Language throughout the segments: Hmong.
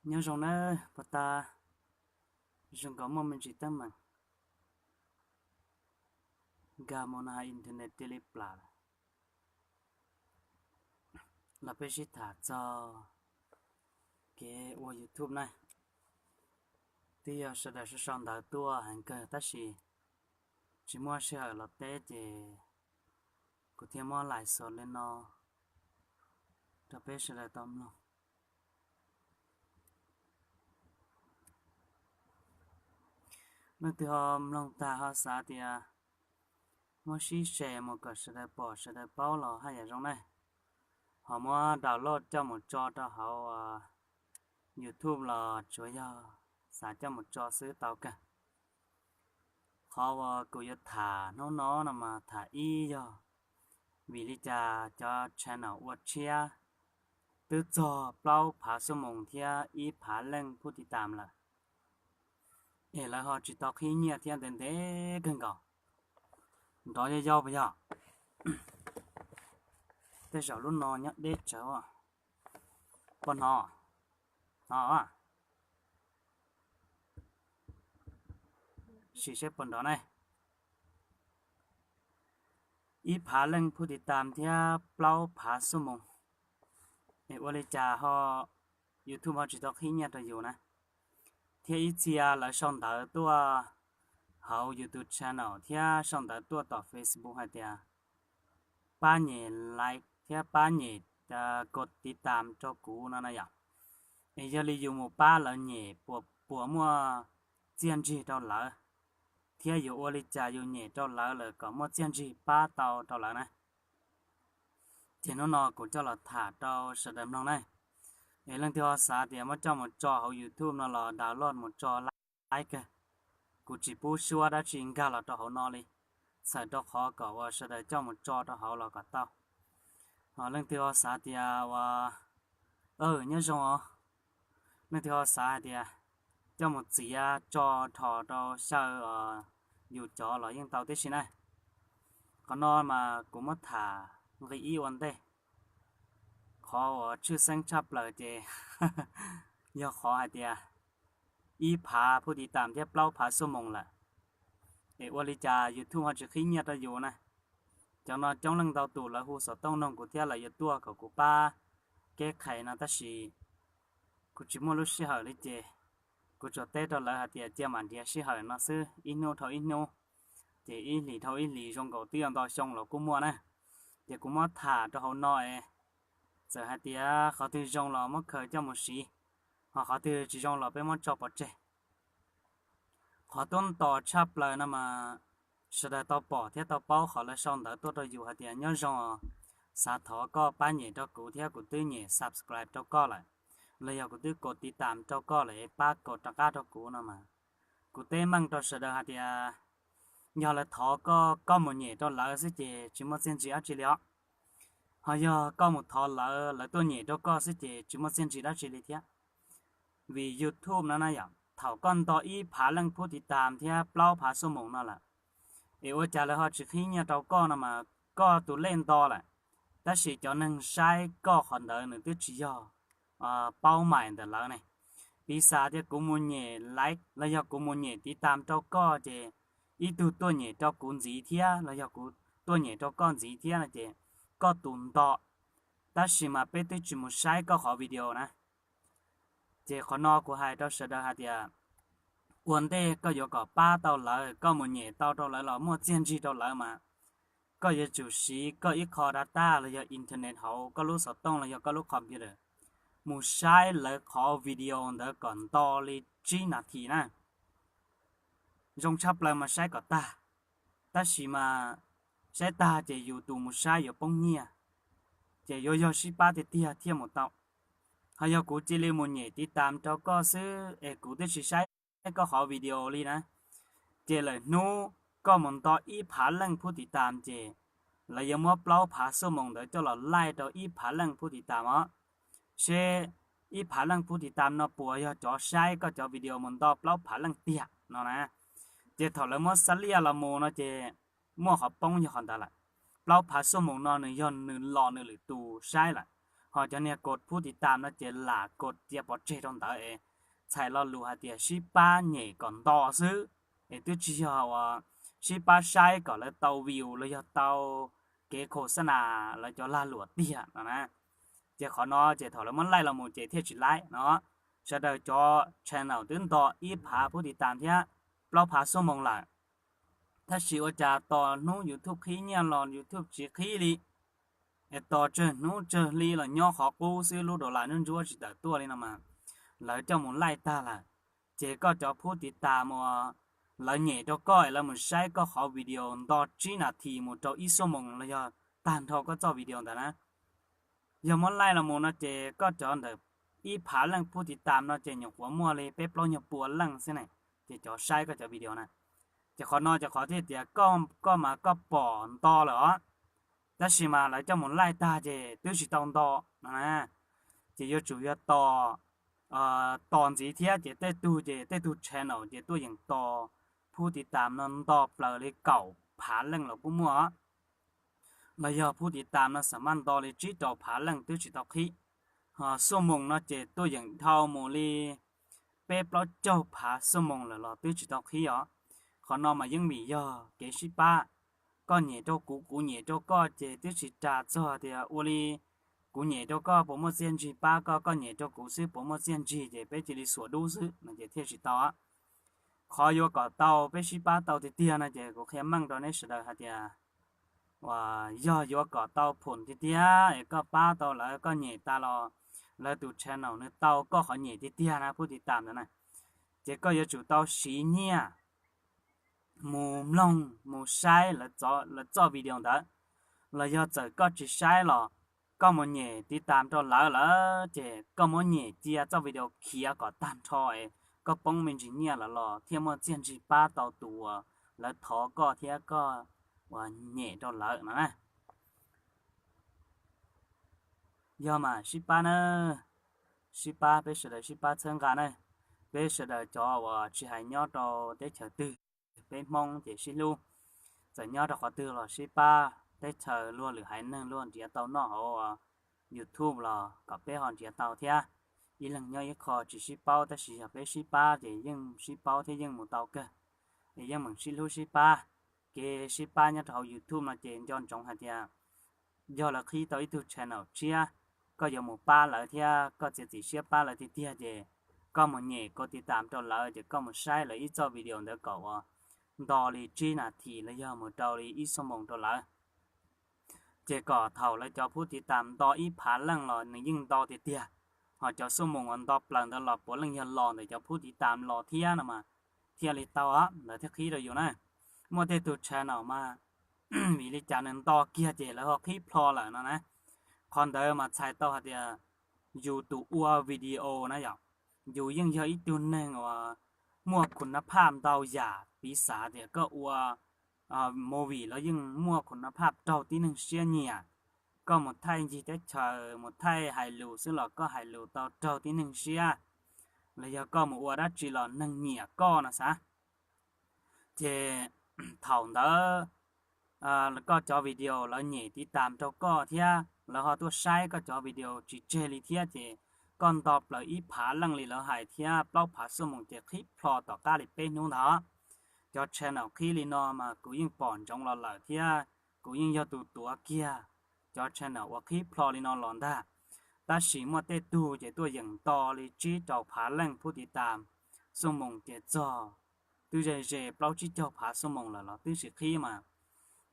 Nyob zoo nawb, puag ta zoo nkaus muaj me ntsis teeb meem nkag mus no internet cia li plam lawm. Los peb sib tham txog kev ua YouTube na. Twb yog sawv daws sau sau ntawv tuaj heev kawg tab sis tsis muaj sij hawm los teb ces kuv thiaj muab lais xos li no rau peb sawv daws tau mloog. Leej twg ho mloog tag ho xav tias muab sib share mus kom sawv daws pom sawv daws paub los haj yam zoo ne. Ho muab download coj mus tso rau hauv YouTube los tsuav yog xav coj mus tso xwb tau kawg. Qhov uas kuv yuav tham hnub no no mas tham ib yog vim li cas cov channel ua tshiab twb txog plaub phav xuab moos thiab ib phav leej phuj tiv tam lawm, es lawv ho tsis tau qhib nyiaj thiab ntev ntev kawg nkaus. Nrov yau yau puas yog? Tej zaum lub no nyob deb tsawv. Puas hnov? Hnov. Sim seb puas nrov ne. Ib phav leej phuj tiv tam thiab plaub phav xuab moos, es ua li cas ho YouTube ho tsis tau qhib nyiaj rau yus na? Thiab ib txhia lawv sau ntawv tuaj hauv YouTube channel thiab sau ntawv tuaj tom Facebook hais tias pab nyem like thiab pab nyem koj tiv tam rau kuv no na yom. Es yog li yus mus pab lawv nyem puas muaj txiaj ntsig rau lawv, thiab yus ua li cas yus nyem rau lawv lawm kom muaj txiaj ntsig pab tau rau lawv na? Ces hnub no kuv coj los tham rau sawv daws mloog na. Es leej twg ho xav tias muab coj mus tso hauv YouTube no los download mus tso laib kawg. Kuv tsis pub suab dab tsi nkag los rau hauv no li, txhawm rau qhov kom uas sawv daws coj mus tso rau hauv los kom tau. Ho leej twg ho xav tias uas, nyob zoo os, leej twg ho xav hais tias coj mus txiav tso dhos rau xyaw yus cov los yeej tau tib si na. Qhov no mas kuv muab tham nqi ib ua ntej. Qhov uas tshwj xeeb tshaj plaws ces yog qhov hais tias ib phav phuj tiv tam thiab plaub phav xuab moos lawm, es ua li cas YouTube ho tsis qhib nyiaj rau yus na? Cov no coob leej ntau tus lawv hu xov tooj nug kuv thiab lawv yuav tuaj kom kuv pab kev qhais no tab sis kuv tsis muaj lub sij hawm li ces kuv tsuas teb rau lawv hais tias cia mam nrhiav sij hawm no xwb, ib hnub dhau ib hnub, ces ib hlis dhau ib hlis zoo nkaus twb yuav nto xyoo los kuj muaj na. Ces kuv muab tham rau hauv no es txawm hais tias qhov twg zoo los muab khaws coj mus siv, ho qhov twg tsis zoo los peb muab tso pov tseg. Qhov tuab nto tshaj plaws no mas sawv daws tau pom thiab tau paub qhov lawv sau ntawv tuaj rau yus hais tias nyob zoo, xav thov koj pab nyem rau kuv thiab kuv twb nyem subscribe rau koj lawm, los yog kuv twb kos tiv tam rau koj lawm es pab kos rov qab rau kuv no mas. Kuv teb meej rau sawv daws hais tias yog lawv thov koj, koj mus nyem rau lawv xwb ces tsis muaj txiaj ntsig dab tsi li os. Ho yog koj mus thov lawv, lawv tuaj nyem rau koj xwb ces tsis muaj txiaj ntsig dab tsi li thiab. Vim YouTube no na yom, thaum koj nto ib phav leej phuj tiv tam thiab plaub phav xuab moos no lawm, es ua cas lawv ho tsis qhib nyiaj rau koj no mas koj tus lej nto lawm, tab sis cov neeg saib koj qhov ntawd nws twb tsis yog paub mais ntawm lawv ne. Piv xam tias kuv mus nyem like los yog kuv mus nyem tiv tam rau koj ces ib tug tuaj nyem rau kuv ntxiv thiab los yog kuv tuaj nyem rau koj ntxiv thiab no ces koj tus nto, tab sis mas peb twb tsis mus saib koj qhov video na. Ces qhov no kuv hais rau sawv daws hais tias ua ntej koj yuav kom pab tau lawv, koj mus nyem tau rau lawv los muaj txiaj ntsig rau lawv mas koj yuav tsum siv koj ib qho data los yog internet hauv koj lub xov tooj los yog koj lub computer mus saib lawv qhov video ntawd kom nto li tsib nas this na. Zoo tshaj plaws mas saib kom tag, tab sis mas saib tag ces yus tus mus saib yuav poob nyiaj, ces yuav yog sib pab tiag tiag thiaj mus tau. Ho yog kuv cia li mus nyem tiv tam rau koj xwb es kuv twb tsis saib koj qhov video li na, ces lawm hnub koj mus nto ib phav leej phuj tiv tam ces lawv yuav muab plaub phav xuab moos ntawd coj los laij rau ib phav leej phuj tiv tam os, seb ib phav leej phuj tiv tam no puas yog cov saib koj cov video mus nto plaub phav leej tiag no na. Ces thaum lawv muab xa liaj los mus no ces muaj qhov poob yog qhov ntawd lawm. Plaub phav xuab moos no nws yog nws los nws lwm tus saib lawm, Ho cov niag kod phub tiv tam no ces lam kod cia pov tseg rau ntawd es txhais lo lus hais tias sib pab nyem kom nto xwb, es twb tsis yog uas sib pab saib kom lawv tau view los yog tau kev khos xab nas lawv cov lag luam tiag no na. Ces qhov no ces thaum lawv muab laij los mus ces thiaj tsis laib no. Sawv daws cov channel twb nto ib phav phub tiv tam thiab plaub phav xuab moos lawm, tab sis ua cas tos hnub YouTube qhib nyiaj los YouTube tsis qhib li, es tos tsawg hnub tsawg hli los nyob qhov qub xwb, lub dollar ntsuab ntsuab tsis tawm tuaj li no mas lawv coj mus laij tag lawm. Ces koj cov phub tiv tam uas lawv nyem rau koj es lawv mus saib koj qhov video nto tsib nas this mus rau ib xuab moos los yog tag nrho koj txoj video ntawd na, yog muab laij los mus no ces koj cov ntawm ib phav leej phub tiv tam no ces nyuam qhuav muaj li peb plaub nyuag pua leej xwb ne, ces cov saib koj cov video na. Ces qhov no ces qhov thiaj tias koj mas koj pom nto lawm os, tab sis mas lawv coj mus laij tag ces twb tsis tau nto no na. Ces yuav tsum yog tos, tos ntxiv thiab ces tej tug ces tej tug channel ces tuaj yeem tos phub tiv tam no nto plaws li kaum phav leej los kuj muaj os, los yog phub tiv tam no xam maj nto li tsib rau phav leej twb tsis tau qhib. Ho xuab moos no ces tuaj yeem dhau mus li peb plaub caug phav xuab moos lawm los twb tsis tau qhib os. Qhov no mas yeej vim yog kev sib pab, koj nyem rau kuv kuv nyem rau koj ces twb tsis ras txog tias ua li kuv nyem rau koj puas muaj txiaj ntsig pab koj, koj nyem rau kuv xwb puas muaj txiaj ntsig, ces peb cia li xuas dub xwb no ces thiaj tsis tau. Qhov yuav kom tau peb sib pab tau tiag tiag no ces kuv qhia meej rau neb sawv daws hais tias uas yog yuav kom tau phum tiag tiag es koj pab tau lawv, koj nyem tas los lawv tus channel nws tau koj qhov nyem tiag tiag na, phub tiv tam ntawd na, ces koj yuav tsum tau siv nyiaj mus mloog mus saib lawv txoj video ntawd, los yog txawm koj tsis saib los koj mus nyem tiv tam rau lawv lawm ces koj muab nyem cia txoj video khiav kom tag nrho es koj poob me ntsis nyiaj lawm los thiaj muaj txiaj ntsig pab tau tus uas lawv thov koj thiab koj uas nyem rau lawv no na. Yog mas sib pab na, sib pab, peb sawv daws sib pab txhawb nqa na. Peb sawv daws cov uas tsis hais nyob rau teb chaws twg, peb Hmoob ces sib hlub, txawm nyob rau qhov twg los sib pab, teb chaws luag lwm haiv neeg luag nrhiav tau noj hauv YouTube los kom peb ho nrhiav tau thiab. Ib leeg nyob ib qho tsis sib paub tab sis yog peb sib pab ces yeej sib paub thiab yeej mus tau kawg, es yeej meem sib hlub sib pab. Kev sib pab nyob rau hauv YouTube no ces nco ntsoov hais tias yog lawv qhib tau ib tug channel tshiab, koj yuav mus pab lawv thiab koj txiav txim siab pab lawv tiag tiag ces koj mus nyem koj tiv tam rau lawv ces koj mus saib lawv ib txoj video ntawd kom uas nto li tsib nas this los yog mus rau li ib xuab moos rau lawv. Ces kom thaum lawv cov phub tiv tam nto ib phav leej los nws yeej nto tiag tiag, ho cov xuab moos uas nto plaws ntawd los puav leej yog los ntawm cov phub tiv tam los thiab no mas thiaj li tau, lawv thiaj qhib rau yus na. Muaj tej tug channel mas vim li cas nws nto kiag ces lawv ho qhib plho lawm no na. Qhov ntawd mas txhais tau hais tias yus tus ua video na yom, yus yeej yog ib tug neeg uas muaj khun nab phaj ntau yam, piv xam tias koj ua movie los yeej muaj khun nab phaj raug tib neeg siab nyiam. Koj mus thaij ncig teb chaws, mus thaij hais lus xwb los koj hais lus tau raug tib neeg siab, los yog koj mus ua dab tsi los neeg nyiam koj no xav. Ces thaum ntawd koj cov video lawv nyem tiv tam rau koj thiab lawv ho tuaj saib koj cov video tsis tseg li thiab ces koj nto plaws ib phav leej li lawv hais thiab plaub phav xuab moos ces qhib plho tom qab li peb hnub ntag. Cov channel qhib li no mas kuv yeej pom ntsoov los lawm thiab kuv yeej yog tus tuav kiag cov channel uas qhib plho li no los ntag. Tab sis muaj tej tug ces tuaj yeem nto li tsib rau phav leej phub tiv tam, xuab moos ces txog twb ze ze plaub tsib caug phav xuab moos lawm los twb tsis qhib mas.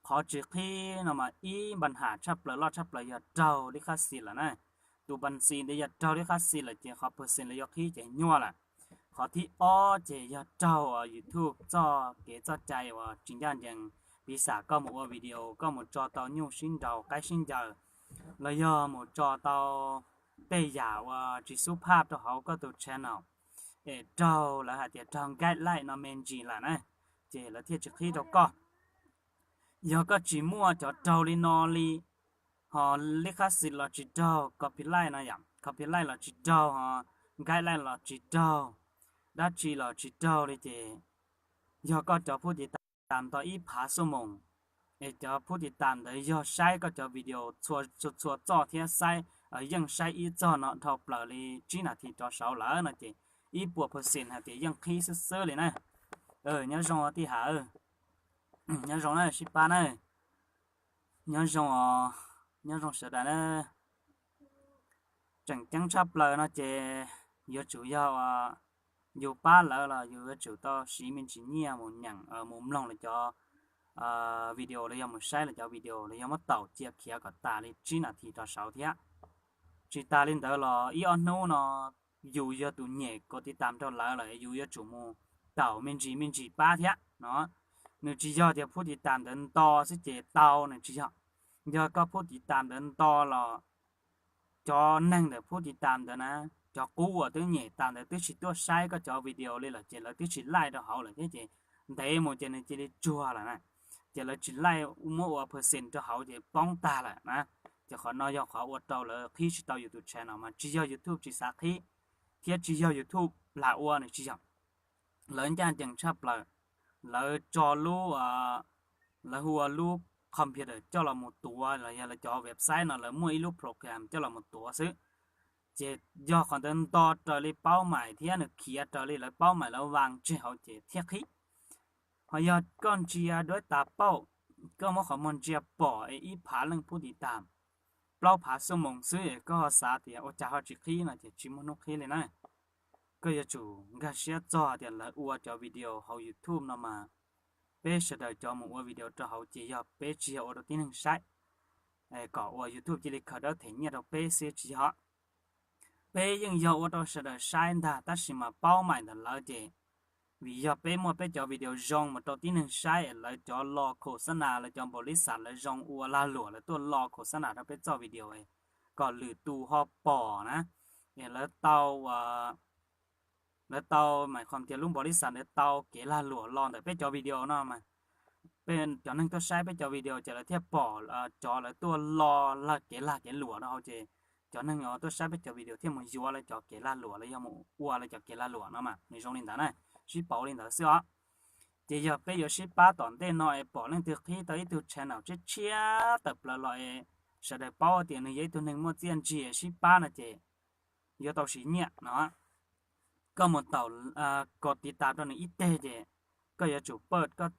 Qhov tsis qhib no mas ib npa ham tshaj plaws loj tshaj plaws yog raug lib qab xis lawm na. Tus npa xis ntawd yog raug lib qab xis lawm ces qhov pawg xees lawv yuav qhib ces nyuaj lawm. Qhov thib ob ces yog raug YouTube txoj kev txoj cai uas tsis ncaj ncees, piv xam koj mus ua video koj mus tso tau nyuj sib nraus qaib sib ncaws, los yog mus tso tau tej yam uas tsis xub phaj rau hauv koj tus channel, es raug lawv hais tias raug guideline no me ntsis lawm na, ces lawv thiaj tsis qhib rau koj. Yog koj tsis muaj cov raug li no li, ho lib qab xis los tsis raug, copyright no yom, copyright los tsis raug, ho guideline los tsis raug, dab tsi los tsis raug li ces yog koj cov phub tiv tam nto ib phav xuab moos, es cov phub tiv tam ntawd yog saib koj cov video txhua txhua txoj thiab saib yeej saib ib txog no dhau plaws li tsib nas this rov saud lawm no ces ib puas percent hais tias yeej qhib xwb xwb li na. Nyob zoo tij Hav, nyob zoo na sib pab na, nyob zoo, nyob zoo sawv daws na. Tseem ceeb tshaj plaws no ces yuav tsum yog yus pab lawv los yus yuav tsum tau siv me ntsis nyiaj mus nyeem mus mloog lawv cov video los yog mus saib lawv cov video los yog muab taum cia khiav kom tas li tsib nas this rov saud thiab. Tsis tas li ntawd los ib ob hnub no yus yog tus nyem kov tiv tam rau lawv lawm yus yuav tsum mus taum me ntsis me ntsis pab thiab no. Nws tsis yog tias phub tiv tam ntawd nto xwb ces tau, nws tsis yog. Yog koj phub tiv tam ntawd nto los cov neeg ntawm phub tiv tam ntawd na, cov qub uas twb nyem tas ntawd twb tsis tuaj saib koj cov video li lawm ces lawv twb tsis laij rau hauv lawm thiab ces ntev mus ces nws cia li tsuag lawm na. Ces lawv tsis laij muab ua percent rau hauv ces poob tag lawm na. Ces qhov no yog qhov ua rau lawv qhib tsis tau yus tus channel mas tsis yog YouTube tsis xav qhib thiab tsis yog YouTube lam ua, nws tsis yog. Lawv ncaj ncees tshaj plaws, lawv tso lub, lawv hu ua lub computer coj los mus tuav los yog lawv cov website no lawv muaj ib lub program coj los mus tuav xwb. Ces yog qhov ntawd nto raws li paub maim thiab nws khiav raws li lawv paub maim lawv vas tseg hauv ces thiaj qhib. Ho yog koj ntsia duab tas pauj, koj muab qhov muag ntsia pom es ib phav leej phub tiv tam, plaub phav xuab moos xwb es koj ho xav tias ua cas ho tsis qhib no ces tsis muaj hnub qhib li na. Koj yuav tsum nkag siab txog tias lawv ua cov video hauv YouTube no mas peb sawv daws cov mus ua video rau hauv ces yog peb tsis yog ua rau tib neeg saib kom ua YouTube cia li khaws dawb them nyiaj rau peb xwb tsis yog. Peb yeej yog ua rau sawv daws saib ntag tab sis mas paub maim ntawm lawv ces vim yog peb muaj peb cov video zoo mus rau tib neeg saib es lawv cov lo khos xab nas lawv cov npaum li xav lawv zoo ua lag luam lawv tuaj lo khos xab nas rau peb txoj video kom lwm tus ho pom na. Es lawv tau lawv tau mas qhov tias lub npaum li xav ntawd tau kev lag luam los ntawm peb cov video no mas peb cov neeg tuaj saib peb cov video ces lawv thiaj pom cov lawv tuaj lo lag kev lag kev luam rau hauv ces cov neeg tuaj saib peb cov video thiaj mus yuav lawv cov kev lag luam los yog mus ua lawv cov kev lag luam no mas nws zoo li ntawd na, sib pauv li ntawd xwb os. Ces yog peb yuav sib pab tom ntej no es pom leej twg qhib tau ib tug channel tshiab tshiab tawm plaws los es sawv daws paub tias nws yog ib tug neeg muaj txiaj ntsig sib pab no ces yuav tau siv nyiaj no. Koj mus taum kom tiv tam rau nws ib teg ces koj yuav tsum pawj koj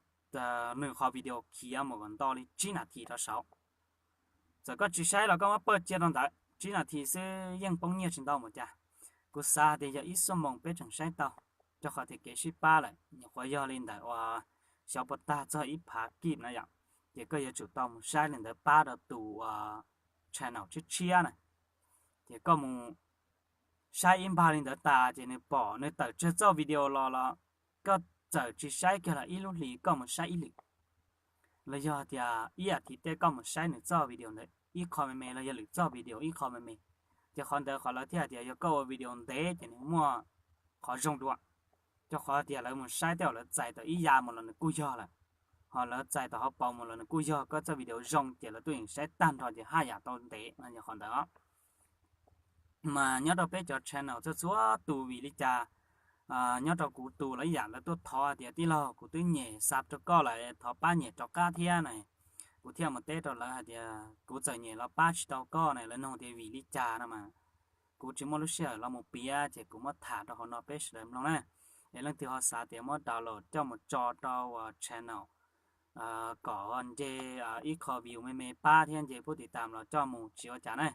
nws qhov video khiav mus kom nto li tsib nas this rov saud. Txawm koj tsis saib los koj muab pawj cia rau ntawd tsib nas this xwb yeej poob nyiaj tsis ntau mus cas. Kuv xav tias yog ib xuab moos peb tseem saib tau, rau qhov tias kev sib pab lawm nyuam qhuav yog li ntawm uas xyov puas tag txog ib phav kib na yom. Ces koj yuav tsum tau mus saib li ntawd pab rau tus channel tshiab tshiab na. Ces koj mus saib ib npag li ntawd tas ces nws pom nws tawm tsawg txoj video los los koj txawm tsis saib kiag los ib lub hlis koj mus saib ib lwm. Los yog tias ib as thiv tej koj mus saib nws txoj video ntawd ib qho me me los yog lwm txoj video ib qho me me, ces qhov ntawd qhov lawv thiaj hais tias yog koj ua video ntev ces nws muaj qhov zoo dua. Rau qhov tias lawv mus saib tej uas lawv txais tau ib yam mus los nws kuj yog lawm, ho lawv txais tau hauv paus mus los nws kuj yog koj txoj video zoo ces lawv tuaj yeem saib tag nrho ces haj yam tau ntev no yog qhov ntawd. Mas nyob rau peb cov channel txhua txhua tus vim li cas, nyob rau kuv tus los ib yam lawv tuaj thov tias tij laug kuv twb nyem sub rau koj lawm thov pab nyem rov qab thiab na. Kuv thiaj mus teb rau lawv hais tias kuv txawm nyem los pab tsis tau koj na, lawv nug tias vim li cas no mas kuv tsis muaj lub sij hawm los mus piav ces kuv muab tham rau hauv no peb sawv daws mloog na. Es leej twg ho xav tias muab download coj mus tso rau channel kom nce ib qho view me me pab thiab nce pub tiv tam los coj mus tsis ua cas na.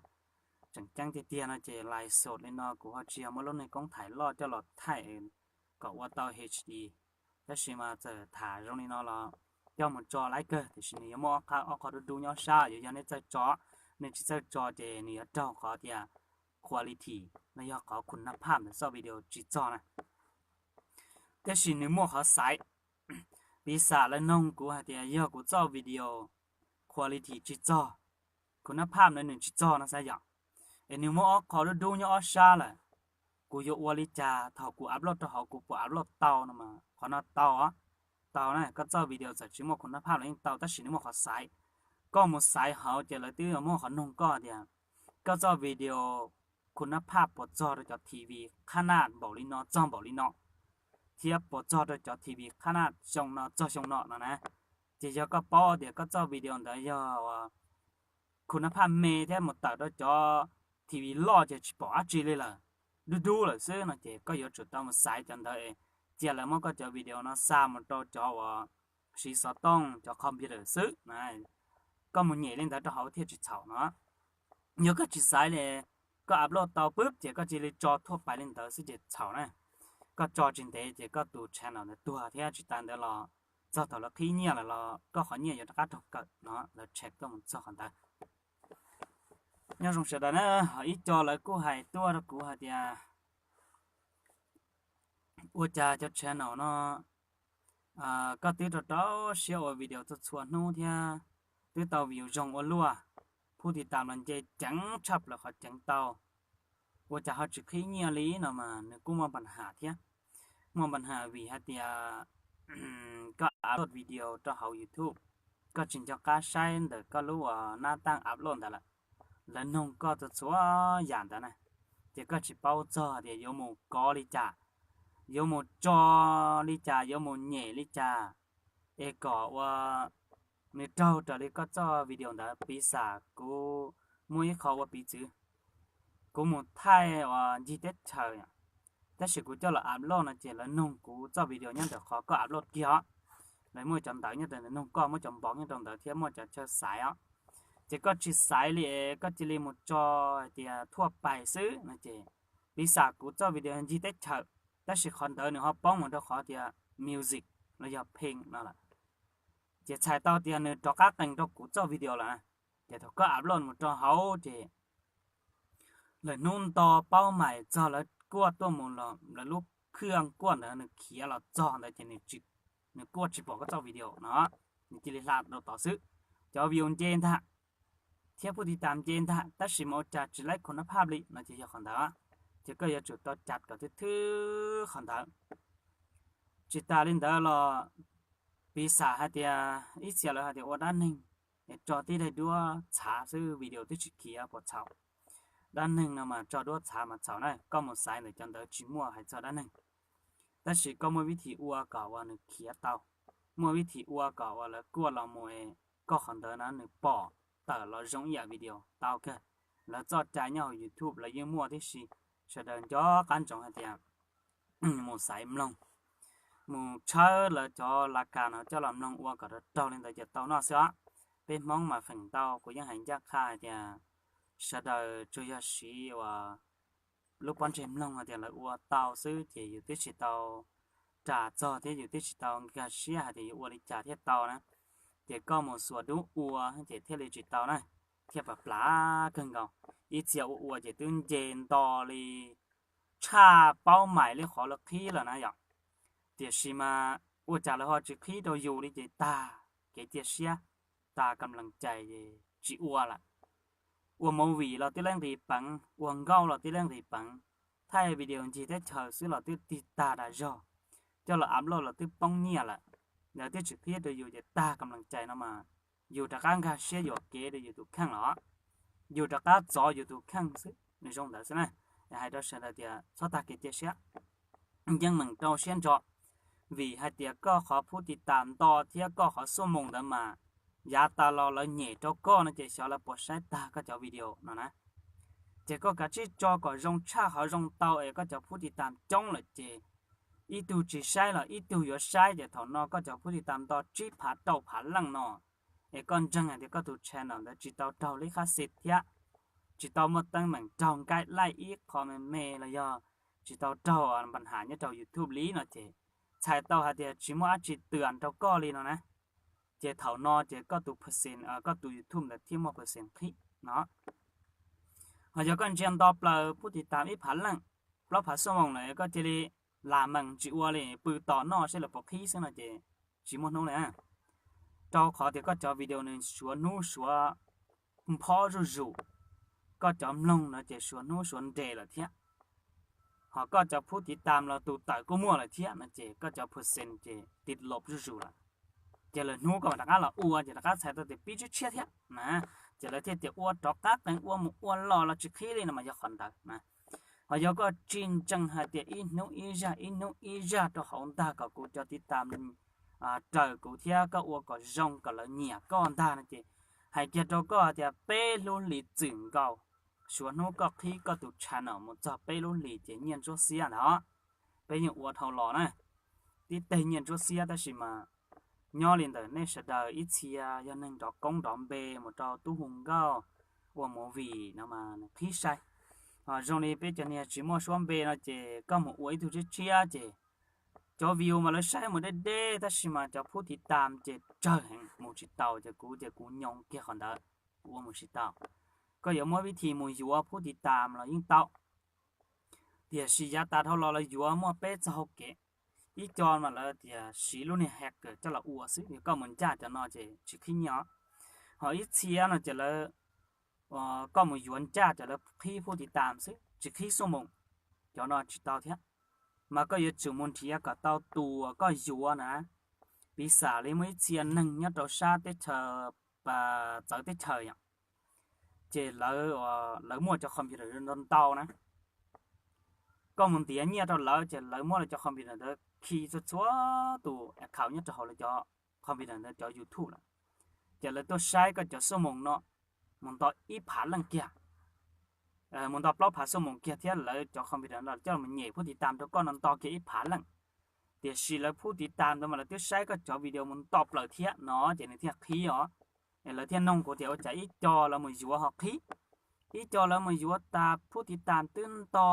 Tseem ceeb tiag tiag no ces lais xos li no kuv ho tsis yog muab lub niag koob thaim loj coj los thaij kom ua tau H D, tab sis mas txawm tham zoo li no los coj mus tso laiv kawg tiam sis nws yuav muaj ob qho dub dub nyob sab, yuav yog nej txawj tso, nej tsis txawj tso ces nws yuav raug qhov tias quality los yog qhov khun nab phaj ntawm txoj video tsis txog na. Tab sis nws muaj qhov xaiv, piv xam lawv noog kuv hais tias yog kuv txoj video quality tsis txog, khun nab phaj ntawd nws tsis txog no xav yom, es nws muaj ob qho dub dub nyob ob sab lawm, kuv yuav ua li cas thaum kuv upload rau hauv kuv puas upload tau no mas qhov no tau, tau na. Koj txoj video txawm tsis muaj khun nab phaj los yeej tau tab sis nws muaj qhov xaiv. Koj mus xaiv hauv ces lawv twb muaj qhov noog koj tias koj txoj video khun nab phaj puas txog rau cov T V qhab naj npaum li no txog npaum li no, thiab puas txog rau cov T V qhab naj xyoo no txog xyoo no no na. Ces yog koj paub tias koj txoj video ntawd yog khun nab phaj me thiab mus tawm rau cov T V loj ces tsis pom dab tsi li lawm, dub dub lawm xwb no ces koj yuav tsum tau mus xaiv cov ntawd, cia lawv muab koj cov video no xa mus rau cov uas siv xov tooj cov computer xwb na. Koj mus nyem li ntawd rau hauv thiaj tsis txhaum no. Yog koj tsis xaiv li, koj upload tau pwb ces koj cia li tso thuaj pais li ntawd xwb ces txhaum na. Koj tso tsis ntev ces koj tus channel ntawd tuag thiab tsis tas ntawd los txog thaum lawv qhib nyiaj lawm los koj qhov nyiaj yuav rov qab raug kawm no, lawv check koj mus txog qhov ntawd. Nyob zoo sawv daws na, ho ib co lawv kuj hais tuaj rau kuv hais tias ua cas cov channel no koj twb rau rau siab ua video txhua txhua hnub thiab twb tau view zoo ua luaj, phub tiv tam los nce ceev tshaj plaws qhov ceev tau, ua cas ho tsis qhib nyiaj li no mas nws kuj muaj npa nham thiab. Muaj npa nham vim hais tias koj upload video rau hauv YouTube, koj tsis nco qab saib ntawm koj lub uas nab taj upload ntawd lawm, lawv noog koj txhua txhua yam ntawd na, ces koj tsis paub txog tias yuav mus kov li cas, yuav mus tso li cas, yuav mus nyem li cas, es kom ua nws raug raws li koj txoj video ntawd. Piv xam kuv muaj ib qho ua piv txwv, kuv mus thaij uas ncig teb chaws, tab sis kuv coj los upload no ces lawv noog kuv txoj video nyob ntawm qhov koj upload kiag os. Lawv muaj cov ntawv nyob rau ntawd, noog koj muab cov npov nyob rau ntawd thiab muaj cov chaw xaiv os. Ces koj tsis xaiv li, koj cia li mus tso hais tias thuaj pais xwb no ces, piv xam kuv txoj video ncig teb chaws, tab sis qhov ntawd nws ho poob mus rau qhov tias music los yog pheej no lawm, ces txhais tau tias nws rov qab qees rau kuv txoj video lawm. Ces thaum koj upload mus rau hauv ces lawv hnub nto paub mais txog lawv kuaj tuaj mus los lawv lub khwj kuaj ntawd nws khiav los txog ntawd ces nws kuaj tsis pom koj txoj video no, nws cia li hla rau tod xwb. Cov view nce ntag thiab phub tiv tam nce ntag, tab sis mas ua cas tsis laib khum nab phaj li no ces yog qhov ntawd. Ces koj yuav tsum tau cav kom thwj thwj qhov ntawd. Tsis tas li ntawd los, piv xam hais tias ib txhia lawv hais tias ua dab neeg es tso tib daim duab txhav xwb, video twb tsis khiav puas txhaum? Dab neeg no mas tso duab txhav mas txhaum na, koj mus xaiv ntawm cov ntawd tsis muaj hais txog dab neeg. Tab sis koj muaj vib thim ua kom uas nws khiav tau, muaj vib thim ua kom uas lawv kuaj los mus, koj qhov ntawd na nws pom tawm los zoo ib yam video tau kawg. Lawv txoj cai nyob hauv YouTube lawv yeej muaj tib si, sawv daws nco qab ntsoov hais tias mus xaiv mloog, mus tshawb lawv cov lav kas no coj los mloog ua kom raug raug li ntawd ces tau noj xwb os. Peb Hmoob mas feem ntau kuv yeej hais ncaj qha hais tias sawv daws tsuas yog siv uas lub pob ntseg mloog hais tias lawv ua tau xwb ces yus twb tsis tau ras txog thiab yus twb tsis tau nkag siab hais tias yuav ua li cas thiaj tau na. Ces koj mus xuas dub ua ces thiaj li tsis tau na, thiaj pam plam kawg nkaus. Ib txhia ua ua ces twb nce nto li tshaj paub mais li qhov lawv qhib lawm na yom. Tiam sis mas ua cas lawv ho tsis qhib rau yus li ces tag kev cia siab, tag kam lees cais, tsis ua lawm. Ua movie los twb laib nqis peev, ua nkauj los twb laib nqis peev, thaij video ncig teb chaws xwb los twb tig tag dag zog, coj los upload los twb poob nyiaj lawm. Lawv twb tsis qhib rau yus ces tag kam lees cais no mas yus rov qab nkag siab yuam kev rau yus tus kheej los, yus rov qab txov yus tus kheej xwb, nws zoo ntawd xwb na. Hais rau sawv daws tias txhob tag kev cia siab, yeej meem rau siab ntso, vim hais tias koj qhov phub tiv tam nto thiab koj qhov xuaj moos ntawd mas yav tas los lawv nyem rau koj no ces xyov lawv puas saib tag koj cov video no na. Ces koj kav tsij tso kom zoo tshaj qhov zoo tau es koj cov phub tiv tam coob lawm ces ib tug tsis saib los ib tug yuav saib ces thaum no koj cov phub tiv tam nto tsib phav rau phav leej no, es koj ntseeg hais tias koj tus channel ntawd tsis tau raug li qhab xi thiab, tsis tau muaj teeb meem raug nkaib laij ib qho me me los yog tsis tau raug npa nham nyob rau YouTube li no ces txhais tau hais tias tsis muaj dab tsi twam rau koj li no na. Ces thaum no ces koj tus percent, koj tus YouTube ntawd thiaj muaj percent qhib no. Ho yog koj ntsia nto plaws phub tiv tam ib phav leej, plaub phav xuaj moos lawm koj cia li lam meem tsis ua li, pw tos noj seb lawv puas qhib xwb no ces tsis muaj hnub li. Rau qhov tias koj cov video nws suav hnub suav nphob zuj zus, koj cov mloog no ces suav hnub suav nres lawm thiab. Ho koj cov phub tiv tam los tus tawm kuj muaj lawm thiab no ces koj cov percent ces tiv lom zuj zus lawm. Ces lawv hnub koj mam rov qab los ua ces rov qab txhais tau tias pib tshiab tshiab thiab na. Ces lawv thiaj tias ua rov qab qees ua mus ua los los tsis qhib li no mas yog qhov ntawd na. Ho yog koj tsis ntseeg hais tias ib hnub ib zaj ib hnub ib zaj rau hauv ntag kom kuv cov tiv tam raws kuv thiab koj ua kom zoo kom lawv nyiam koj ntag no ces hais kiag rau koj hais tias peb lub hli txwm nkaus suav hnub koj qhib koj tus channel mus txog peb lub hlis ces nyiaj ntsuab xiab ntag. Peb yeej ua dhau los na, tib teg nyiaj ntsuab xiab tab sis mas nyob li ntawm nej sawv daws ib txhia yog neeg nrov koob nrov npe mus rau tub hu nkauj ua movie no mas nws qhib sai. Ho zoo li peb cov niag tsis muaj suab npe no ces koj mus ua ib tug tshiab tshiab ces cov view mas lawv saib mus deb deb tab sis mas cov phub tiv tam ces tsawg heev mus tsis tau ces kuv ces kuv nyoo kiag qhov ntawd, kuv ua mus tsis tau. Koj yuav muab vib thim mus yuav phub tiv tam los yeej tau, tiam sis yav tas dhau los lawv yuav muaj peb txoj hau kev. Ib co mas lawv tias siv lub niag hacker coj los ua xwb, yog koj mus ncaj cov no ces tsis qhib nyiaj os. Ho ib txhia no ces lawv, koj mus yuav ncaj ces lawv qhib phub tiv tam xwb tsis qhib xuaj moos, cov no tsis tau thiab. Mas koj yuav tsum mus nrhiav kom tau tus uas koj yuav na. Piv xam li muaj ib txhia neeg nyob rau sab teb chaws, txawv teb chaws yom, ces lawv muaj cov computer ntau ntau na. Koj mus ntiav nyiaj rau lawv ces lawv muab lawv cov computer ntawd khi txhua txhua tus account nyob rau hauv lawv cov computer ntawd cov YouTube lawm. Ces lawv tuaj saib koj cov xuaj moos no mus nto ib phav leej kiag, mus nto plaub phav xuaj moos kiag thiab lawv cov computer no coj mus nyem phub tiv tam rau koj no nto kiag ib phav leej. Tiam sis lawv phub tiv tam ntawd mas lawv twb saib koj cov video mus nto plaws thiab no ces nws thiaj qhib os. Es lawv thiaj noog kuv tias ua cas ib co lawv mus yuav ho qhib, ib co lawv mus yuav tas phub tiv tam twb nto,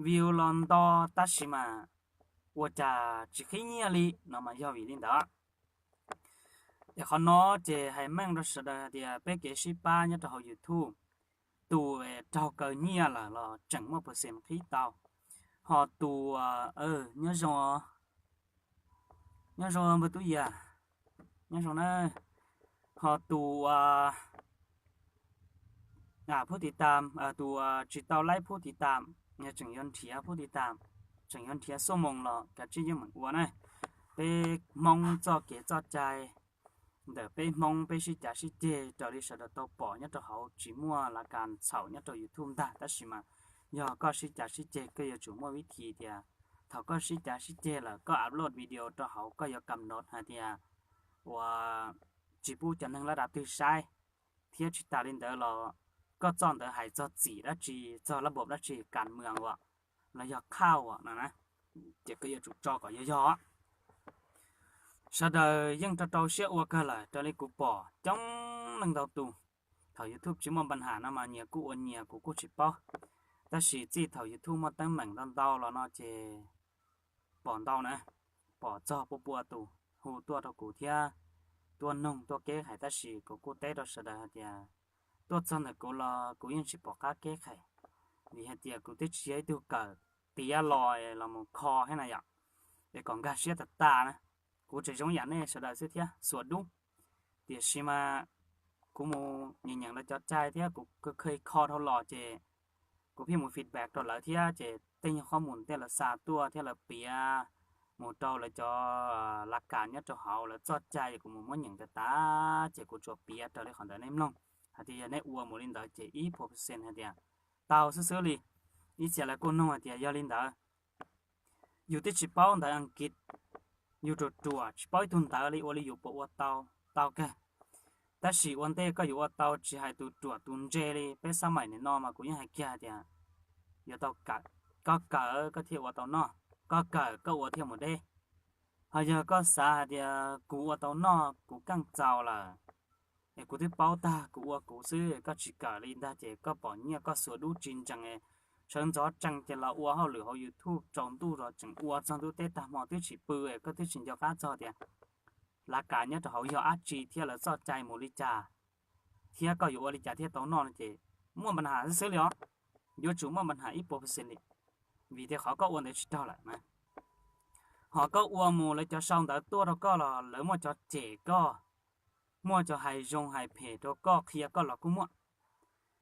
view los nto tab sis mas ua cas tsis qhib nyiaj li no mas yog vim li ntawd. Es qhov no ces hais meej rau sawv daws hais tias peb kev sib pab nyob rau hauv YouTube, tus raug kaw nyiaj lawm los tseem muaj percent qhib tau, ho tus, nyob zoo, nyob zoo npawg Tub Yias, nyob zoo na, ho tus phub tiv tam, tus tsis tau laib phub tiv tam, tseem yuav nrhiav phub tiv tam, tseem yuav nrhiav xuaj moos los kav tsij yeej meem ua na. Peb Hmoob txoj kev txoj cai ntawm peb Hmoob peb sib cav sib ceg raws li sawv daws tau pom nyob rau hauv tsis muaj lav kas txhaum nyob rau YouTube ntag tab sis mas yog koj sib cav sib ceg koj yuav tsum muaj vib thim tias thaum koj sib cav sib ceg lawm koj upload video rau hauv koj yuav kam nod hais tias uas tsis pub cov neeg lab dav twg saib, thiab tsis tas li ntawd los koj txoj ntawd hais txog txim dab tsi, txog lab npam dab tsi kas mws as los yog qhaj as no na, ces koj yuav tsum tso kom yog yog. Sawv daws yeej rau rau siab ua kawg lawm raws li kuv pom coob leej ntau tus. Thaum YouTube tsis muaj npa nham no mas nyias kuj ua nyias kuv kuj tsis paub, tab sis txij thaum YouTube muaj teeb meem ntau ntau los no ces pom ntau na, pom txog pua pua tus hu tuaj rau kuv thiab tuaj noog tuaj keb hais tab sis kuv kuj teb rau sawv daws hais tias tuaj txog ntawm kuv los kuv yeej tsis pom qab keb hais, vim hais tias kuv twb tsis yog ib tug kawm tiav los los mus kho thiab na yom, es kom nkag siab tag tag na. Kuv tseem zoo yam nej sawv daws xwb thiab xuas dub, tiam sis mas kuv mus nyeem nyeem lawv cov cai thiab kuv kho dhau los ces kuv pheej mus feedback rau lawv thiab ces tej nyuag qhob mus tej lawv xa tuaj thiab lawv piav mus rau lawv cov lav kas nyob rau hauv lawv txoj cai es kuv mus muab nyeem tas tas ces kuv tsuas piav raws li qhov ntawd nej mloog hais tias yog nej ua mus li ntawd ces ib puas percent hais tias tau xwb xwb li. Ib txhia lawv kuj nug hais tias yog li ntawd yus twb tsis paub ntawv Askiv, yus ruam ruam tsis paub ib tug ntawv li ua li yus puas ua tau? Tau kawg. Tab sis ua ntej koj yuav ua tau tsis hais tus ruam tus ntse li peb xab maim nim no mas kuv yeej hais kiag hais tias yuav tau kawm. Koj kawm koj thiaj ua tau noj, koj kawm koj ua thiaj mus deb. Ho yog koj xav hais tias kuv ua tau noj kuv keej txaus lawm es kuv twb paub tag kuv ua kuv xwb koj tsis kawm li ntag ces koj pom nyiaj koj xuas dub tsis ntsees, sawv ntxov tsees ces los ua hauj lwm hauv YouTube tsaus ntuj los tseem ua txog ntuj teb tag hmo twb tsis pw es koj twb tsis nco qab txog tias lav kas nyob rau hauv yog dab tsi thiab lawv txoj cai mus li cas thiab koj yuav ua li cas thiaj tau noj no ces muaj npa nham xwb xwb li os. Yuav tsum muaj npa nham ib puas percent li, vim tias qhov koj ua ntawd tsis raug lawm na. Ho koj ua mus lawv cov sau ntawv tuaj rau koj los lawv muaj cov cem koj, muaj cov hais zoo hais phem rau koj qhia koj los kuj muaj.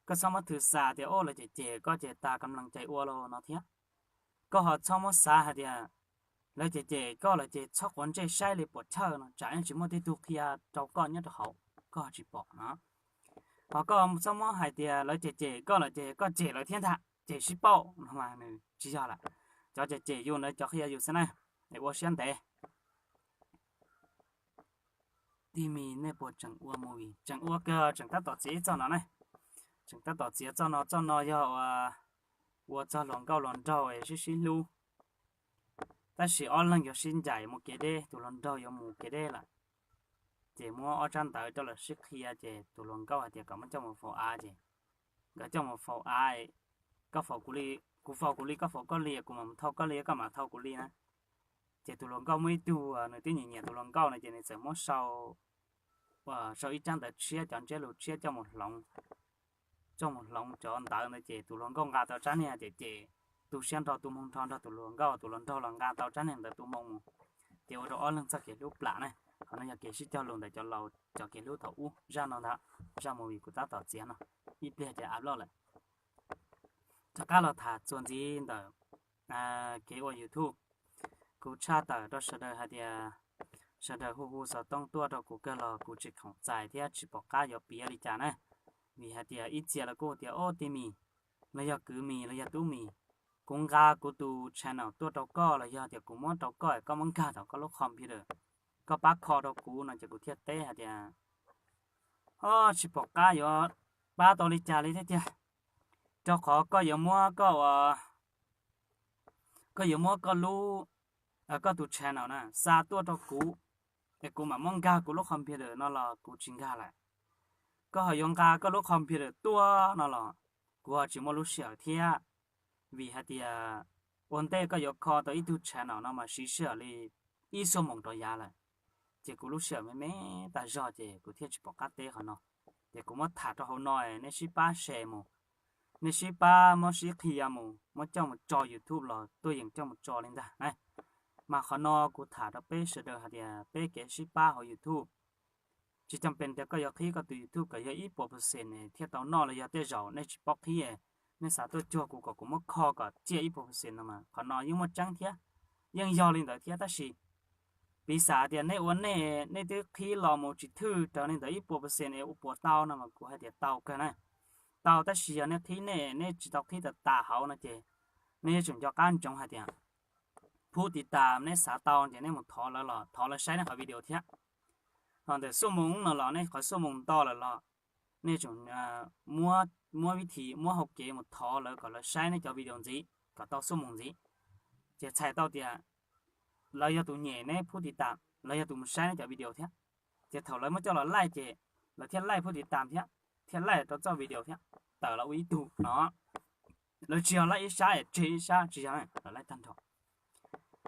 Koj txhob muab thwm xa tias o lawv cem cem koj ces tas kam lees cai ua los no thiab. Koj ho txhob muab xav hais tias lawv cem cem koj lawm ces txhob quav ntsej saib li puas chawj no tsam yeej tsis muaj tib tug qhia rau koj nyob rau hauv koj ho tsis pom no. Ho koj txhob muab hais tias lawv cem cem koj lawm ces koj cem lawv thiab ntag cem sib pauj no mas nws tsis yog lawm. Cov cem cem yus ntawd cov qhia yus xwb na, es ua siab ntev. Tij Mis nej puas tseem ua movie? Tseem ua kawg, tseem tab tom txiav ib txoj no ne. Tseem tab tom txiav txoj no, txoj no yog ua, ua txog hluas nkauj hluas nraug sib sib hlub, tab sis ob leeg yuav sib ncaim mus kev deb, tus hluas nraug yuav mus kev deb lawm. Ces muab ob tsab ntawv coj los sib qhia, ces tus hluas nkauj hais tias kom muab coj mus faus av, ces nkawd coj mus faus av, koj faus kuv li, kuv faus kuv li, koj faus koj li, kuv mam thau koj li, koj mam thau kuv li na. Ces tus hluas nkauj muaj ib tug nws twb nyiam nyiam tus hluas nkauj no, ces nws txawm muab sau, sau ib tsab ntawv tshiab, cov ntsiab lus tshiab coj mus hloov, coj mus hloov cov ntawv ntawd, ces tus hluas nkauj nqa tau tsab niag, ces, ces tu siab nrho tu moo nrho nrog tus hluas nkauj, tus hluas nraug los nqa tau tsab niag ntawd tu moo mus, ces ua rau ob leeg txoj kev hlub plam na. Qhov no yog kev sib cog lus ntawm cov laus cov kev hlub thaum ub, zaj no ntag, zaj movie kuv tab tom txiav no, ib pliag ces upload lawm. Rov qab los tham txuas ntxiv ntawm kev ua YouTube. Kuv tshaj tawm rau sawv daws hais tias sawv daws hu hu xov tooj tuaj rau kuv kawg los kuv tsis khoom txais thiab tsis pom qab yuav piav li cas na. Vim hais tias ib txhia lawv kuj tias, Ob, tij Mis, los yog kwv Mis, los yog tub Mis, kuv nqa kuv tus channel tuaj rau koj los yog tias kuv muab rau koj, koj muab nkag tom koj lub computer, koj pab kho rau kuv no, ces kuv thiaj teb hais tias, Ob, tsis pom qab yuav pab tau li cas li thiab tiag, rau qhov koj yuav muab koj ua, koj yuav muab koj lub, koj tus channel na xa tuaj rau kuv, es kuv mam muab nkag kuv lub computer no los kuv tsis nkag lawm. Koj ho yuav nqa koj lub computer tuaj no los kuv ho tsis muaj lub sij hawm thiab, vim hais tias ua ntej koj yuav kho tau ib tug channel no mas siv sij hawm li ib xuab moos rov yav lawm, ces kuv lub sij hawm me me tag zog ces kuv thiaj tsis pom qab teb qhov no. Ces kuv muab tham rau hauv no, nej sib pab share mus, nej sib pab muab sib qhia mus, muab coj mus tso YouTube los tuaj yeem coj mus tso li ntag na. Mas qhov no kuv tham rau peb sawv daws hais tias peb kev sib pab hauv YouTube, tsis cam pes tias koj yuav qhib koj tus YouTube kom yog ib puas percent thiaj tau noj los yog tej zaum nej tsis paub qhib, nej xav tuaj cuag kuv kom kuv muab kho kom ciaj ib puas percent no mas qhov no yeej muaj tseeb thiab, yeej yog li ntawd thiab. Tab sis piv xam tias nej ua nej, nej twb qhib los mus tsis thwj raws li ntawd ib puas percent es ua puas tau no mas kuv hais tias tau kawg na. Tau, tab sis yog nej qhib nej, nej tsis tau qhib tas tas hauv no ces nej yuav tsum nco qab ntsoov hais tias phub tiv tas nej xav tau ces nej mus thov lawv los thov lawv saib nej qhov video thiab. Ho ntawm xuab moos no los nej qhov xuab moos nto lawm los nej tsum muab, muab vib thi, muab hauv kev mus thov lawv kom lawv saib nej cov video ntxiv kom tau xuab moos ntxiv. Ces txhais tau tias lawv yog tus nyem nej phub tiv tas, lawv yog tus mus saib nej cov video thiab. Ces thaum lawv muab coj los laij ces lawv thiaj laij phub tiv tas thiab, thiaj laij rau txoj video thiab, tawm los ua ib tug no. Lawv tsis yog laij ib sab es tseg ib sab, tsis yog, lawv laij tag nrho.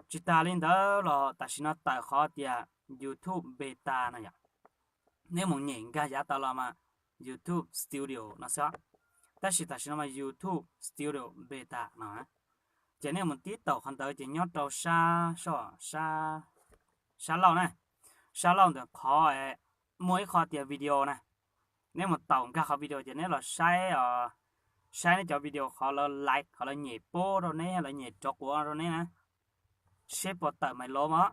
Tsis tas li ntawd los tam sim no tawm qhov tias YouTube beta no yom. Nej mus nyem nkag yav tas los mas YouTube Studio no xwb, tab sis tam sim no mas YouTube Studio beta no. Ces nej mus tib taum qhov ntawd ces nyob rau sab, sab, sab laug na, sab laug ntawm qhov muaj ib qho tias video na. Neb mus taum nkag qhov video ces neb los saib, saib neb cov video qhov lawv like, qhov lawv nyem pob rau neb, lawv nyem rov quav rau neb na, seb puas tawm mais lov os.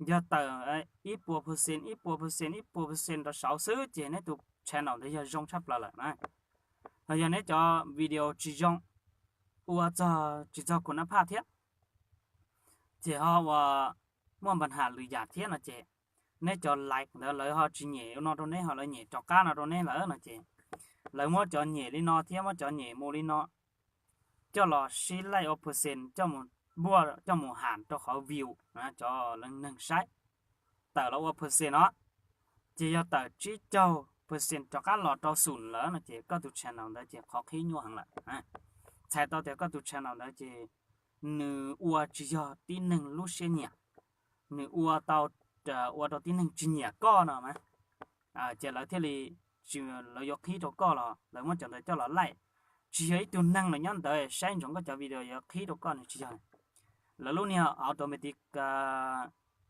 Yog tawm ib puas percent, ib puas percent, ib puas percent rau saud xwb ces neb tus channel ntawd yog zoo tshaj plaws lawm na. Ho yog neb cov video tsis zoo, ua txog tsis txog kuv nab phaj thiab, ces ho ua muaj npa ham lwm yam thiab no ces neb cov like ntawd lawv ho tsis nyem ua no rau neb, ho lawv nyem rov qab no rau neb lawm no ces lawv muab cov nyem li no thiab muab cov nyem mus li no coj los sib laij ua percent, coj mus npuaj, coj mus ham rau qhov view, cov neeg saib, tawm los ua percent no. Ces yog tawm tsib caug percent rov qab los rau xum lawm no ces koj tus channel ntawd ces qhov qhib nyuaj heev lawm. Txhais tau tias koj tus channel ntawd ces nws ua tsis yog tib neeg lub siab nyiam, nws ua tau, ua rau tib neeg tsis nyiam koj no mas, ces lawv thiaj li, lawv yuav qhib rau koj los lawv muab cov ntawd coj los laij. Tsis yog ib tug neeg los nyob ntawd saib ntsoov koj cov video yuav qhib rau koj, nws tsis yog. Lawv lub niag automatic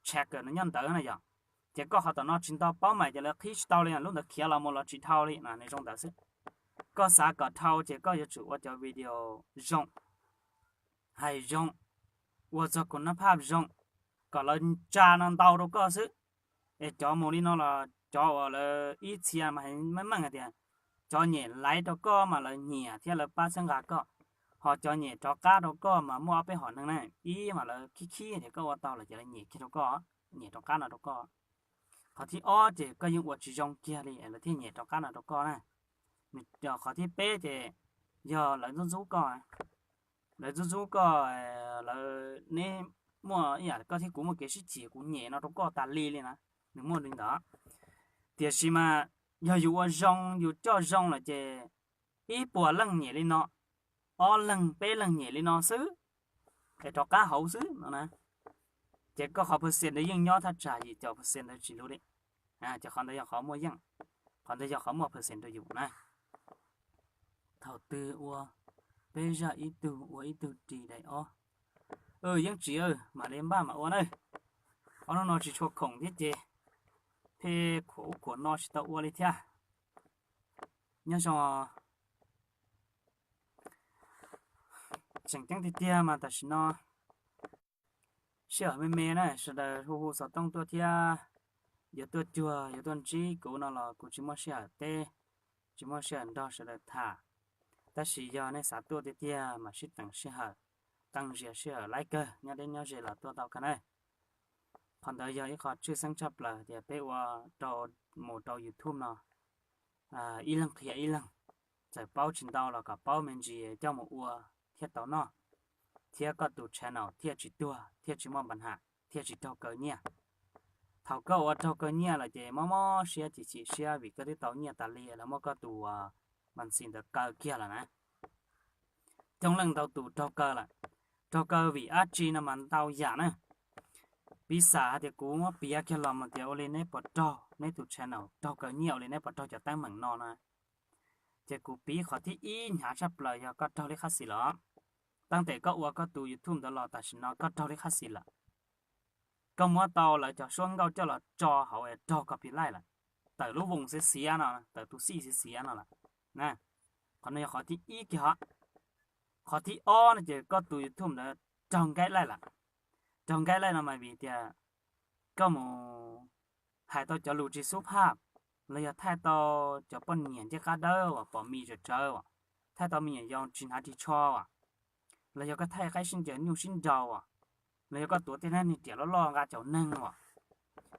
check no nyob ntawd na yom. Ces koj qhov tom no tsis nto paub mais ces lawv qhib tsis tau li, lub ntawd khiav los mus los tsis dhau li no, nws zoo ntawd xwb. Koj xav kom dhau ces koj yuav tsum ua cov video zoo, hais zoo, ua txog kuv nab phaj zoo, kom lawv tsa no ntau rau koj xwb. Es cov mus li no los cov uas lawv ib txhia mas meej meej hais tias cov nyem like rau koj mas lawv nyiam thiab lawv pab txhawb nqa koj. Ho cov nyem rov qab rau koj mas muaj ob peb hom neeg na, ib mas lawv khib khib tias koj ua tau lawm ces lawv nyem kiag rau koj, nyem rov qab no rau koj. Qhov thib ob ces koj yeej ua tsis zoo kiag li lawv thiaj nyem rov qab no rau koj na. Qhov thib peb ces yog lawv ntxub ntxub koj, lawv ntxub ntxub koj, lawv, neb muaj ib yam koj thiab kuv muaj kev sib chim, kuv nyem no rau koj tas li li na, nws muaj li ntawd. Tiam sis mas yog yus ua zoo, yus coj zoo lawm ces ib puas leej nyem li no, ob leeg peb leeg nyem li no xwb, es rov qab hauv xwb no na, ces koj qhov percent ntawd yeej nyob thaj tsam yim caum percent ntawd tsis luv li. Ces qhov ntawd yog qhov muaj yeej, qhov ntawd yog qhov muaj percent rau yus na. Thaum twg ua peb zaj ib tug ua ib tug ris daim ob. Yeej tsis, mam li npaj mam ua na. Ob hnub no tsis tshua khoom thiab ces pheej khuam ub khuam no tsis tau ua li thiab. Nyob zoo. Tseem ceeb tiag tiag mas tam sim no sij hawm me me na, sawv daws hu hu xov tooj tuaj thiab, yuav tuaj cuag yuav tuaj ntsib kuv no los kuv tsis muaj sij hawm teb, tsis muaj sij hawm nrog sawv daws tham. Tab sis yog nej xav tuaj tiag tiag mas sib teem sij hawm, qee zias sij hawm laib kawg, nyob deb nyob ze los tuaj tau kawg na. Qhov ntawd yog ib qho tshwj xeeb tshaj plaws tias peb ua rau, mus rau YouTube no ib leeg qhia ib leeg, txawm paub tsis ntau los kom paub me ntsis coj mus ua thiaj tau noj, thiab koj tus channel thiaj tsis tuag, thiaj tsis muaj npa ham, thiaj tsis raug kaw nyiaj. Thaum koj ua raug kaw nyiaj lawm ces mob mob siab chim chim siab vim koj twb tau nyiaj tas li lawv muab koj tus npa xis ntawd kaw kiag lawm na. Coob leej ntau tus raug kaw lawm. Raug kaw vim dab tsi no mas ntau yam na. Piv xam hais tias kuv muab piav kiag los mus tias ua li neb puas raug neb tus channel raug kaw nyiaj, ua li neb puas raug cov teeb meem no na. Ces kuv piv qhov thib ib hnyav tshaj plaws yog koj raug li qhab xis lawm. Tab tes koj ua koj tus YouTube ntawd los tam sim no koj raug li qhab xis lawm. Koj muab tau lawv cov suab nkauj coj los tso hauv es raug copyright lawm, tawm lub voos xiav xiav no, tawm tus xij xiav xiav no lawm. Qhov no yog qhov thib ib kiag os. Qhov thib ob no ces koj tus YouTube ntawd raug nkaib laij lawm. Raug nkaib laij no mas vim tias koj mus hais tau cov lus tsis xub phaj, los yog thaij tau cov poj niam ncej qab dawb uas pom mis tsawv tsawv as, thaij tau me nyuam yaus tsis hnav ris tsho as, los yog koj thaij qaib sib ncaws nyuj sib nraus as, los yog koj tuav tej niag riam loj loj nqa caum neeg as.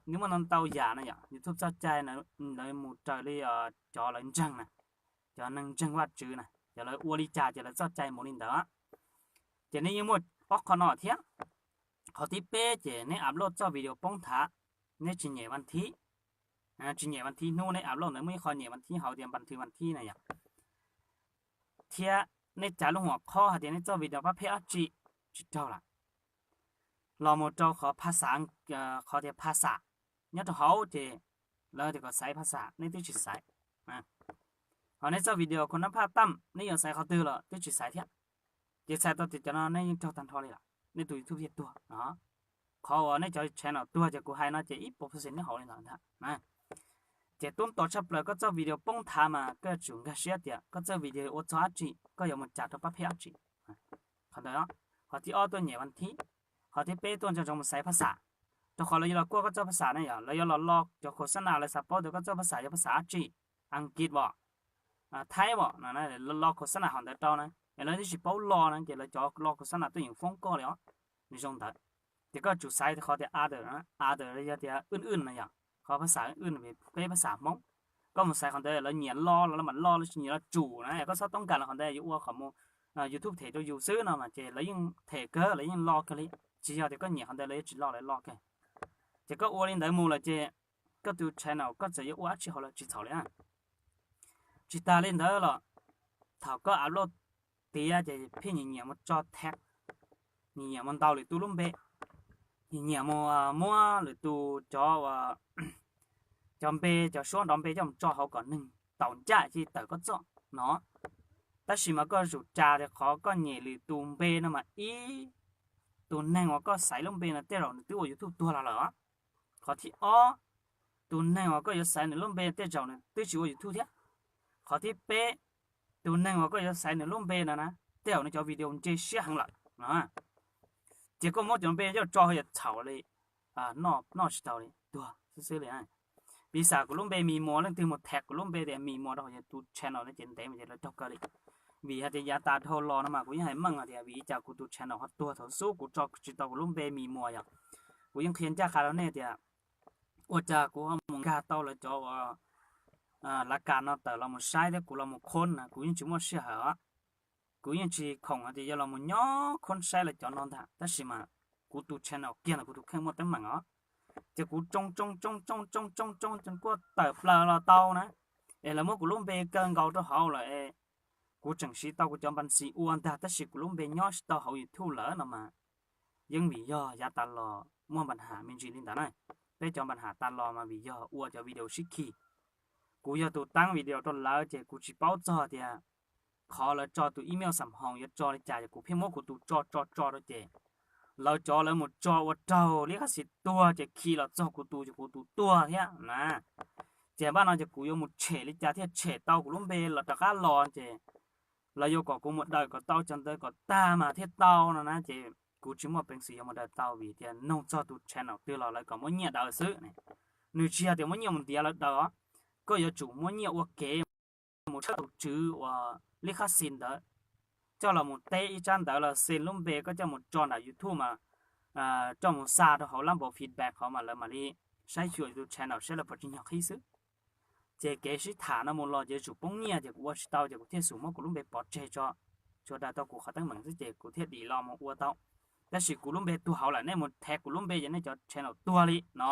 Nws muaj ntau ntau yam no yom, YouTube txoj cai ntawd mus raws li cov lawv ntseeg na, cov neeg ntseeg Vajtswv na, cov lawv ua li cas ces lawv txoj cai mus li ntawd. Ces neb yeej muaj ob qho no thiab. Qhov thib peb ces neb upload txoj video poob thav, neb tsis nyem vas thib, tsis nyem vas thib hnub neb upload ntawd muaj ib qho nyem vas thib hauv tias npas thwv vas thib na yom, thiab neb cav lub hua khob hais tias neb txoj video pab pheej dab tsi, tsis raug lawm. Los mus rau qhov pha xav, qhov tias pha xav nyob rau hauv ces lawv tias kom xaiv pha xav, neb twb tsis xaiv. Ho neb txoj video khuv nab phaj tam neb yuav xaiv qhov twg los twb tsis xaiv thiab. Ces txhais tau tias cov no nej yeej raug tag nrho li lawm, nej tus YouTube thiaj tuag no. Qhov uas nej cov channel tuag ces kuv hais no ces ib puas percent nyob hauv li ntawd ntag. Ces tub tos tshaj plaws koj txoj video poob thav mas koj yuav tsum nkag siab tias koj txoj video ua txog dab tsi, koj yuav mus cav rau pab pheej dab tsi. Qhov ntawd, qhov thib ob tuaj nyem vas thib, qhov thib peb tuaj nco ntsoov mus xaiv phaj xam, rau qhov lawv yuav los kuaj koj txoj phaj xam na yom, lawv yuav los lo cov khos xab nas lawv xav paub tias koj txoj phaj xam yog phaj xam dab tsi, Askiv as, Thaib as no, lo khos xab nas hom ntawd rau na, es lawv twb tsis paub lo na ces lawv cov lo khos xab nas tuaj yeem foob koj li os. Nws zoo ntawd. Ces koj tsum xaiv qhov tias other, other yog tias wb wb no yom, qhov phaj xam wb wb, peb phaj xam Hmoob. Koj mus xaiv qhov ntawd lawv nyiam lo los lawv mam lo, lawv tsis nyiam los tsum na, koj txhob toob kas los qhov ntawd yuav ua qhov mus YouTube them rau yus xwb no mas ces lawv yeej them kawg, lawv yeej lo kawg li. Tsis yog tias koj nyiam qhov ntawd lawv yuav tsis lo, lawv lo kawg. Ces koj ua li ntawd mus lawm ces koj tus channel koj txawm yuav ua dab tsi hauv los tsis txhaum li. Tsis tas li ntawd los thaum koj upload tiav ces pheej nyiam nyiam mus tso tag, nyiam nyiam mus ntaus lwm tus lub npe, nyiam nyiam mus muab lwm tus cov, cov npe cov suab nrov npe coj mus tso hauv kom neeg tau ncaj cia li tawm koj txoj no. Tab sis mas koj zuj zus tias qhov koj nyem lwm tus npe no mas ib, tus neeg uas koj xaiv lub npe no tej zaum nws twb ua YouTube tuag los lawm. Qhov thib ob, tus neeg uas koj yuav xaiv nws lub npe tej zaum nws twb tsis ua YouTube thiab. Qhov thib peb, tus neeg uas koj yuav xaiv nws lub npe no na, tej zaum nws cov video ntse siab heev lawm no. Ces koj muab cov npe coj tso hauv yam txhaum li, noj tsis tau li, tuag xwb xwb li. Piv xam kuv lub npe Mis Muas, leej twg mus tag kuv lub npe tias Mis Muas rau hauv yus tus channel no ces ntev mus ces lawv raug kaw li. Vim hais tias yav tas dhau los no mas kuv yeej hais meej hais tias vim li cas kuv tus channel ho tuag thaum xub kuv tso tsis tau kuv lub npe Mis Muas yom. Kuv yeej qhia ncaj qha rau nej tias ua cas kuv ho mus nkag tau lawv cov uas lav kas no tawm los mus saib thiab kuv los mus khoob na, kuv yeej tsis muaj sij hawm os. Kuv yeej tsis khoom hais tias yuav los mus nyob khoob saib lawv cov no ntag, tab sis mas kuv tus channel kiag ntawm kuv tus kheej muaj teeb meem os. Ces kuv tsoo tsoo tsoo tsoo tsoo tsoo tsoo kuj tawm plaws los tau na, es lawv muab kuv lub npe kaw nkaus rau hauv lawm es kuv tseem siv tau kuv cov npa xis ua ntag, tab sis kuv lub npe nyob tsis tau hauv YouTube lawm no mas yeej vim yog yav tas los muaj npa has me ntsis li ntawd na. Peb cov npa has tas los mas vim yog ua cov video sib khi. Kuv yog tus taab video rau lawv ces kuv tsis paub txog tias qhov lawv tso tus email xam hoos yuav tso li cas, ces kuv pheej muab kuv tus tso tso tso rau ces lawv cov lawv mus tso ua raug li qab xis tuag ces khi los txog kuv tus ces kuv tus tuag thiab na. Ces npaj no ces kuv yuav mus tshem li cas thiaj tshem tau kuv lub npe los rov qab los ces lawv yuav kom kuv mus daws kom tau cov ntawd kom tag mas thiaj tau no na, ces kuv tsis muaj peev xwm yuav mus daws tau vim tias noog txog tus channel twg los lawv kom muab nyiaj daws xwb. Nws tsis yog tias muab nyiaj mus ntiav lawv daws os, koj yuav tsum muab nyiaj ua kev mus tshawb tus tswv uas li qab xis ntawd coj los mus teb ib tsab ntawv los xee lub npe koj coj mus tso nram YouTube mas coj mus xa rau hauv lab npau feedback hauv mas lawv mam li saib xyuas tus channel saib lawv puas tsis nyog qhib xwb. Ces kev sib tham no mus los ces yuav tsum poob nyiaj ces kuv ua tsis tau ces kuv thiaj xum muab kuv lub npe pov tseg tso, tsuas daws tau kuv qhov teeb meem xwb ces kuv thiaj dim los mus ua tau. Tab sis kuv lub npe tuag hauv lawm, nej mus thav kuv lub npe ces nej cov channel tuag li no.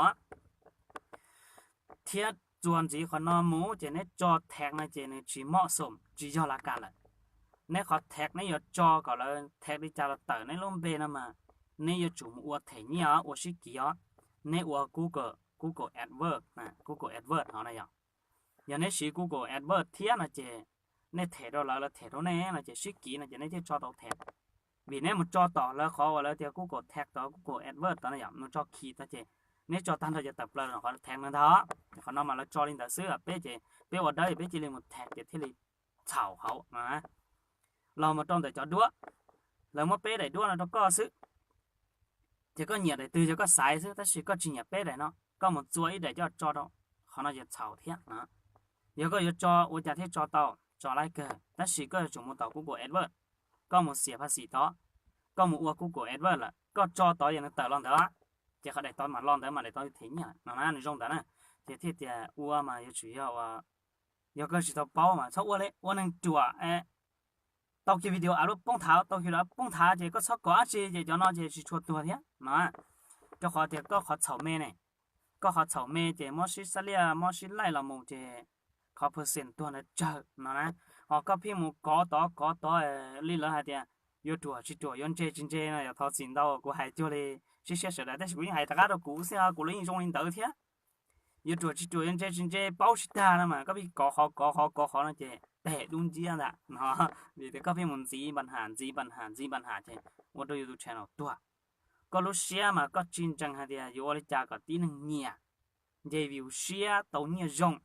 Thiab txuas ntxiv qhov no mus ces neb tso thav no ces nws tsis moj xom tsis yog lav kas lawm. Neb qhov thav neb yuav tso kom lawv thav li cas los tawm neb lub npe no mas neb yuav tsum mus ua them nyiaj os, ua sib kiv os. Neb ua Google, Google AdWords, Google AdWords no na yog. Yog neb siv Google AdWords thiab no ces nej them rau lawv, lawv them rau nej no ces sib kiv no ces neb thiaj tso tau thav. Vim neb mus tso tom lawv qhov uas lawv tias Google tag tod, Google AdWords tod no yog mus tso khi tod ces neb tso tag nrho ces tawm plaws qhov thav no ntag. Qhov no mas lawv tso li ntawd xwb, peb ces peb ua dawb peb cia li mus thav ces thiaj li txhaum hauv no. Los mus rau ntawm cov duab, lawv muab peb daim duab no rau koj xwb, ces koj nyiam daim twg ces koj xaiv xwb, tab sis koj tsis nyiam peb daim no koj mus txua ib daim coj tso rau, qhov no ces txhaum thiab. Yog koj yuav tso ua cas thiaj tso tau, tso laib kawg, tab sis koj yuav tsum mus tom Google AdWords, koj mus xiam phaj xim tod, koj mus ua Google AdWords lawm koj tso tod yog nws tawm los ntawd, ces qhov daim tod mam los ntawd mas daim tod them nyiaj no na, nws zoo ntawd na. Ces thiaj tias ua mas yuav tsum yog ua, yog koj tsis tau paub mas txhob ua li, ua neeg ruam tau kiag video av lub poob thav, tau kiag av poob thav ces koj txhob kov dab tsi ces cov no ces tsis tshua tuag thiab no. Rau qhov tias koj qhov txhaum me ne, koj qhov txhaum me ces muab sib xab liaj muab sib laij los mus ces qhov percent tuag ntawd tsawg no na. Ho koj pheej mus kov tod kov tod li lawv hais tias yuav ruam tsis ruam yuav ntse tsis ntse no yog thov txim ntau kuv hais cuag li sib siab sawv daws tab sis kuv yeej hais rov qab rau kuv xwb, kuv los yeej zoo li ntawd thiab. Yuav ruam tsis ruam yuav ntse tsis ntse paub tsis tag no mas koj pheej kov qhov kov qhov kov qhov no ces teg dub nciab ntag no. Vim tias koj pheej mus ntxiv npa has ntxiv npa has ntxiv npa has ces ua rau yus tus channel tuag. Koj lub siab mas koj tsis ntseeg hais tias yuav ua li cas kom tib neeg nyiam, nce view siab tau nyiaj zoo.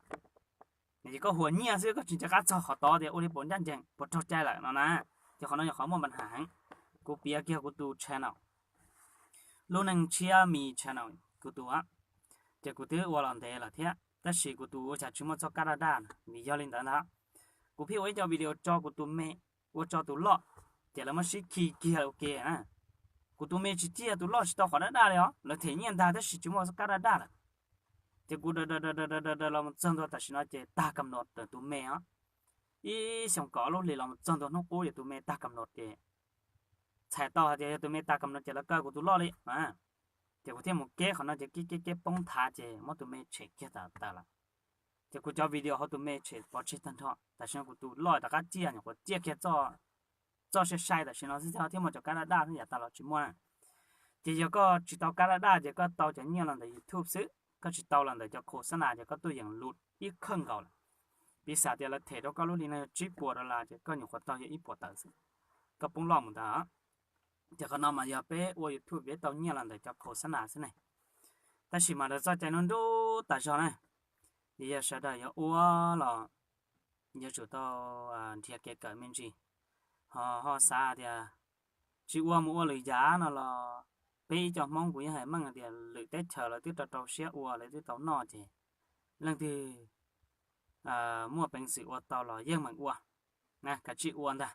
Ces koj huas nyiaj xwb koj tsis nco qab txog qhov tod tias ua li puas ncaj ncees puas raug cai lawm no na. Ces qhov no yog qhov muaj npa has heev. Kuv piav kiag kuv tus channel, lub neej tshiab me channel kuv tus, ces kuv twb ua los ntev lawm thiab tab sis kuv tus ua cas tsis muaj txoj kab daj daj na. Vim yog li ntawd ntag, kuv pheej ua ib co video tso kuv tus me, ua tso tus loj, ces lawv muab sib khi kiag ua ke na. Kuv tus me tsis ciaj, tus loj tsis tau qhov daj daj li os, lawv them nyiaj ntag tab sis tsis muaj txoj kab daj daj lawm. Ces kuv daws daws daws daws daws daws los mus txog ntua tam sim no ces tag kam nod tus me os. Ib xyoo kaum ob lub hlis los mus txog ntua hnub qub ces tus me tag kam nod ces txhais tau hais tias yog tus me tag kam nod ces lawv kaw kuv tus loj li. Ces kuv thiaj mus keb qhov no ces keb keb keb poob thav ces muab tus me tshem kiag tawm tawm lawm. Ces kuv cov video hauv tus me tshem pov tseg tag nrho, tam sim no kuv tus loj rov qab ciaj, nyuam qhuav ciaj kiag txoj sai sai tam sim no xwb thiab muaj cov kab daj daj xwb, yav tas los tsis muaj na. Ces yog koj tsis tau kab daj daj ces koj tau cov nyiaj los ntawm YouTube xwb, koj tsis tau los ntawm cov khos xab nas ces koj tuaj yeem lus ib kheej nkaus lawm. Piv xam tias lawv them rau koj lub hli no yog tsib puas dollar ces koj nyuam qhuav tau yog ib puas tawm xwb, koj poob loj mus ntawd. Ces qhov no mas yog peb ua YouTube peb tau nyiaj los ntawm cov khos xab nas xwb ne. Tab sis mas lawv txoj cai nruab nrub tas zog na, ces yog sawv daws yuav ua los yuav tsum tau nrhiav kev kawm me ntsis. Ho ho xav tias tsis ua mus ua lwm yam no los peb ib co Hmoob kuv yeej hais meej tias lwm teb chaws lawv twb rau rau siab ua lawv twb tau noj ces leej twg muaj peev xwm ua tau los yeej meem ua. Kav tsij ua ntag,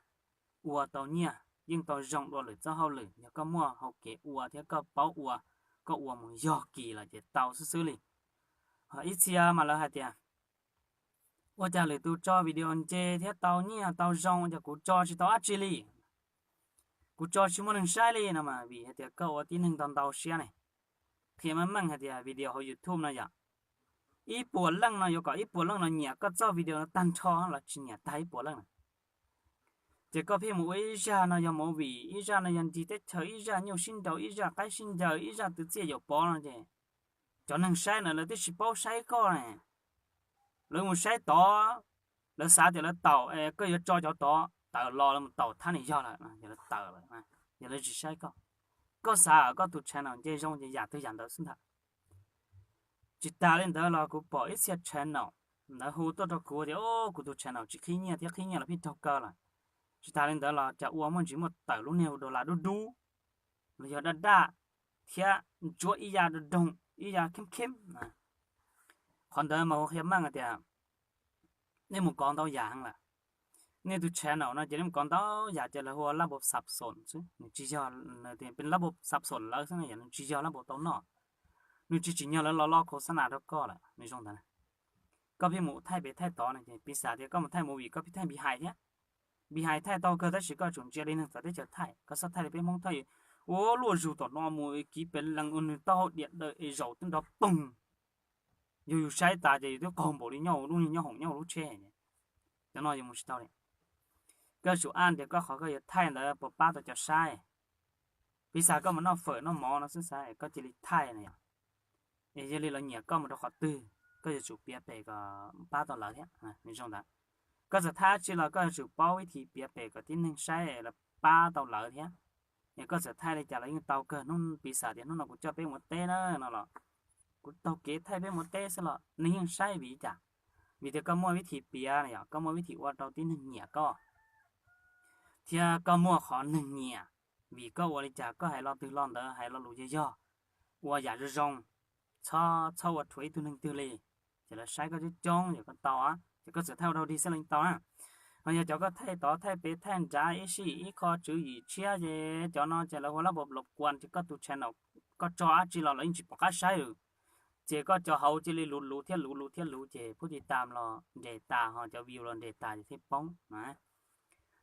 ua tau nyiaj yeej tau zoo dua lwm txoj hauj lwm yog koj muaj hau kev ua thiab koj paub ua, koj ua mus yog kis lawm ces tau xwb xwb li. Ho ib txhia mas lawv hais tias Ua cas lwm tus tso video nce thiab tau nyiaj tau zoo, ua cas kuv tso tsis tau dab tsi li? Kuv tso tsis muaj neeg saib li no mas vim hais tias koj ua tib neeg ntau ntau siab ne. Qhia meej meej hais tias video hauv YouTube no yom, ib puas leej no yuav kom ib puas leej no nyiam koj txoj video no tag nrho los tsis nyiam tag ib puas leej na. Ces koj pheej mus ua ib zaj no yog movie, ib zaj no yog nrig teb chaws, ib zaj nyuj sib nraus, ib zaj qaib sib ncaws, ib zaj twv txiaj yaum pov no ces cov neeg saib na lawv twb tsis paub saib koj ne. Lawv mus saib tod, lawv xav tias lawv taum, koj yuav tso cov tod tawm los lawv mus taum thab niam yog lawm, yog lawv tawm lawm, yog lawv tsis saib koj. Koj xav koj tus channel nce zoo ces yam twg yam ntawd xwb ntag. Tsis tas li ntawd los kuv pom ib txhia channel ntawd hu tuaj rau kuv tias, o, kuv tus channel tsis qhib nyiaj thiab qhib nyiaj los pheej raug kaw lawm. Tsis tas li ntawd los cas ua muaj ntsis muaj tawm lub niag dollar dub dub los yog daj daj thiab ntsuab ib yam doog doog ib yam kheeb kheeb. Qhov ntawd mas kuv qhia meej tias nej mus kov ntau yam heev lawm. Nej tus channel no ces nej mus kov ntau yam ces lawv hu ua lab npau xab xoom xwb, nws tsis yog, lab npau xab xoom lawv xwb no, yog nws tsis yog lab npau taub noj, nws tsis tsim nyog lawv los lo khos xab nas rau koj lawm, nws zoo ntawd. Koj pheej mus thaij pem thaij tod no ces piv xam tias koj mus thaij movie koj pheej thaij npi hais thiab. Npi hais thaij tau kawg tab sis koj yuav tsum ntsia li neeg txawv teb chaws thaij, koj txhob thaij li peb Hmoob thaij. Ua luaj zug tom no mus kiv pem lees ua nws taub hau diam daws es zaum twb nrov poog. Yog yus saib tas ces yus twb qaug npaum li nyob hauv lub niag nyob hoom nyob hauv lub tsheb. Cov no yus mus tsis tau li. Koj yuav tsum an tias koj qhov koj yuav thaij ntawd puas pab tau cov saib. Piv xam koj mus noj fawm noj mov no xwb xav koj cia li thaij no yom. Es yog li lawv nyiam koj mus rau qhov twg, koj yuav tsum piav pem kom pab tau lawv thiab, nws zoo ntawd. Koj txawm thaij dab tsi los koj yuav tsum paub vib thib piav pem kom tib neeg saib lawv pab tau lawv thiab. Es koj txawm thaij li cas los yeej tau kawg. Hnub piv xam tias hnub no kuv coj peb mus teb na no los, kuv taug kev thaij peb mus teb xwb los neeg yeej saib vim li cas? Vim tias koj muaj vib thib piav no yom, koj muaj vib thib ua rau tib neeg nyiam koj, thiab koj muaj qhov neeg nyiam. Vim koj ua li cas, koj hais lo twg lo ntawd, hais lo lus yog yog, ua yam zoo zoo, txhob txhob ua rhuav ib tug neeg twg li, ces lawv saib koj coob coob ces koj tau, ces koj txawm thaij ua dog dig xwb los yeej tau na. Ho yog cov koj thaij tod thaij pem thaij nrad ib sij ib qho tswv yim tshiab ces cov no ces lawv hu lab npau los kuas ces koj tus channel, koj tso dab tsi los lawv yeej tsis pom qab saib lawm. Ces koj cov hauv cia li luv luv thiab luv luv thiab luv ces pub tiv tam los nres tas ho cov view los nres tas ces thiaj poob na.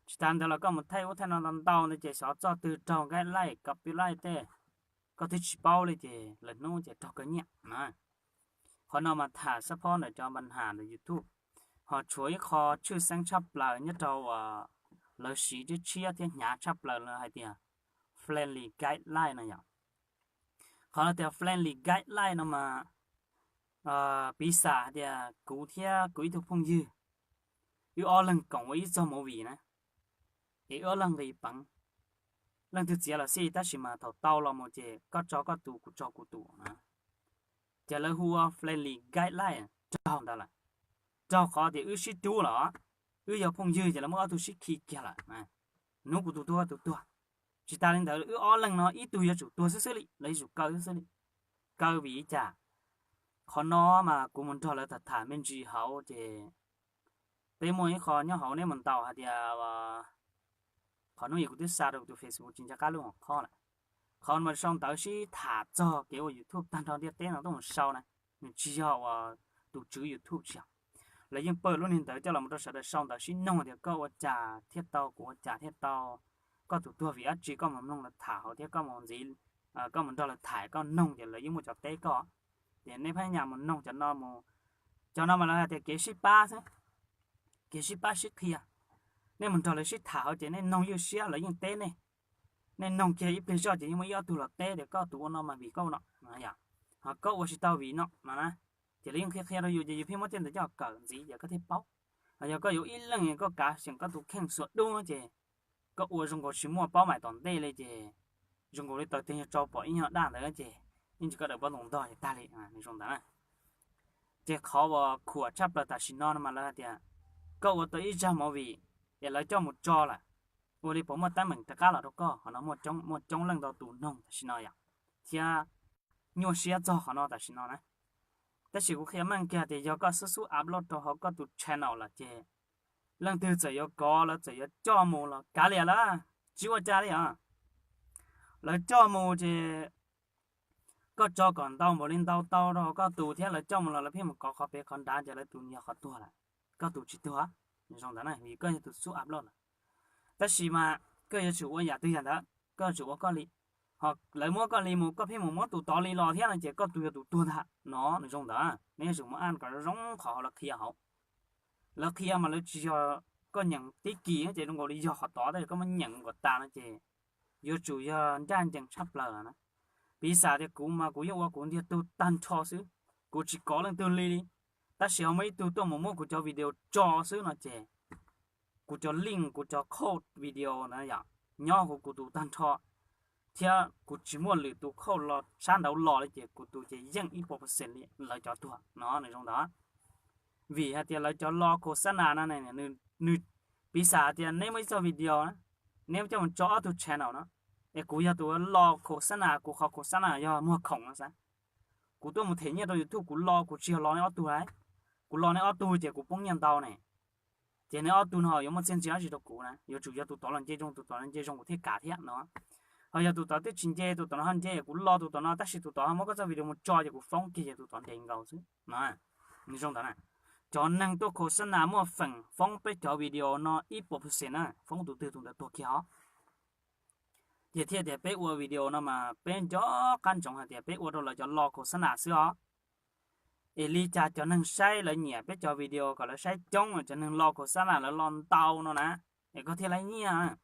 Tsis tas ntawd los koj mus thaij ub thaij no ntau ntau ntawd ces xyov txoj twg raug nkaib laij kab pib laij tej, koj twb tsis paub li ces lawv hnub ces raug koj nyiaj na. Qhov no mas tham xab phob ntawm cov npa nham ntawm YouTube, ho tshuav ib qho tshwj xeeb tshaj plaws nyob rau uas lawv siv tshiab tshiab thiab hnyav tshaj plaws lawv hais tias friendly guideline no yom. Qhov no tias friendly guideline no mas piv xam hais tias kuv thiab kuv ib tug phooj ywg, wb ob leeg koom ua ib txoj movie na, es wb ob leeg nqis peev, leej twg txiav los xij tab sis mas thaum tau los mus ces koj tso koj tus kuv tso kuv tus na. Ces lawv hu ua friendly guideline raug ntawd lawm, raug qhov tias wb sib rub los, wb yog phooj ywg ces lawv muab ob tug sib khi kiag lawm, hnub kuv tus tuag koj tus tuag. Tsis tas li ntawd wb ob leeg no ib tug yuav tsum tuag xwb xwb li, lawv yuav tsum kaw xwb xwb li. Kaw vim li cas? Qhov no mas kuv mus nrog lawv tham tham me ntsis hauv ces peb muaj ib qho nyob hauv, neb mus ntaus hais tias, qhov hnub ib kuv twb xa rau kuv tus Facebook tsis nco qab lub hom khob lawm. Qhov no mas sau ntawv sib tham txog kev ua YouTube tag nrho ntiaj teb no tuaj mus sau na, nws tsis yog uas tus tswv YouTube tsis yog. Lawv yeej pab lub niag ntawd coj los rau sawv daws sau ntawv sib noog tias koj ua cas thiaj tau, kuv ua cas thiaj tau, koj tus tuag vim dab tsi, koj mus mloog lawv tham hauv thiab koj mus ntxiv, koj mus nrog lawv tham koj noog ces lawv yeej muaj cov teb koj. Ces nej phab nyas mus noog cov no, cov no mas lawv hais tias kev sib pab xwb, kev sib pab sib qhia. Nej mus nrog lawv sib tham hauv ces nej noog ywj siab lawv yeej teb nej. Nej noog kiag ib pliag zoj ces yeej muaj ib ob tug los teb tias koj tus ua no mas vim koj ua no, ho koj ua tsis tau vim no no na. Ces lawv yeej qhia qhia rau yus ces yus pheej muab tej ntawd coj kawm ntxiv ces koj thiaj paub. Ho yog koj yuav ib leeg koj kav xyeem koj tus kheej xuas dub ces koj ua zoo nkaus tsis muaj paub maim tom ntej li ces zoo nkaus li taws tes yog tsau pom ib nyuag daj ntawd ces yeej tsis koj daws pob ntoo ntog ces tag li, nws zoo ntawd na. Ces qhov uas khuam tshaj plaws tam sim no no mas lawv hais tias koj ua tau ib zaj movie es lawv coj mus tso lawm, ua li puas muaj teeb meem rov qab los rau koj? Qhov no muaj coob leej ntau tus noog tam sim no yom, thiab nyuaj siab txog qhov no tam sim no na. Tab sis kuv qhia meej kiag tias yog koj xub xub upload rau hauv koj tus channel lawm ces leej twg txawm yuav kov, lawv txawm yuav coj mus los kav liam lawm, tsis ua cas li os. Lawv coj mus ces koj tso kom ntau npaum li ntau tau rau koj tus thiab lawv coj mus los lawv pheej mus kov qhov pem qhov nrad ces lawv tus yog qhov tuag lawm. koj tus tsis tuag. Zoo ntawd na, vim koj yog tus xub upload lawm. Tab sis mas koj yuav tsum ua yam twg yam ntawd, koj yuav tsum ua koj li. Ho lawv muab koj li mus, koj pheej mus muab tus tod li los thiab no ces koj tus yog tus tuag ntag no. Nws zoo ntawd, neb yuav tsum muab an kom zoo qhov lawv qhia hauv. Lawv qhia mas lawv tsis yog koj nyeem tib kis ces zoo nkaus li yog qhov tod, tab sis koj muab nyeem kom tas no ces yuav tsum yog ncaj ncees tshaj plaws na. Piv xam tias kuv mas kuv yeej ua kuv ntiag tug tag nrho xwb, kuv tsis kov leej twg li li. Tab sis ho muaj ib tug tuaj mus muab kuv cov video tso xwb no ces kuv cov link, kuv cov code video ntawd yom, nyob hauv kuv tus tag nrho, thiab kuv tsis muaj lwm tus code los sab nraud los li ces kuv tus ces yeej ib puas percent li lawv cov tuag no. Nws zoo ntawd, vim hais tias lawv cov lo khos xab nas no, nws, piv xam tias neb muaj ib txoj video na, neb coj mus tso ob tug channel no, es kuv yog tus lo khos xab nas, kuv qhov khos xab nas yog muag khoom no xav, kuv tuaj mus them nyiaj rau YouTube, kuv lo, kuv tsis yog lo neb ob tug lauj, kuv lo neb ob tug ces kuv poob nyiaj ntau ne. Ces neb ob tug no yuav muaj txiaj ntsig dab tsi rau kuv na? Yuav tsum yog tus tod los nce zoo, tus tod los nce zoo kuv thiaj kam thiab no. Ho yog tus tod twb tsis nce, tus tod no ho nce, kuv lo tus tod no tab sis tus tod ho muab koj txoj video mus tso ces kuv foob kiag ces tus tod nres nkaus xwb no. Nws zoo ntawd na. Cov neeg tuaj khos xab nas muaj feem foob peb cov video no ib puas percent na, foob tus twg tus ntawd tuag kiag os. Ces thiaj tias peb ua video no mas peb nco qab ntsoov hais tias peb ua rau lawv cov lo khos xab nas xwb os. Es li cas cov neeg saib lawv nyiam peb cov video kom lawv saib coob, cov neeg lo khos xab nas lawv lo ntau no na, es koj thiaj laib nyiaj.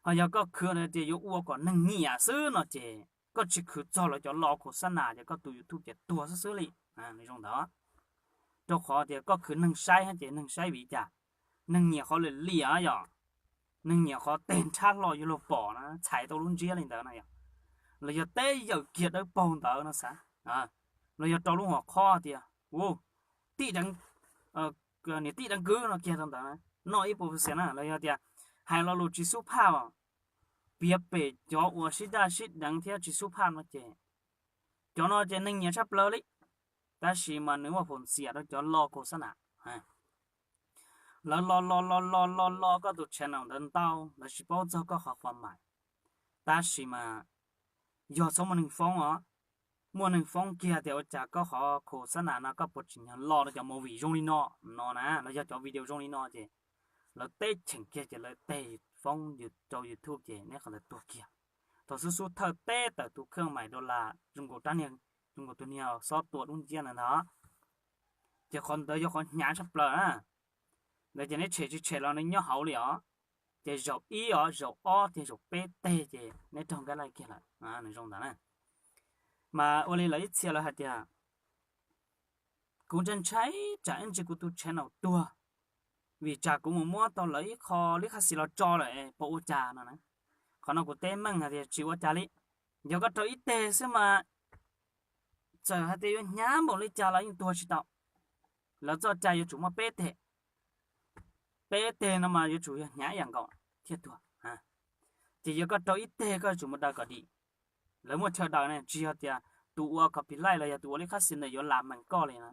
Ho yog koj khwv tias yuav ua kom neeg nyiam xwb no ces koj tsis khwv txog lawv cov lo khos xab nas ces koj tus YouTube ces tuag xwb xwb li. Nws zoo ntawd, rau qhov tias koj khwv neeg saib ces neeg saib vim cas? Neeg nyiam qhov liam liam yom, neeg nyiam qhov teg nrhab hlo yuav luag pom na, txhais tau lub ntsiab li ntawd na yom, los yog teb yawm kiag dawb paug ntawd no xav, los yog rau lub hom khob tias u, tij deev, niam tij deev kwv no kiag rau ntawd na, noj ib puas percent na. Los yog tias hais lo lus tsis xub phaj, piav pem cov uas sib daj sib deev thiab tsis xub phaj no ces cov no ces neeg nyiam tshaj plaws li. Tab sis mas nws muaj phom xiam rau cov lo khos xab nas. Lawv lo lo lo lo lo lo koj tus channel ntawd ntau, lawv tsis paub txog koj qhov format. Tab sis mas yog txhob muaj neeg foob os, muaj neeg foob kiag tias ua cas koj qhov khos xab nas no koj puas tsim nyog lo rau cov movie zoo li no, no na, los yog cov video zoo li no ces lawv teb cheem kiag ces lawv teg foob rau YouTube ces neb qhov ntawd tuag kiag. Thaum xub xub thawj teb tawm tus kheej mais dollar zoo nkaus rab niag, zoo nkaus tus niag xob tua dub nciab ntawd ntag. Ces qhov ntawd yog qhov hnyav tshaj plaws na. Ntawd ces neb tshem tsis tshem los nws nyob hauv li os. Ces zaum ib os, zaum ob thiab zaum peb teg ces neb raug nqaij laij kiag lawm. Nws zoo ntawd na. Mas ua li lawv ib txhia lawv hais tias kuv ntshai ntshai tsam ib ntsis kuv tus channel tuag, vim tsam kuv mus muab tau lawv ib qho lib qhab xis los tso lawm puas ua cas no na. Qhov no kuv teb meej hais tias tsis ua cas li. Yog koj raug ib teg xwb mas txawm hais tias yuav hnyav npaum li cas los yeej tuag tsis tau. Lawv txoj cai yuav tsum muaj peb teg, peb teg no mas yuav tsum yog hnyav ib yam nkaus thiaj tuag. Ces yog koj raug ib teg koj yuav tsum mus daws kom dim. Lawv muaj chaw daws ne, tsis yog tias tus ua copyright los yog tus ua lib qhab xis ntawd yuav lam mees koj li na.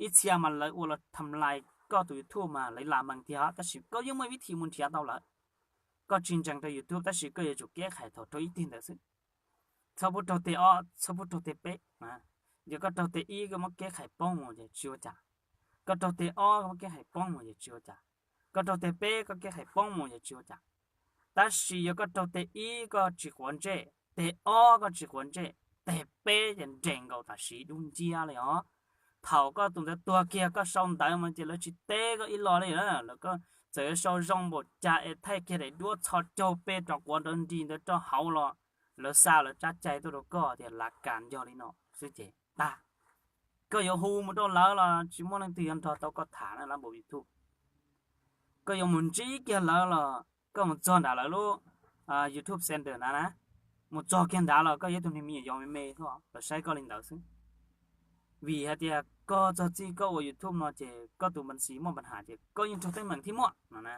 Ib txhia mas lawv ua los tham lais koj tus YouTube mas lawv lam mees tiag, tab sis koj yeej muaj vib thim mus nrhiav tau lawm. Koj tsis ntseeg rau YouTube tab sis koj yuav tsum keb qhais thaum raug ib teg ntawd xwb. Txhob pub raug teg ob, txhob pub raug teg peb. Yog koj raug teg ib koj muab keb qhais poob mus ces tsis ua cas. Koj raug teg ob koj muab keb qhais poob mus ces tsis ua cas. Koj raug teg peb koj keb qhais poob mus ces tsis ua cas. Tab sis yog koj raug teg ib koj tsis quav ntsej, teg ob koj tsis quav ntsej, teg peb ces nres nkaus tam sim dub nciab li os. Thaum koj tus ntawd tuag kiag koj sau ntawv mas ces lawv tsis teb koj ib los li. Lawv, koj txawm yuav sau zoo npaum cas es thaij kiag daim duab txho caug pes rov quav nrawv nris ntawd rau hauv los lawv xa lawv tsab cai tuaj rau koj tias lav kas yog li no xwb ces tag. Koj yuav hu mus rau lawv los tsis muaj leej twg yuav nrog tau koj tham na, lab npaum YouTube. Koj yuav mus ntsib kiag lawv los koj mus txog nram lawv lub YouTube center ntawd na, mus txog kiag nrad los koj yog ib tug neeg me nyuam yaus me me xwb, lawv saib koj li ntawd xwb. Vim hais tias koj txog txij koj ua YouTube no ces koj tus npas xis muaj npas has ces koj yeej raug teeb meem thiab muaj no na.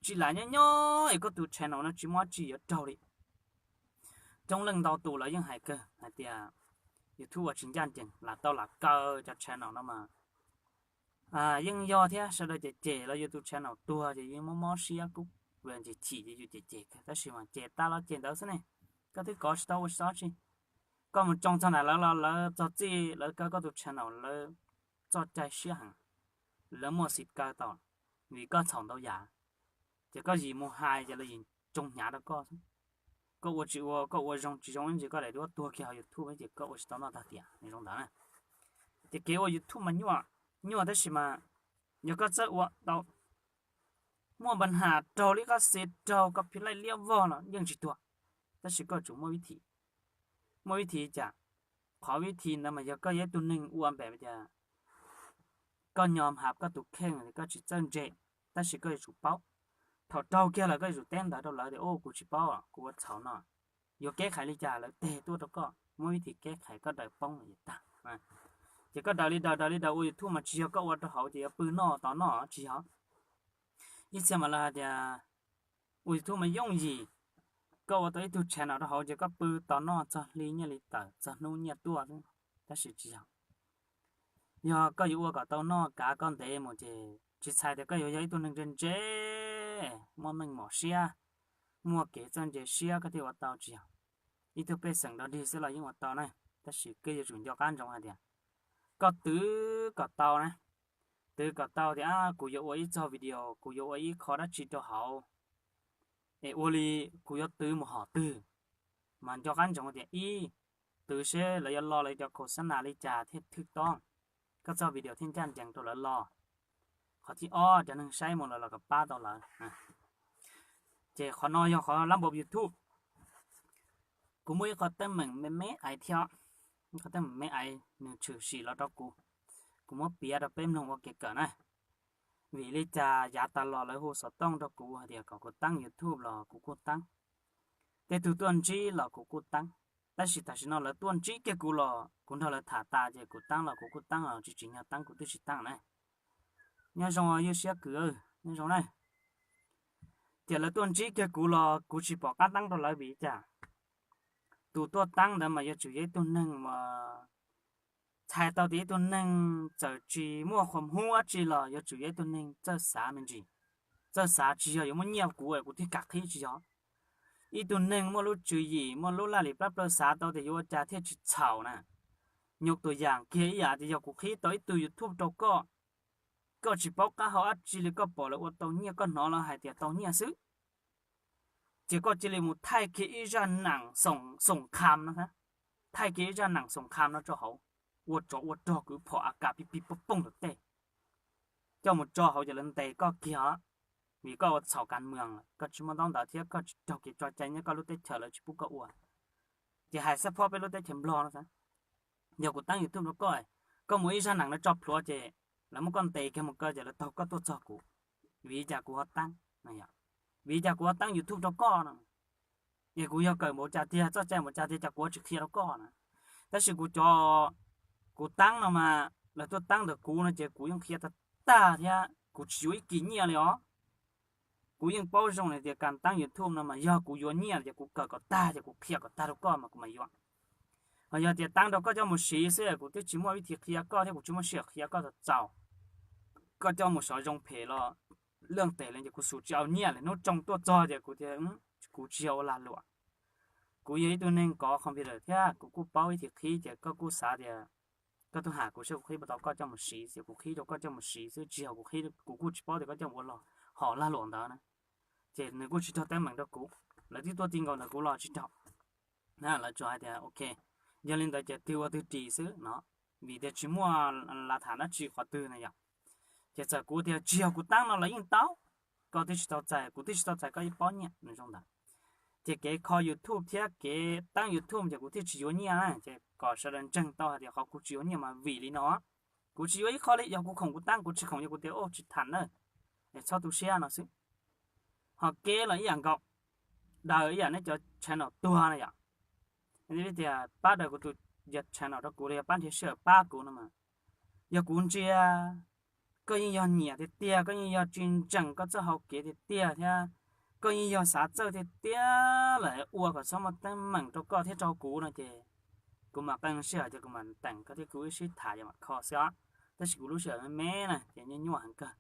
Tsis lam nyob nyob es koj tus channel no tsis muaj dab tsi yuav raug li. Coob leej ntau tus lawv yeej hais kawg hais tias YouTube ua tsis ncaj ncees, lam tau lam kaw cov channel no mas yeej yog thiab, sawv daws cem cem los yus tus channel tuag ces yeej mob mob siab kub, ntsis chim ces yus cem cem kawg, tab sis mas cem tas los cem ntawd xwb ne, koj twb kov tsis tau ua tsis tau dab tsi. Koj mus tsoo txog ntawm lawv los lawv txog txij lawv kaw koj tus channel lawv txoj cai siab heev. lawv muaj xim kaw tau, vim koj txhaum ntau yam, ces koj yim mus hais ces lawv yim tsoo hnyav rau koj xwb. Koj ua tsis ua, koj ua zoo tsis zoo ib ntsis koj daim duab tuag kiag hauv YouTube ces koj ua tsis tau noj tag tiam zoo ntawd na. Ces kev ua YouTube mas nyuaj, nyuaj tab sis mas yog koj txawj ua tau, muaj npa nham raug li qab xis raug koj phi laij liab vog los yeej tsis tuag, tab sis koj tsum muaj vib thim. Muaj vib thim cas? Qhov vib thim ntawd mas yog koj yog ib tug neeg ua npaum tias koj nyom hab koj tus kheej, koj tsis txawj ntse, tab sis koj yuav tsum paub. Thaum raug kiag lawm koj yuav tsum teb ntawd rau lawv tias, u, kuv tsis paub, kuv ua txhaum no, yuav keb khaiv li cas, lawv teg tuaj rau koj, muaj vib thim keb khaiv koj daws poob lawm tag. Ces koj daws li daws daws li daws ua YouTube mas tsis yog koj ua rau hauv ces yuav pw noj tos noj tsis yog. Ib txhia mas lawv hais tias ua YouTube mas yooj yim, koj ua tau ib tug channel rau hauv ces koj pw tos noj txog hli nyiaj li tawm txog hnub nyiaj tuaj xwb, tab sis tsis yog. Yog koj yuav ua kom tau noj kav koj ntev mus ces tsis txhais tias koj yuav yog ib tug neeg ntse ntse, muaj meej mom siab, muaj kev txawj ntse siab koj thiaj ua tau, tsis yog. Ib tug pej xeem dog dig xwb los yeej ua tau na, tab sis koj yuav tsum nco qab ntsoov hais tias koj twv kom tau na, twv kom tau tias kuv yuav ua ib txog video, kuv yuav ua ib qho dab tsi rau hauv es ua li kuv yuav twv mus hom twg, mas nco qab ntsoov tias ib, twv seb lawv yuav lo lawv cov khos xab nas li cas thiaj thwj tob, koj txoj video thiaj ncaj ncees rau lawv los. Qhov thib ob, cov neeg saib mus lawv los kom pab tau lawv. Ces qhov no yog qhov lab npau YouTube. Kuv muaj ib qho teeb meem me me aiv thiab, ib qho teeb meem me aiv nws tshwm sim los rau kuv, kuv muab piav rau peb mloog ua kev kawm na. Vim li cas yav tas los lawv hu xov tooj rau kuv hais tias kom kuv teeb YouTube los kuv kuj teeb, tej tug tuaj ntsib los kuv kuj teeb, tab sis tam sim no lawv tuaj ntsib kiag kuv los kuv nrog lawv tham tas ces kuv teeb los kuv kuj teeb, tsis tsim nyog teeb kuv twb tsis teeb na. Nyob zoo ywj siab kwv, nyob zoo na. Ces lawv tuaj ntsib kiag kuv los kuv tsis pom qab teeb rau lawv vim li cas? Tus tuaj teeb ntawd mas yuav tsum yog ib tug neeg mas txhais tau tias ib tug neeg txawm tsis muaj qhov hub dab tsi los yuav tsum yog ib tug neeg txawj xav me ntsis. Txawj xav tsis yog yuav muab nyiaj kuv kuv thiaj kam qhib, tsis yog. Ib tug neeg muaj lub tswv yim, muaj lub laj lim plab plaws xav tau tias yuav ua cas thiaj tsis txhaum na. Nyuj tus yam kiag ib yam tias yog kuv qhib tau ib tug YouTube rau koj, koj tsis paub qab hau dab tsi li koj pom lawv ua tau nyiaj koj hnov lawv hais tias tau nyiaj xwb, ces koj cia li mus thaij kiag ib zaj neem xoom kham no, thaij kiag ib zaj neem xoom kham no rau hauv, ua tsov ua rog kwv phom a kas pib pib pooj pooj ntawm tej, coj mus tso hauv ces lawv ntes koj kiag os. Vim koj ua txhaum kas mws, koj tsis muaj ntaub ntawv thiab koj tsis raug kev tso cai nyob koj lub teb chaws, lawv tsis pub koj ua. Ces hais xab phob peb lub teb chaws Nplog no, yog kuv teeb YouTube rau koj, koj mus ib zaj neem no tso plhuav ces lawv muab koj ntes kiag mus kaw ces lawv taug koj tuaj txog kuv. Vim li cas kuv ho teeb? Vim li cas kuv ho teeb YouTube rau koj no? Es kuv yog kawm npaum cas tiag, txoj cai npaum cas tiag cas kuv tsis qhia rau koj na? Tab sis kuv cov, kuv teeb no mas lawv tuaj teeb ntawm kuv no ces kuv yeej qhia tag tag thiab kuv tsis yuav ib kis nyiaj li os. Kuv yeej paub zoo hais tias kas teeb YouTube no mas yog kuv yuav nyiaj ces kuv kawm kom tag ces kuv qhia kom tag rau koj mas kuv mam yuav. Ho yog tias teeb rau koj coj mus siv xwb kuv twb tsis muaj vib thim qhia koj thiab kuv tsis muaj sij hawm qhia koj txaus txaus. Koj coj mus sov zoo phem los leej tes li ces kuv xum tsis au nyiaj li, hnub tsoo tuaj txog ces kuv tias kuv tsis yog ua lag luam. Kuv yog ib tug neeg kov computer thiab kuv kuj paub vib thim qhib ces koj kuj xav tias koj tuaj ham kuv saib kuv qhib puas tau koj coj mus siv xwb, kuv qhib rau koj coj mus siv xwb, tsis yog kuv qhib, kuv kuj tsis paub tias koj coj mus ua hom lag luam ntawd na. Ces nws kuj tsis raug teeb meem rau kuv, lawv twb tuaj ti nkaus ntawm kuv los tsis raug. Lawv tsuas hais tias ok, yog li ntawd ces twg ua twg ris xwb no, vim tias tsis muaj lav tham dab tsi qhov twg na yom. Ces txawm kuv tias tsis yog kuv teeb no los yeej tau, koj twb tsis tau txais, kuv twb tsis tau txais koj ib pob nyiaj no zoo ntawd. Ces kev kho YouTube thiab kev teeb YouTube ces kuv thiaj tsis yuav nyiaj na, ces kom sawv daws ntseeg tau hais tias qhov kuv tsis yuav nyiaj mas vim li no. Kuv tsis yuav ib qho li, yog kuv khoom kuv teeb, kuv tsis khoom yog kuv tias u tsis tham na, es txhob tu siab no xwb. Ho kev los ib yam nkaus, daws ib yam neb cov channel tuag na yom. Tias pab daws kuv tus channel rau kuv los yog pab nrhiav sij hawm pab kuv no mas, yog kuv ntsia koj yeej yog nyiam tiag tiag, koj yeej yog tsis ntseem koj txoj hau kev tiag tiag thiab koj yeej yog xav txawj tiag tiag lawm ua kom txhob muaj teeb meem rau koj thiab rau kuv no ces kuv mam qee sij hawm ces kuv mam teem koj thiab kuv wb sib tham ces mam kho xwb os. Tab sis kuv lub sij hawm me me na ces nyuaj nyuaj heev kawg.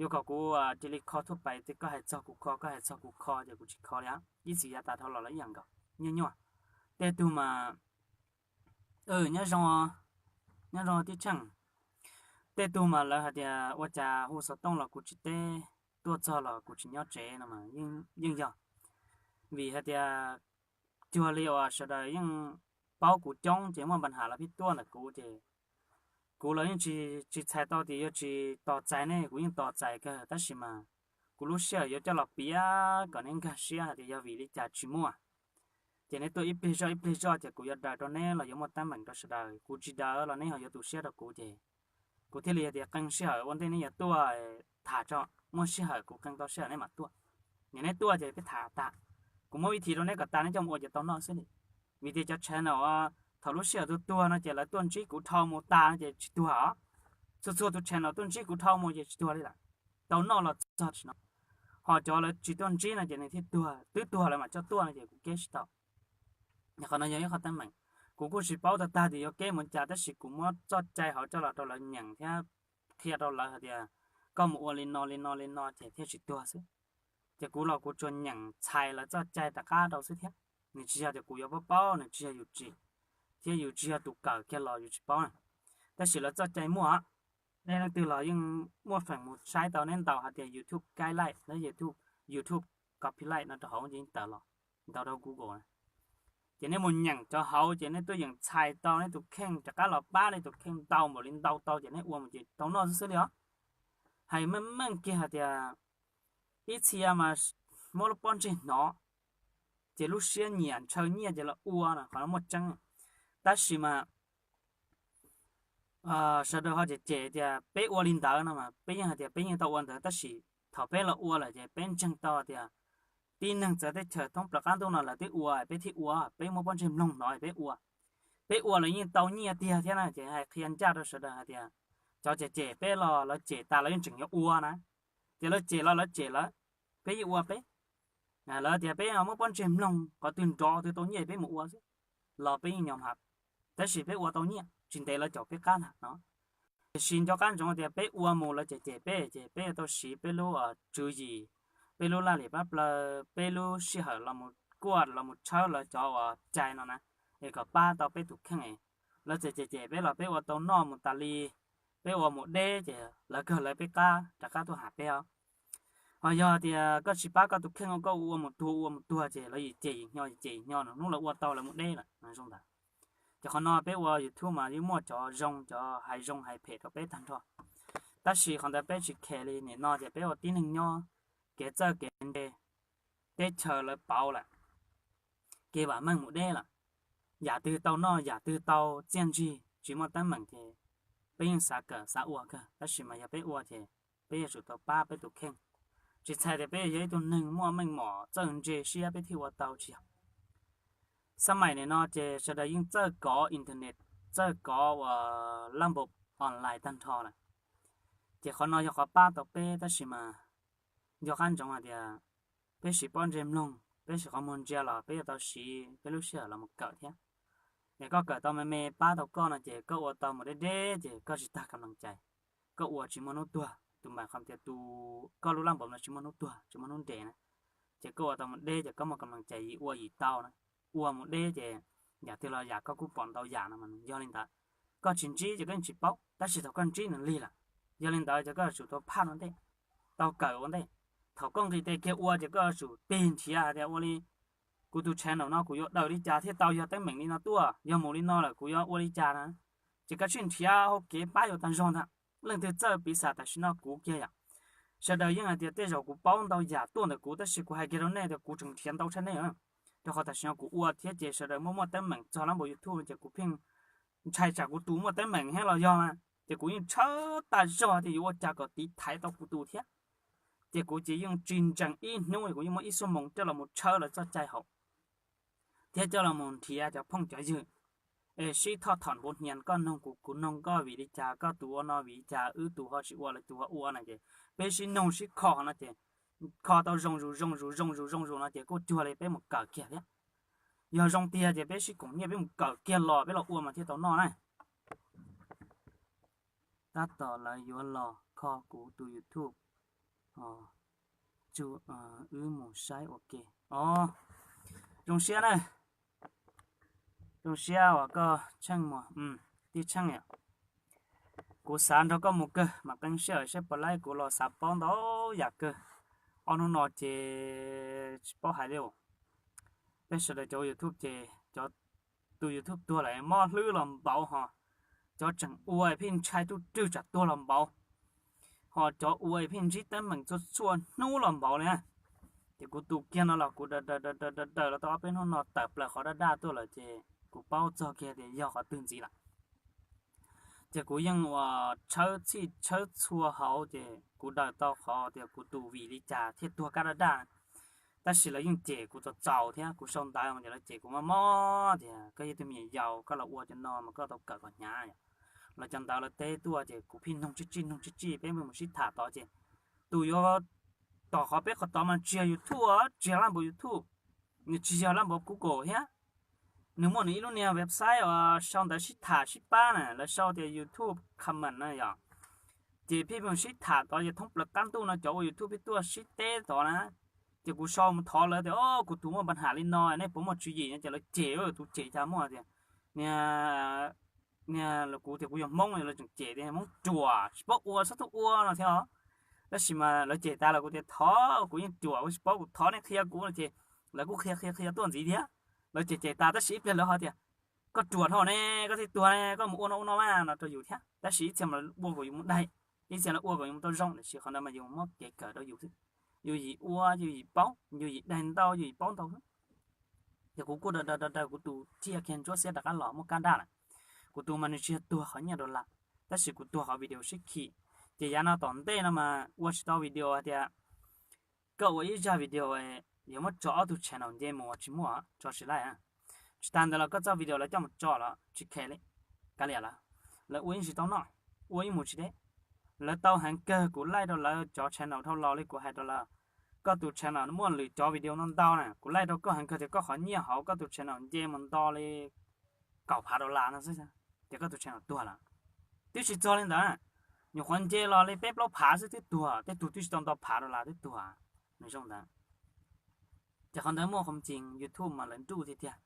Yuav kom kuv cia li kho thuaj pais tias koj hais txog kuv kho, koj hais txog kuv kho ces kuv tsis kho li. Ib txwm yav tas dhau los los ib yam nkaus, nyuaj nyuaj. Tej tug mas, nyob zoo, nyob zoo tib tsheej. Tej tug mas lawv hais tias ua cas hu xov tooj los kuv tsis teb, tuaj txog los kuv tsis nyob tsev no mas yeej yog. Vim hais tias cuag li uas sawv daws yeej paub kuv coob ces muaj npa nham los pheej tuaj ntawm kuv ces kuv los yeej tsis txhais tau tias yuav tsis tos txais nej, kuv yeej tos txais kawg tab sis mas kuv lub sij hawm yuav coj los piav kom neb nkag siab hais tias yog vim li cas tsis muaj. Ces neb tuaj ib pliag zoj ib pliag zoj ces kuv yuav daws rau neb los yuav muaj teeb meem rau sawv daws, kuv tsis daws los neb ho yuav tu siab rau kuv ces kuv thiaj li tias qee sij hawm ua ntej neb yuav tuaj tham tso, muaj sij hawm kuv qee tau sij hawm neb mam tuaj. Nim neb tuaj ces peb tham tas, kuv muab vib thim rau neb kom tas neb coj mus ua ces tau noj xwb li. Vim tias cov channel thaum lub sij hawm tuag tuag no ces lawv tuaj ntsib kuv dhau mus tas no ces tsis tuag os. Txhua txhua tus channel tuaj ntsib kuv dhau mus ces tsis tuag li lawm, tau noj los txog tsis no. Ho cov lawv tsis tuaj ntsib no ces nws thiaj tuag, twb tuag lawv mam coj tuaj no ces kuv keb tsis tau. Qhov no yog ib qhov teeb meem, kuv kuj tsis paub tag tag tias yuav keb mus cas tab sis kuv muab txoj cai hauv coj los rau lawv nyeem thiab qhia rau lawv hais tias koj mus ua li no li no li no ces thiaj tsis tuag xwb. Ces kuv los kuv tsuas nyeem txhais lawv txoj cai rov qab rau xwb thiab. Nws tsis yog tias kuv yuav paub paub, nws tsis yog yus tsim, thiab yus tsis yog tus kawm kiag los yus tsis paub na. Tab sis lawv txoj cai muaj, nej leej twg los yeej muaj feem mus saib tau, neb ntaus hais tias YouTube guideline, YouTube copyright no rau hauv ces yeej tawm los, ntaus rau Google na. Ces nej mus nyeem cov hauv ces nej tuaj yeem txhais tau nej tus kheej rov qab los pab nej tus kheej ntau npaum li ntau tau ces nej ua mus ces tau noj xwb xwb li os. Hais meej meej kiag hais tias ib txhia mas muab lub pob ntseg hnov, ces lub siab nyiam ntshaw nyiaj ces los ua no, qhov no muaj tseeb. Tab sis mas sawv daws ho cem cem tias peb ua li ntawd no mas peb yeej hais tias peb yeej tau ua ntawd tab sis thaum peb los ua lawm ces peb ntseeg tau tias tib neeg txawv teb chaws thoob plaws qab ntuj no lawv twb ua peb thiaj ua, peb muab pob ntseg mloog hnov peb ua. Peb ua lawv yeej tau nyiaj tiag thiab na ces hais qhia ncaj rau sawv daws hais tias cov cem cem peb los lawv cem tas lawv yeej tseem yuav ua na. Ces lawv cem los lawv cem lawv, peb yeej ua peb. Lawv tias peb muab pob ntseg mloog qhov twg nrov twg tau nyiaj peb mus ua xwb, los peb yeej nyom hab, tab sis peb ua tau nyiaj tsis ntev lawv caum peb qab ntag no. Tiam sis nco qab ntsoov tias peb ua mus lawv cem cem peb ces peb yuav tau siv peb lub tswv yim, peb lub laj lim pab plaws, peb lub sij hawm los mus kuaj los mus tshawb lawv cov uas cai no na, es kom pab tau peb tus kheej. Lawv txawm cem cem peb los peb ua tau noj mus tas li, peb ua mus deb ces lawv kawg lawv peb qab rov qab tuaj ham peb os. Ho yog tias koj tsis pab koj tus kheej ua, koj ua mus tuag ua mus tuag ces lawv yim cem yim hnyo yim cem yim hnyo no hnub lawv ua tau lawv mus deb lawm no zoo ntawd. Ces qhov no peb ua YouTube mas yeej muaj cov zoo cov hais zoo hais phem rau peb tag nrho. Tab sis qhov ntawd peb tsis care li, nim no ces peb ua tib neeg nyob, kev txawj kev ntse, teb chaws lawv pauv lawm, kev vam meej mus deb lawm. Yam twg tau noj yam twg tau txiaj ntsig tsis muaj teeb meem ces peb yeej xav kawm xav ua kawg tab sis mas yog peb ua ces peb yuav tsum tau pab peb tus kheej. Tsis txhais tias peb yog ib tug neeg muaj meej mom txawj ntse siab peb thiaj ua tau tsis yog. Xab maim nim no ces sawv daws yeej txawj kov internet, txawj kov uas laj npam online tag nrho lawm. Ces qhov no yog qhov pab tau peb tab sis mas nco qab ntsoov hais tias peb siv pob ntseg mloog, peb siv qhov muag ntsia los peb yuav tau siv peb lub sij hawm los mus kawm thiab. Es koj kawm tau me me pab tau koj no ces koj ua tau mus deb deb ces koj tsis tag kam lees cai, koj ua tsis muaj hnub tuag, tus mam qhov tias tus koj lub laj npam no tsis muaj hnub tuag tsis muaj hnub nres na. Ces koj ua tau mus deb ces koj muaj kam lees cai yim ua yim tau na. Ua mus deb ces yam twg los yam koj kuj pom ntau yam no mas yog li ntawd. Koj tsis ntsib ces koj yeej tsis paub tab sis thaum koj ntsib nws lig lawm. Yog li ntawd ces koj yuav tsum tau phaj ua ntej, tau kawm ua ntej. Thaum koj nqis tes kiag ua ces koj yuav tsum tig nrhiav hais tias ua li kuv tus channel no kuv yuav daws li cas thiaj tau yog teeb meem li no tuaj, yog mus li no lawm kuv yuav ua li cas na. Ces koj tsij nrhiav hauv kev pab yuav tag zog ntag. Leej twg txawj piv xam tam sim no kuv kiag yom. Sawv daws yeej hais tias tej zaum kuv paub ntau yam tuaj ntawm kuv tab sis kuv hais kiag rau nej tias kuv tseem nrhiav ntau tshaj nej. Rau qhov tam sim no kuv ua thiab ces sawv daws muaj muaj teeb meem txog lab npam YouTube ces kuv pheej ntshai tsam kuv tus muaj teeb meem thiab los yog mas ces kuv yeej tshawb tas zog tias yuav ua cas kom tiv thaiv tau kuv tus thiab. Ces kuv ces yeej tsis ntsees ib hnub, kuv yeej muab ib xuab moos coj los mus tshawb lawv txoj cai hauv thiab coj los mus nrhiav cov phooj cov ywg, es sib thoj thom npuv hnias, koj noog kuv kuv noog koj vim li cas, koj tus ua no vim li cas, wb tus ho tsis ua lawv tus ho ua no ces peb sib noog sib kho no ces kho tau zoo zus zoo zus zoo zus zoo zus no ces kuj cuag li peb mus kawm kiag thiab. Yog zoo tiag ces peb sib koom nyiaj peb mus kawm kiag los peb los ua mas thiaj tau noj na. Tab tom lawv yuav los kho kuv tus YouTube, wb mus saib ua ke. Os, zoo siab na, zoo siab uas koj tsheej muag, tij tsheej yom. Kuv xav nrog koj mus kawg mas qee sij hawm saib puas laib, kuv los xav paub ntau yam kawg. Ob hnub no ces tsis paub hais li. Peb sawv daws cov YouTube ces cov tus YouTube tuag lawm mob hlwb los npaum ho, cov tseem ua pheej ntshai tuj rwg tsam tuag los npaum, ho cov ua pheej ntsib teeb meem txhua txhua hnub los npaum li na. Ces kuv tus kiag no los kuv daws daws daws daws daws los tau ob peb hnub no tawm plaws qhov daj daj tuaj lawm ces kuv paub txog kiag tias yog qhov twg ntxiv lawm. Ces kuv yeej uas tshawb txhij tshawb txhua hauv ces kuv daws tau qhov tias kuv tus vim li cas thiaj tuag kab daj daj. Tab sis lawv yeej cem kuv txaus txaus thiab kuv sau ntawv mas ces lawv cem kuv mob mob tias koj yog ib tug me nyuam yaus koj los ua cov no mas koj tau kawm kom hnyav yom. Los cov ntawv lawv teb tuaj ces kuv pheej nug tsib tsij nug tsib tsij, peb mus sib tham tod ces tus yuav tom qhov peb qhov tod mas tsis yog YouTube, tsis yog lab npaum YouTube, nws tsis yog lab npaum Google thiab. Nws muaj nws ib lub niag website uas sau ntawv sib tham sib pab na, lawv sau tias YouTube comment na yom. Ces pheej mus sib tham tod ces thoob plaws qab ntuj no cov ua YouTube pheej tuaj sib teb tod na. Ces kuv sau mus thov lawv tias, o, kuv tus muaj npa ham li no, nej puas muaj tswv yim no? Ces lawv cem, tus cem cas muaj tias, niag, niag kuv tias kuv yog Hmoob, lawv tseem cem tias Hmoob ruam tsis paub ua txhob tuaj ua no thiab os. Tab sis mas lawv cem tas los kuv tias thov, kuv yeej ruam kuv tsis paub, kuv thov nej qhia kuv no ces lawv kuj qhia qhia qhia tuaj ntxiv thiab. Lawv cem cem tas tab sis ib pliag lawv ho tias, koj ruam dhau ne, koj thiaj tuag ne, koj mus ua no ua no mas no rau yus thiab. Tab sis ib txhia mas lawv ua kom yus mus daig, ib txhia lawv ua kom yus mus tau zoo, tab sis qhov ntawd mas yus muab kev kawm rau yus xwb. Yus yim ua yus yim paub, yus yim daig ntau yus yim paub ntau xwb. Ces kuv kuj daws daws daws daws kuv tus cia kiag ntsuab xiab rov qab los muaj kab daj lawm. Kuv tus mas nws tsis yog tuag qhov nyiaj dollar, tab sis kuv tuag qhov video sib khi. Ces yav no tom ntej no mas ua tsis tau video hais tias koj ua ib zaj video yuav muab tso ob tug channel nce mus tsis muaj, tso tsis laij. Tsis tas ntawd los koj txoj video lawv coj mus tso los tsis khe li, kav liam lawm. Lawv ua ib tsis tau noj, ua ib mus tsis deb. Lawv tau heev kawg, kuv laij rau lawv cov channel dhau los li kuv hais rau lawv, koj tus channel muaj lwm cov video ntau ntau na, kuv laij rau koj heev kawg tias koj qhov nyiaj hauv koj tus channel nce mus nto li kaum phav dollar no xwb, ces koj tus channel tuag lawm. Twb tsis txog li ntawd, nyuam qhuav nce los li peb plaub phav xwb twb tuag, tej tug twb tsis tau nto phav dollar twb tuag, nws zoo ntawd. Ces qhov ntawd muaj qhov tseeb, YouTube mas lawv nruj tiag tiag.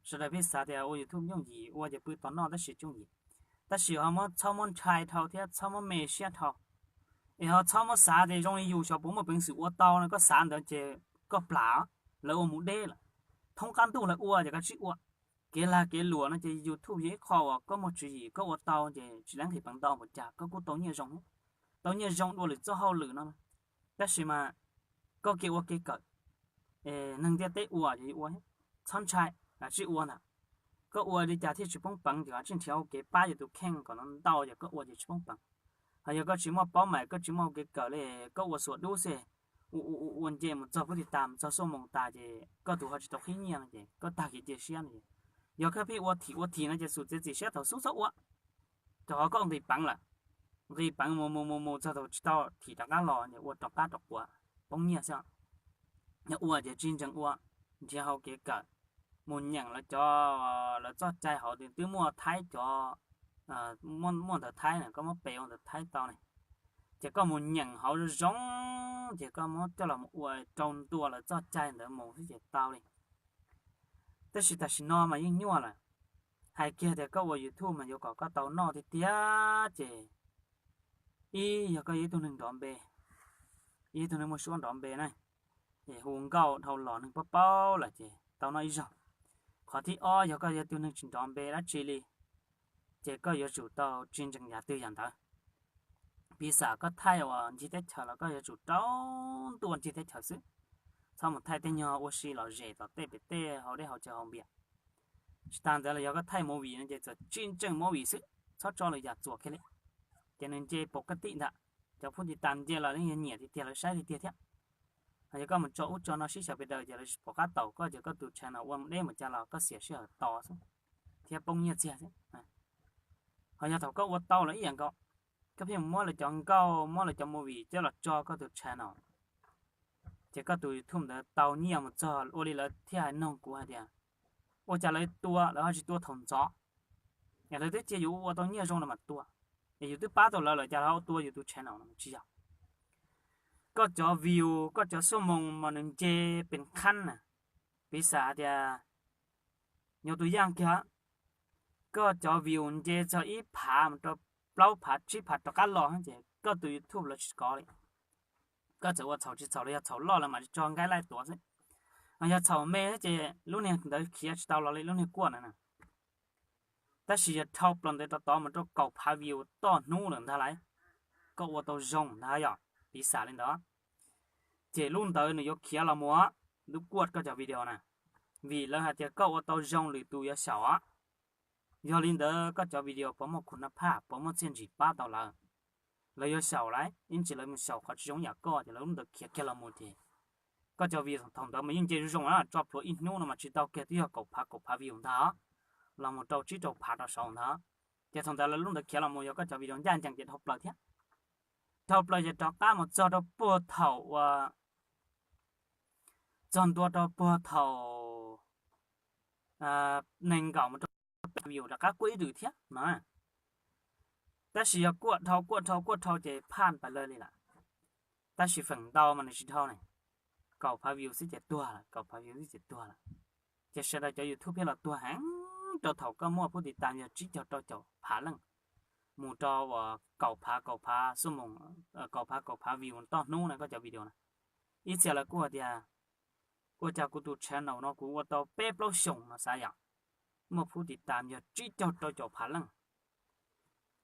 Sawv daws pheej xav tias ua YouTube yooj yim, ua ces pw tos noj tab sis tsis yooj yim. Tab sis ho muab, txhob muab ntshai dhau thiab txhob muab me siab dhau. Es ho txhob muab xav tias zoo li yus xyov puas muaj peev xwm ua tau no, koj xav ntawd ces koj plam, lawv ua mus deb lawm. Thoob qab ntuj lawv ua ces koj tsij ua. Kev lag kev luam no ces YouTube yog ib qho uas koj muaj tswv yim koj ua tau ces tsis laib nqhis peev ntau npaum cas koj kuj tau nyiaj zoo, tau nyiaj zoo dua lwm txoj hauj lwm no. Tab sis mas koj kev ua kev kawm, neeg ntiaj teb ua ces ua, txhob ntshai, tsij ua ntag. Koj ua li cas thiaj tsis poob peev ces tsij nrhiav hauv kev pab yus tus kheej kom ntau ces koj ua ces tsis poob peev. Ho yog koj tsis muaj paub meej, koj tsis muaj hauv kev kawm li, koj ua xuas dub xwb, ua ua ua nce mus txog pub tis tas mus txog xuaj moos tas ces koj tus ho tsis tau qhib nyiaj no ces koj tag kev cia siab no ces, yog koj pheej ua thim ua thim no ces xum txiav txim siab thaum xub txhob ua, rau qhov koj nqis peev lawm. Nqis peev mus mus mus mus txog thaum tsis tau thim rov qab los ces ua rov qab rov quav, poob nyiaj xwb. Yog ua ces tsis ntseeg ua, nrhiav hauv kev kawm, mus nyeem lawv cov, lawv txoj cai hauv twb muaj Thaib cov, muaj ntawv Thaib na, koj muab pes ua ntawv Thaib tau ne, ces koj mus nyeem hauv zoo zoo, ces koj muab coj los mus ua rau ntua lawv txoj cai ntawd mus xwb ces tau li. Tab sis tam sim no mas yeej nyuaj lawm. Hais kiag tias koj ua YouTube mas yuav kom koj tau noj tiag tiag ces ib yog koj yog ib tug neeg nrov npe, ib tug neeg muaj suab nrov npe na, es hu nkauj dhau los neeg paub paub lawm ces tau noj ib zaug. Qhov thib ob yog koj yog tus neeg tsis nrov npe dab tsi li, ces koj yuav tsum tau tsis ntseeg yam twg yam ntawd. Piv xam koj thaij uas ncig teb chaws los koj yuav tsum rau ntua ncig teb chaws xwb, txhob mus thaij tej nyuag ua si lom zem tom tej pem tej hauv dej hauv cawv hauv npias. Tsis tas ntawd los yog koj thaij movie no ces txawm tsis ntseeg movie xwb, txhob tso lwm yam txuas kiag li, ces nws nce pov kab tij ntag. Cov phub tis tas nce los yeej yog nyiam tiag tiag, lawv saib tiag tiag thiab. Ho yog koj mus tso ub tso no sib xyaw pes daws ces lawv tsis pom qab taus koj ces koj tus channel ua deb mus cas los koj xiam sij hawm tos xwb thiab poob nyiaj txiag xwb. Ho yog thaum koj ua tau lawm ib yam nkaus, koj pheej mus muab lawv cov nkauj muab lawv cov movie coj los tso koj tus channel, ces koj tus YouTube ntawd tau nyiaj mus txog ua li lawv thiaj hais noog kuv hais tias, ua cas lawv tua lawv ho tsis tua thaum ntxov, es lawv twb cia yus ua tau nyiaj zoo lawv mam tua, es yus twb pab tau lawv lawm cas lawv ho tua yus tus channel no? Tsis yog. Koj cov view koj cov xuab moos mas nws nce pes qhab na, piv xam hais tias, nyob tus yaj kiag, koj cov view nce txog ib phav mus rau plaub phav tsib phav rov qab los ces koj tus YouTube lawv tsis kov li. Koj txawm ua txhaum tsis txhaum los yog txhaum loj lawv mam li tso nqaij laij tuav xwb. Yog txhaum me ces lub niag ntawd khiav tsis tau los li lub niag kuaj ntawd na. Tab sis yog dhau plaws ntawd rov tod mus rau kaum phav view toj hnub lawm ntag lauj, koj ua tau zoo ntag yom, piv xam li ntawd. Ces lub ntawd nws yuav khiav los mus, lub kuaj koj cov video na, vim lawv hais tias koj ua tau zoo lwm tus yuav xyaum. Yog li ntawd koj cov video puas muaj khun na phaj, puas muaj txiaj ntsig pab tau lawv? Lawv yuav xyaum lauj, ib ntsis lawv mus xyaum qhov tsis zoo ib yam koj ces lawv lub ntawd khiav kiag los mus ces koj cov video thaum ntawd mas yeej nce zoo zoo na, tso plhuav ib hnub no mas tsis tau kiag twb yog kaum phav kaum phav view ntag, los mus rau tsib rau phav rau saud ntag. Ces thaum ntawd lawv lub ntawd khiav los mus yog koj cov video ncaj ncees ces dhau plaws thiab. Dhau plaws ces rov qab mus txog rau puag thaum uas, txog ntua rau puag thaum nees nkaum mus rau view rov qab kuaj ib lwm thiab no. Tab sis yog kuaj dhau kuaj dhau kuaj dhau ces phaj pas lawg li lawm. Tab sis feem ntau mas nws tsis dhau ne, kaum phav view xwb ces tuag lawm, kaum phav view xwb ces tuag lawm. Ces sawv daws cov YouTube thiaj los tuag heev rau thaum koj muaj phub tiv tas yog tsib caug rau caum phav leej, mus rau uas kaum phav kaum phav xuab moos, kaum phav kaum phav view toj hnub na koj cov video na. Ib txhia lawv kuj hais tias ua cas kuv tus channel no kuv ua tau peb plaub xyoos no xav yom, muaj phub tiv tas yog tsib caug rau caum phav leej,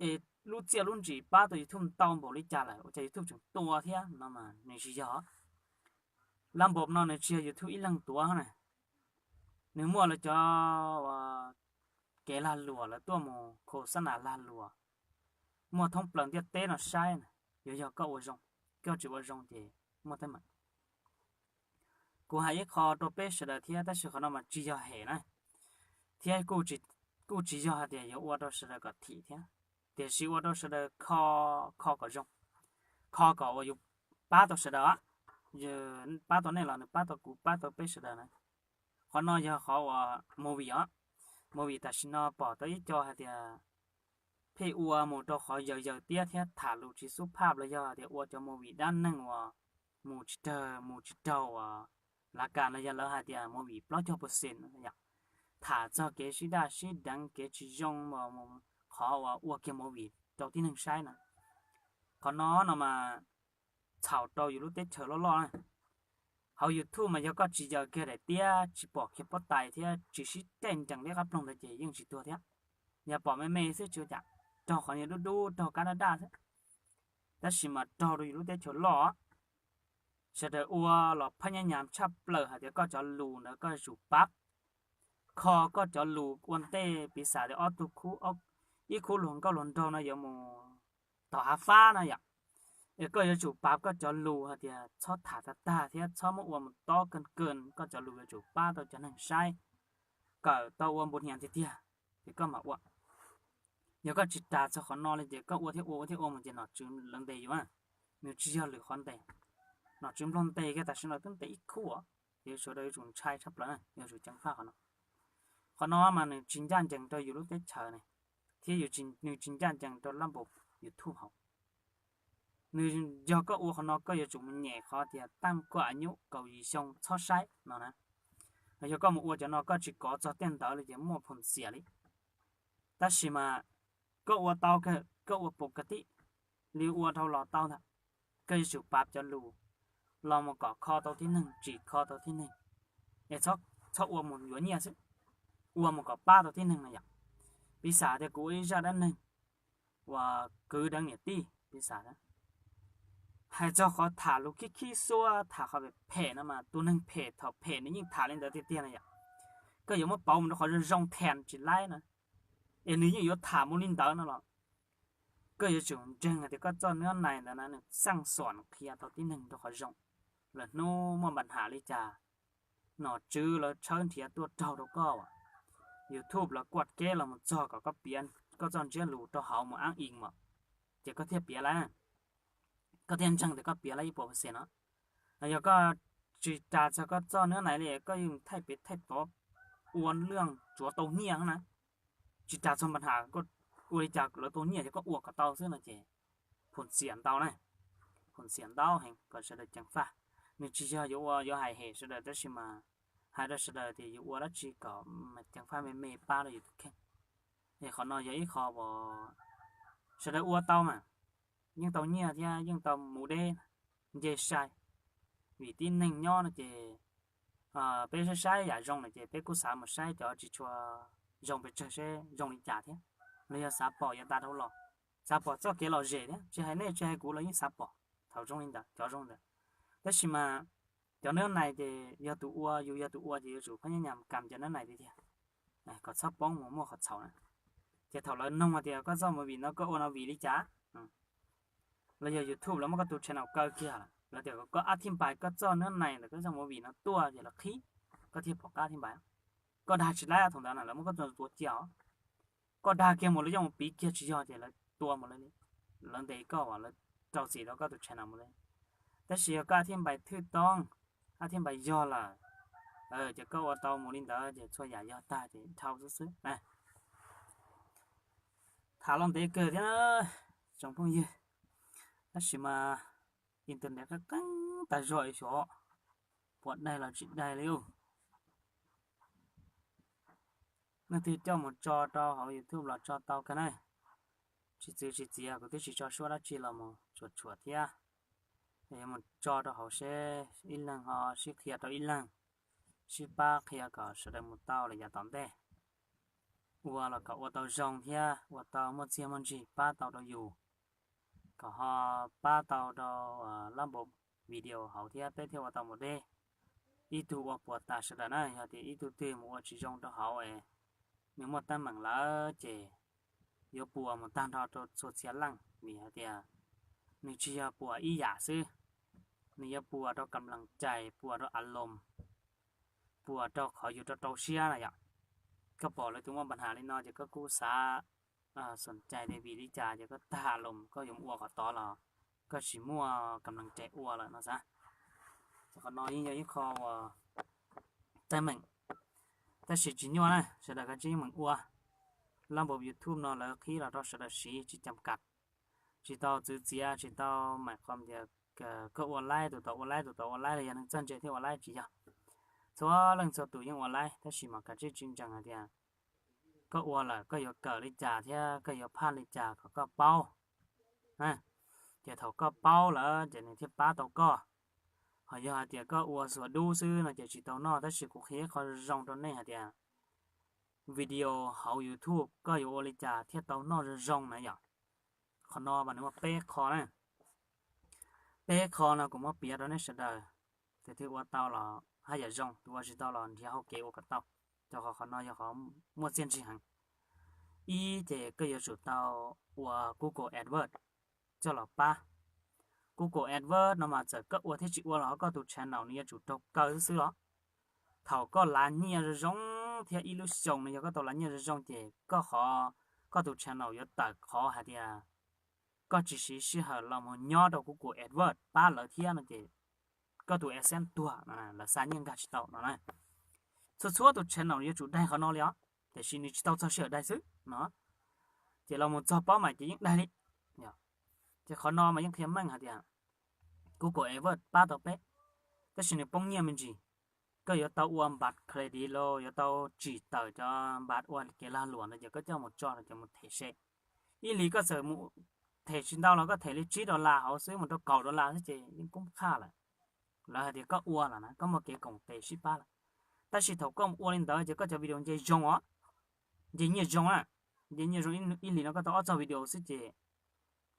es lub txiaj lub ntsig pab tau YouTube ntau npaum li cas lawm ua cas YouTube tseem tua thiab no mas nws tsis yog. Lab npam no nws tsis yog YouTube ib leeg tuav na, nws muaj lawv cov kev lag luam lawv tuaj mus khos xab nas lag luam, muaj thoob plaws ntiaj teb no saib na. Yuav yog koj ua zoo, koj tsis ua zoo ces muaj teeb meem. Kuv hais ib qho rau peb sawv daws thiab tab sis qhov no mas tsis yog hem na, thiab kuj tsis yog hais tias yuav ua rau sawv daws kom thim thiab, tiam sis ua rau sawv daws kho, kho kom zoo, kho kom uas yus pab tau sawv daws, pab tau nej los nws pab tau kuv pab tau peb sawv daws na. Qhov no yog qhov uas movie os, movie tam sim no pom tau ib co hais tias pheej ua mus rau qhov yaws yaws tiab thiab tham lus tsis xub phaj los yog tias ua cov movie dab neeg uas mus tsis raug mus tsis raug uas lav kas los yog lawv hais tias movie plaub caug percent yom, tham txog kev sib daj sib deev kev tsis zoo, qhov uas ua kiag movie rau tib neeg saib na. Qhov no no mas txhaum rau yus lub teb chaws loj loj na. Hauv YouTube mas yog koj tsis yaws kiag daim tiab tsis pom kiag pob tais thiab tsis sib caij nrees liab qab ploog ntawd ces yeej tsis tuag thiab. Yog pom me me xwb tsis ua cas, raug qhov niag dub dub raug kab daj daj xwb. Tab sis mas raug rau yus lub teb chaws loj, sawv daws ua los phaj nyab nyam tshaj plaws hais tias koj cov lus ntawd koj yuav tsum pab, kho koj cov lus ua ntej piv xam tias ob tug khub, ib khub luag nkauj luag nraug no yuav mus tom hav fab no yom, es koj yuav tsum pab koj cov lus hais tias txhob tham tag tag thiab txhob muab ua mus tob kawg kawg, koj cov lus yuav tsum pab tau cov neeg saib kawm tau ua npus hniav tiag tiag, ces koj mam ua. Yog koj tsis ras txog qhov no li ces koj ua thiab ua ua thiab ua mus ces nom tswv lawv ntes yus, nws tsis yog lwm qhov ntes. Nom tswv nplog ntes kiag tam sim no twb ntes ib khub, ces sawv daws yuav tsum ntshai tshaj plaws, yuav tsum ceev faj qhov no. Qhov no mas nws tsis ncaj ncees rau yus lub teb chaws ne, thiab nws tsis ncaj ncees rau lab npam YouTube hauv. Nws yog koj ua qhov no koj yuav tsum mus nyem qhov tias tam kuam nyuj kaum yim xyoo txhob saib no na. Yog koj mus ua cov no koj tsis kov txog tej ntawd li ces muaj phum xiam li. Tab sis mas koj ua tau kawg, koj ua pus ka tib li ua dhau los tau ntag. Koj yuav tsum pab cov lus los mus kom kho tau tib neeg, tsim kho tau tib neeg, es txhob ua mus yuav nyiaj xwb, ua mus kom pab tau tib neeg no yom. Piv xam tias kuv ua ib zaj dab neeg uas kwv deev niam tij, piv xam hais txog qhov tham lus khib khib xuab tham qhov phem no mas tus neeg phem thaum phem nws yeej tham li ntawd tiag tiag no yom. Koj yuav muab pauv mus rau qhov zoo zoo thas tsis laib na, es nws yeej yuav tham mus li ntawd no los koj yuav tsum ntseeg hais tias koj txoj nuab nais ntawd na nws xaj xom qhia tau tib neeg rau qhov zoo, lwm hnub muaj npa nham li cas nom tswv lawv tshawb nrhiav tuaj raug rau koj as, YouTube lawv kuaj keb los mus txog kom koj piav koj txoj ntsiab lus rau hauv mus ab ib mas, ces koj thiaj piav lawm, koj thiaj ntseeg tias koj piav lawm ib puas percent no. Yog koj tsis ras txog koj txoj nuab nais li koj yeej thaij pem thaij tod ua lwj tsuav tau nyiaj na, tsis ras txog npa nham, ua li cas lawv tau nyiaj ces koj ua kom tau xwb no ces phum xiam ntau na, phum xiam ntau heev kom sawv daws ceev faj. Nws tsis yog yuav ua yuav hais hem sawv daws tab sis mas hais rau sawv daws tias yuav ua dab tsi kom ceev faj me me pab rau yus tus kheej. Es qhov no yog ib qho uas Sawv daws ua tau mas yeej tau nyiaj thiab yeej tau mus deb, nce sai. Vim tib neeg nyob no ces peb saib saib yam zoo lawm ces peb kuj xav mus saib cov tsis tshua zoo pes tsawg seb zoo li cas thiab, los yog xav pom yav tas dhau los, xav pom txoj kev lom zem thiab. Tsis hais nej tsis hais kuv los yeej xav pom thaum zoo li ntawd, cov zoo li ntawd. Tab sis mas cov nab nais ces yog tus ua, yus yog tus ua ces yuav tsum phab nyab nyam kam cov nab nais tiag tiag kom txhob poob mus muaj qhov txhaum na. Ces thaum lawv noog hais tias koj txoj movie no koj ua no vim li cas, los yog YouTube lawv muab koj tus channel kaw kiag lawm, lawv tias koj ab thib npais koj txoj nab nais ntawm koj txoj movie no tuaj ces lawv qhib, koj thiaj pom qab thib npais. Koj dag tsis laib thaum ntawd na lawv muab koj tua cia os. Koj dag kiag mus lawv yeej mus piv kiag tsis yog ces lawv tua mus lawm li, lawv ntes koj, lawv rau txim rau koj tus channel mus li. Tab sis yog koj ab thib npais thwj toob, ab thib npais yog lawm, ces koj ua tau mus li ntawd ces txhua yam yog tag ces dhau xwb xwb. Tham los ntev kawg thiab na tsoom phooj ywg, tab sis mas internet qeeb qeeb tas zog xyov puas daig los tsis daig li. Leej twg coj mus tso rau hauv YouTube los tso tau kawg na. Tsis txwv tsis txiav kuv twb tsis tso suab dab tsi los mus tsuam tshuam thiab. Yuav mus tso rau hauv seb ib leeg ho sib qhia rau ib leeg, sib pab qhia kom sawv daws mus tau lawm yav tom ntej. Ua los kom ua tau zoo thiab ua tau muaj txiaj muaj ntsig pab tau rau yus, kom ho pab tau rau lab npau video hauv thiab peb thiaj ua tau mus deb. Ib tug ua puas tas sawv daws na, yog tias ib tug twg mus ua tsis zoo rau hauv es nws muaj teeb meem lawm ces yuav puas mus tag nrho rau txhua txhia leej, vim hais tias nws tsis yog puas ib yam xwb, nws yuav puas rau kam lees cais, puas rau a loos, puas rau qhov yus rau rau siab na yom. Koj pom lawv tus muaj npa nham li no ces koj kuj xav xoom cai li, vim li cas ces koj tag a loos koj yuav mus ua qhov tod los koj tsis muaj kam lees cais ua lawm no xav. Ces qhov no yeej yog ib qho uas teeb meem, tab sis tsis nyuaj na, sawv daws kav tsij yeej meem ua. Lab npau YouTube no lawv qhib los rau sawv daws siv tsis cam kam, tsis tau txwv txiav, tsis tau mam qhov tias koj ua laib tus tod ua laib, tus tod ua laib los yog neeg txawj ntse thiaj ua laib, tsis yog. Txhua leej txhua tus yeej ua laib, tab sis mas kav tsij tsis ntseeg hais tias koj ua lawm koj yuav kawm li cas thiab koj yuav phaj li cas kom koj paub. Ces thaum koj paub lawm ces nws thiaj pab tau koj. Ho yog hais tias koj ua xuas dub xwb no ces tsis tau noj, tab sis kuv qhia ib qho zoo rau nej hais tias video hauv YouTube koj yuav ua li cas thiaj tau noj zoo zoo na yom. Qhov no mas nws muaj peb qho na. Peb qho no kuv muab piav rau nej sawv daws, tus twg ua tau los haj yam zoo, tus ua tsis tau los nrhiav hauv kev ua kom tau, rau qhov qhov no yog qhov muaj txiaj ntsig heev. Ib ces koj yuav tsum tau ua Google AdWords coj los pab. Google AdWords no mas txawm koj ua thiab tsis ua los koj tus channel nws yuav tsum raug kaw xwb xwb os. Thaum koj lav nyiaj zoo zoo thiab ib lub xyoo no yog koj tau lav nyiaj zoo zoo ces koj qhov, koj tus channel yuav tawm qhov hais tias koj tsis siv sij hawm los mus nyob rau Google AdWords pab lawv thiab no ces koj tus AdSense tuag no, lawv xa nyiaj nkag tsis tau no na. Txhua txhua tus channel yuav tsum daig qhov no li os, tiam sis nws tsis tau txog sij hawm daig xwb no. Ces los mus txog paub mas ces yeej daig li. Ces qhov no mas yeej qhia meej hais tias Google AdWords pab tau peb, tab sis nws poob nyiaj me ntsis. Koj yuav tau ua npav credit los yuav tau tsim tawm cov npav ua kev lag luam ntawd ces koj coj mus tso los cov mus them se. Ib hlis koj txawm mus them tsis ntau los koj them li tsib dollar hauv xwb mus rau kaum dollar xwb ces yeej kub qhaj lawm. Lawv hais tias koj ua lawm na, koj muaj kev koom tes sib pab lawm. Tab sis thaum koj mus ua li ntawd ces koj cov video nce zoo os, nce nyiaj zoo na, nce nyiaj zoo. Ib hlis no koj tau ob txog video xwb ces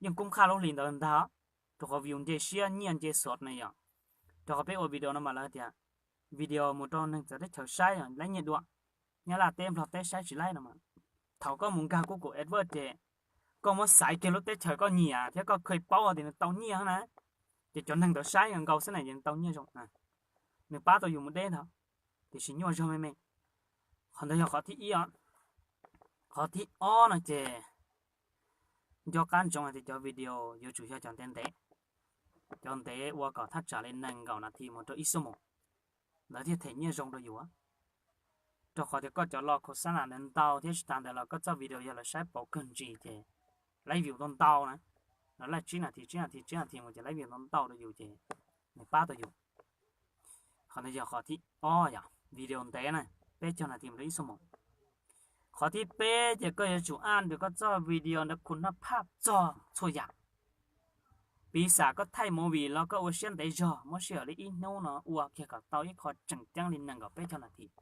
yeej kub qhaj lub hlis ntawd ntag, rau qhov view nce siab nyiaj nce xov na yom. Rau qhov peb ua video no mas lawv tias video mus rau neeg txawv teb chaws saib laib nyiaj dua. Nyab Laj teb Nplog teb saib tsis laib no mas, thaum koj mus nkag Google AdWords ces koj muab xaiv kiag lub teb chaws koj nyiam thiab koj kheev paub tias nws tau nyiaj na, ces cov neeg ntawd saib nkaus xwb na ces nws tau nyiaj zoo, nws pab tau yus mus deb ntag, tiam sis nyuaj zog me me. Qhov ntawd yog qhov thib ib os. Qhov thib ob no ces nco qab ntsoov hais tias cov video yuav tsum yog cov ntev ntev, cov ntev ua kom thaj tsam li nees nkaum nas this mus rau ib xuab moos, lawv thiaj them nyiaj zoo rau yus. Rau qhov tias koj cov lo khos xab nas ntawd ntau thiab tsis tas ntawd los koj txoj video yog lawv saib pauv kawg ntsis ces laib view ntau ntau na, lawv laij tsib nas this tsib nas this tsib nas this mus ces laib view ntau ntau rau yus ces nws pab tau yus. Qhov ntawd yog qhov thib ob yom, video ntev na, peb caug nas this mus rau ib xuab moos. Qhov thib peb ces koj yuav tsum aim rau koj txoj video ntawd khum nab phaj txog txhua yam. Piv xam koj thaij movie los koj ua siab ntev zog, muab sij hawm li ib hnub no ua kiag kom tau ib qho tseem ceeb li nees nkaum peb caug nas this.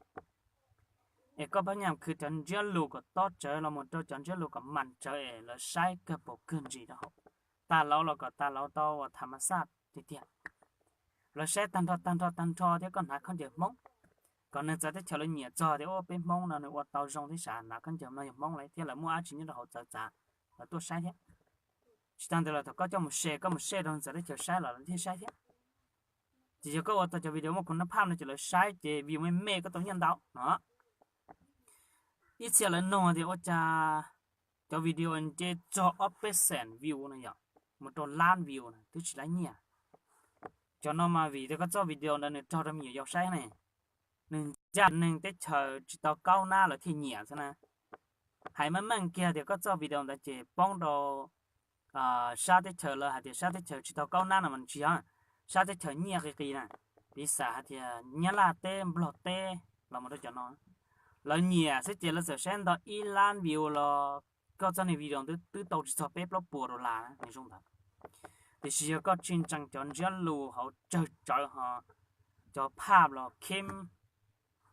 Es koj pab nyam khwv cov ntsiab lus kom tob tsawv los mus rau cov ntsiab lus kom mas tsawv es lawv saib kawg paus kawg ntsis rau hauv. Tag lauv los kom tag lauv tau uas tham mas xaj tiag tiag. Lawv saib tag nrho tag nrho tag nrho thiab koj hnav khaub ncaws Hmoob, kom neeg txawv teb chaws lawv nyiam txog tias ua peb Hmoob no nws ua tau zoo thiab sav hnav khaub ncaws no yog Hmoob lawm thiab lawv muaj dab tsi nyob rau hauv txawv txav, lawv tuaj saib thiab. Tsis tag ntawd los thaum koj coj mus share, koj mus share rau neeg txawv teb chaws saib los lawv thiaj saib thiab. Ces yog koj ua tau cov video muaj khum nab phaj no ces lawv saib ces view me me koj tau nyiaj ntau no. Ib txhia lawv nug tias ua cas cov video nce txog ob peb xees view no yom, mus rau lab view no twb tsis laib nyiaj. Cov no mas vim tias koj txoj video ntawd nws raug rau me nyuam yaus saib ne, nws ncaj neeg teb chaws tsis tau kaub nab lawv thiaj nyiam xwb na. Hais meej meej kiag tias koj txoj video ntawd ces poob rau sab teb chaws lawv hais tias sab teb chaws tsis tau kaub nab no mas tsis yog, sab teb chaws nyiaj qis qis na. Piv xam hais tias Nyab Laj teb, Nplog teb los mus rau cov no, lawv nyiam xwb ces lawv txawm saib ntau ib lab view los koj txoj niag video twb tau tsis txog peb plaub puas dollar nws zoo ntawd. Tiam sis yog koj tsis ntseeg cov ntsiab lus hauv tsawg tsawv ho, cov phaj los khib,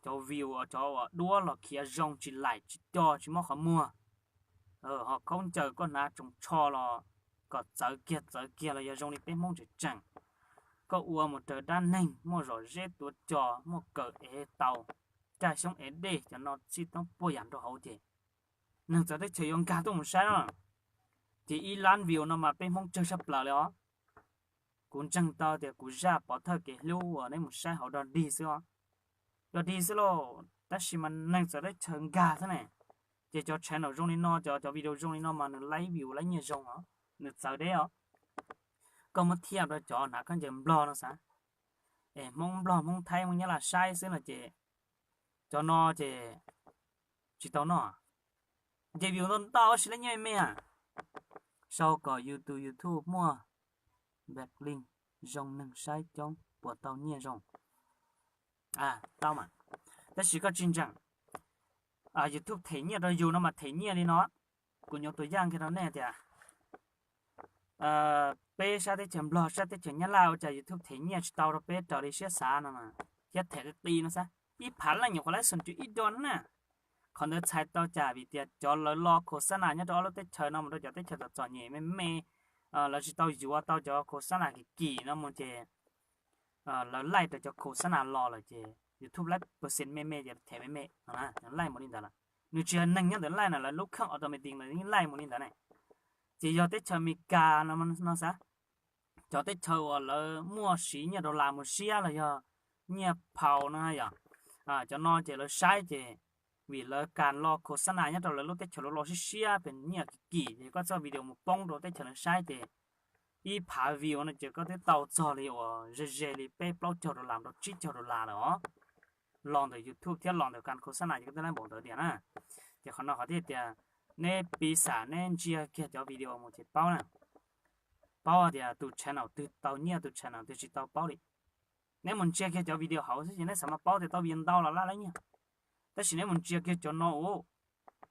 cov view, cov uas duab los khiav zoo tsis laim tsis co tsis mob qhov muag, ho khaub ncaws koj hnav tsoos tsho los kom txawv kiag txawv kiag los yog zoo li peb Hmoob tseem tseem, koj ua mus raws dab neeg muaj zom zeb tuav cos muaj kawm ev tau, caj xyoob ev dej cov no txij toob puag yam rau hauv ces neeg txawv teb chaws yuav nkag tuaj mus saib no. Ces ib lab view no mas peb Hmoob tsawg tshaj plaws li os. Kuv ntseeg tau tias kuv zaj pov thawj kev hlub uas neb mus saib hauv dog dig xwb os, dog dig xwb lauj, tab sis mas neeg txawv teb chaws nkag xwb ne. Ces cov channel zoo li no, cov cov video zoo li no mas nws laib view laib nyiaj zoo os, nws txawv deb os. Koj muab thiaj rau cov hnav khaub ncaws Nplog no xav, es Hmoob Nplog Hmoob Thaib Hmoob Nyab Laj saib xwb no ces cov no ces tsis tau noj. Nce view ntau ntau tsis laib nyiaj me me. Sau kom yus tus YouTube muaj backlink zoo neeg saib coob puas tau nyiaj zoo? Tau mas, tab sis koj tsis ntseeg, YouTube them nyiaj rau yus no mas them nyiaj li no. Kuv nyuam tus yaj kiag rau nej tias peb sab teb chaws Nplog sab teb chaws Nyab Laj ua cas YouTube them nyiaj tsis tau rau peb raws li siab xav no, thiab them qis qis no xav ib phav leej nyuam qhuav laib xoom tswv ib do na. Qhov ntawd txhais tau cas? Vim tias cov lawv lo khos xab nas nyob rau ob lub teb chaws no mus rau cov teb chaws txom txom nyem me me, lawv tsis tau yuav tau cov khos xab nas kim kim no mus ces lawv laij rau cov khos xab nas los lawm ces YouTube laib percent me me ces them me me no, laij mus li ntawd lawm. Nws tsis yog neeg nyob ntawm laij na, lawv lub kheej automatic lawv yeej laij mus li ntawd ne. Ces yog teb chaws Amelikas no xav, cov teb chaws uas lawv muaj siv nyiaj dollar mus siab los yog nyiaj pound no yom, cov no ces lawv saib ces vim lawv kas lo khos xab nas nyob rau lawv lub teb chaws lawv lo siab siab pes nyiaj kim kim ces koj txoj video mus poob rau teb chaws lawv saib ces ib phav view no ces koj twb tau txog li uas ze ze li peb plaub caug dollar rau tsib caug dollar lawm os. Los ntawm YouTube thiab los ntawm kas khos xab nas ces koj twb laib npaum ntawd tiag na. Ces qhov no qhov thiaj tias neb piv xam neb ntsia kiag cov video mus ces paub na, paub tias tus channel twg tau nyiaj tus channel twg tsis tau paub li. Neb mus ntsia kiag cov video hauv xwb ces neb xav mas paub tias tau view ntau los laj laib nyiaj. Tab sis neb mus ntsia kiag cov no ua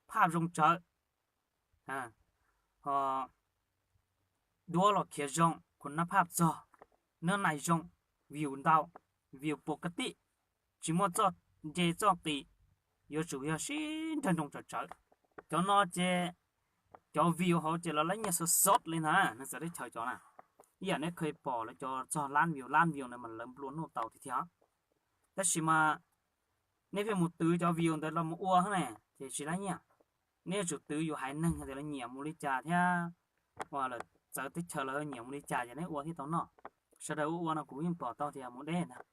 phaj zoo tsawv, duab los khiav zoo, khos nab phaj txog, nab nais zoo, view ntau, view puas ka tij, tsis muaj txoj nce txoj qis, yuav tsum yog sib nrag nroos tsawv tsawv. Cov no ces cov view hauv ces lawv laib nyiaj xov xov li ntag, neeg txawv teb chaws cov na. Ib yam neb kheev pom lawv cov txog lab view lab view na mas lawv nplua nuj tau tiag tiag. Tab sis mas neb pheej mus twv cov view ntawd los mus ua xwb ne, ces tsis laib nyiaj. Neb yuav tsum twv yus haiv neeg tias lawv nyiam mus li cas thiab, uas lawv txawv teb chaws lawv nyiam mus li cas ces neb ua thiaj tau noj. Sawv daws ua ua no kuv yeej pom tau tias mus deb ntag,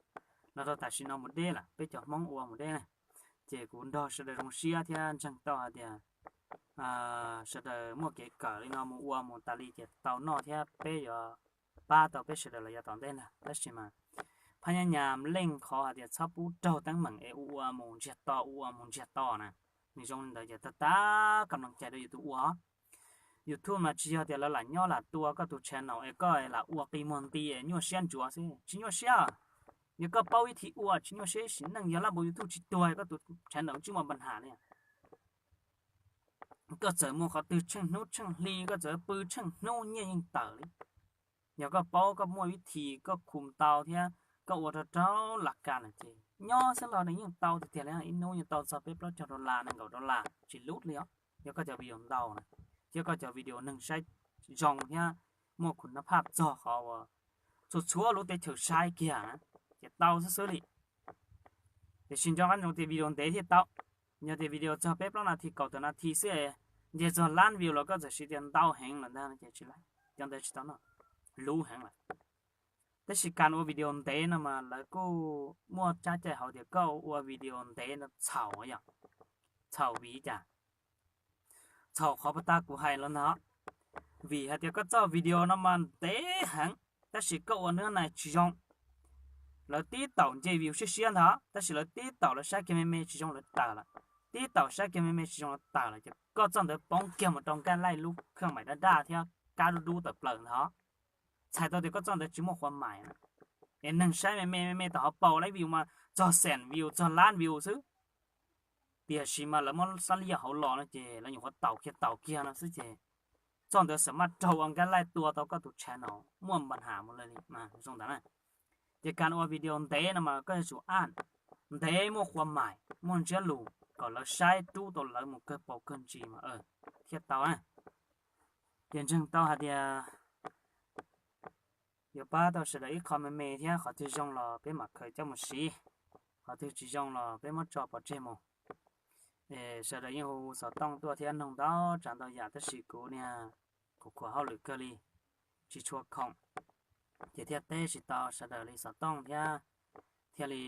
los rau tam sim no mus deb lawm, peb cov Hmoob ua mus deb na. Ces kuv nrog sawv daws zoo siab thiab ntseeg tau hais tias sawv daws muaj kev kawm li no mus ua mus tas li ces tau noj thiab peb yuav pab tau peb sawv daws los yav tom ntej ntag. Tab sis mas phab nyab nyas leej qhov hais tias txhob pub raug teeb meem es ua ua mus ntsiag to ua ua mus ntsiag to na, nws zoo li ntawd ces tag tag kam nplooj cai rau yus tus ua. YouTube mas tsis yog tias lawv lam nyob lam tua koj tus channel es koj lam ua qi muag nti es nyuaj siab ntsuav xwb, tsis nyuaj siab. Yog koj paub ib thim ua tsis nyuaj siab ib sim neej, yog lab npau YouTube tsis tuag koj tus channel tsis muaj npa nham li. koj txawm muaj qhov twg tsheej hnub tsheej hli, koj txawm pw tsheej hnub nyiaj yeej tawm li. Yog koj paub koj muaj vib thim koj khum tau thiab koj ua rau rau las kas lawm ces nyob xwb los nws yeej tau tiag tiag li, ib hnub yeej tau txog peb plaub caug dollar nees nkaum dollar tsis lub li os. Yog koj cov video ntau na, thiab koj cov video neeg saib zoo thiab muaj khum nab phaj txog qhov uas txhua txhua lub teb chaws saib kiag na, ces tau xwb xwb li. Tiam sis nco qab ntsoov tias video ntev thiaj tau. Yog tias video txog peb plaub nas this kaum tawm nas this xwb, nce txog lab view los koj txawm siv tias ntau heev lawm ntag no ces tsis laib, cov ntawd tsis tau noj, luv heev lawm. Tab sis kas ua video ntev no mas lawv kuj muaj tsab cai hauv tias koj ua video ntev no txhaum yom. Txhaum vim cas? Txhaum qhov puag ta kuv hais los ntag, vim hais tias koj txoj video no mas ntev heev tab sis koj ua nws na tsis zoo. Lawv tib taum nce view siab siab ntag tab sis lawv tib taum lawv saib kiag me me tsis zoo lawv tawm lawm, tib taum saib kiag me me tsis zoo lawv tawm lawm ces koj txoj ntawd poob kiag mus rau nkaj laij lub khaj maim daj daj thiab kab dub dub tawm plaws ntag. Txhais tau tias koj txoj ntawd tsis muaj qhua mais na, es neeg saib me me me me tom hauv paus lawv view mas txog xees view txog lab view xwb. Tiam sis mas lawv muab xab liaj hauv los no ces lawv nyuam qhuav taum kiag taum kiag no xwb ces txoj ntawd xam maj raug ua nkaj laij tua tau koj tus channel muaj npa nham mus lawm li mas zoo ntawd na. Ces kas ua video ntev no mas koj yuav tsum aj ntev, muaj qhua mais, muaj ntsiab lus kom lawv saib rub tau lawv mus kawg paus kawg ntsis mas thiaj tau na. Ces ntseeg tau hais tias yuav pab tau sawv daws ib qho me me thiab qhov twg zoo los peb mam khaws coj mus siv, qhov twg tsis zoo los peb muab tso pov tseg mus. Sawv daws yeej hu xov tooj tuaj thiab noog ntau tsav ntau yam tab sis kuv niag kuv khuam hauj lwm kawg li, tsis tshua khoom, ces thiaj teb tsis tau sawv daws li xov tooj thiab, thiaj li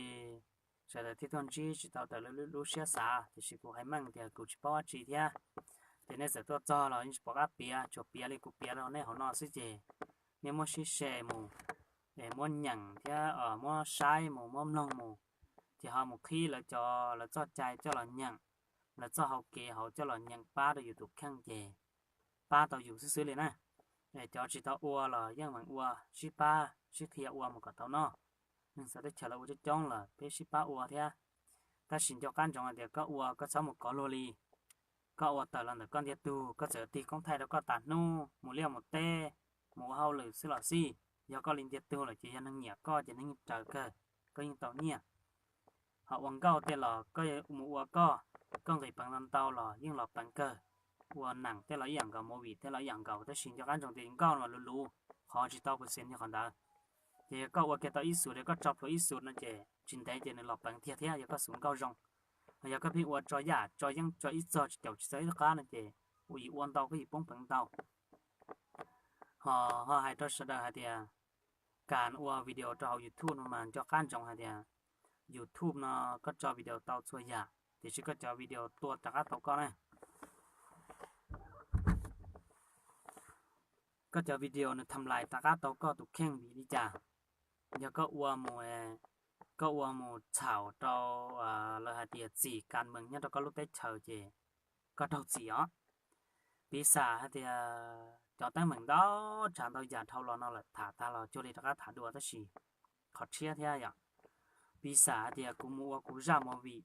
sawv daws thiaj tuaj ntsib tsis tau raws li lub siab xav. Tiam sis kuv hais meej tias kuv tsis paub dab tsi thiab, ces nej txawm tuaj txog los yeej tsis pom qab piav, tsuas piav li kuv piav rau nej hauv no xwb ces nej muab sib share mus, muab nyeem thiab muab saib mus muab mloog mus, ces ho mus qhib lawv cov lawv txoj cai coj los nyeem, lawv txoj hau kev hauv coj los nyeem pab rau yus tus kheej ces pab tau yus xwb xwb li na. Cov tsis tau ua los yeej meem ua, sib pab sib qhia ua mus kom tau noj. Neeg txawv teb chaws lawv ua coob coob lawm peb sib pab ua thiab. Tab sis nco qab ntsoov hais tias koj ua koj txhob mus kov luag li. Koj ua tawm los ntawm koj ntiag tug, koj txawm tig koob thaij rau koj tas hnub mus liaj mus teb, mus ua hauj lwm xwb los xij, yog koj li ntiag tug lawm ces yog neeg nyiam koj ces neeg yeej raws kawg, koj yeej tau nyiaj. Ho ua nkauj tej los koj mus ua koj, koj nqis peev ntau ntau los yeej los peev kawg. Ua neem tej los ib yam nkaus, movie tej los ib yam nkaus, tab sis nco qab ntsoov tias nkauj no luv luv, qhov tsis tau percent yog qhov ntawd. Ces yog koj ua kiag tau ib xus, koj tso plhuav ib xus no ces tsis ntev ces nws los peev tiag thiab yog koj xus nkauj zoo. Ho yog koj pheej ua tso yam tso yeeb tso ib txog tsis caum tsis txog ib qab no ces ua yim ua ntau koj yim poob peev ntau. Ho, ho hais rau sawv daws hais tias kas ua video rau hauv YouTube no mas nco qab ntsoov hais tias YouTube no koj tso video tau txhua yam tiam sis koj cov video tua rov qab tau koj na. Koj cov video nws tham lais rov qab tau koj tus kheej vim li cas? Yog koj ua mus, koj ua mus txhaum rau lawv hais tias txim kas mees nyob rau koj lub teb chaws ces koj raug txim os. Piv xam hais tias cov teeb meem ntau tsav ntau yam dhau los no lawm tham tag los cuag li rov qab tham dua tab sis qhov tshiab thiab yom. Piv xam hais tias kuv mus ua kuv zaj movie,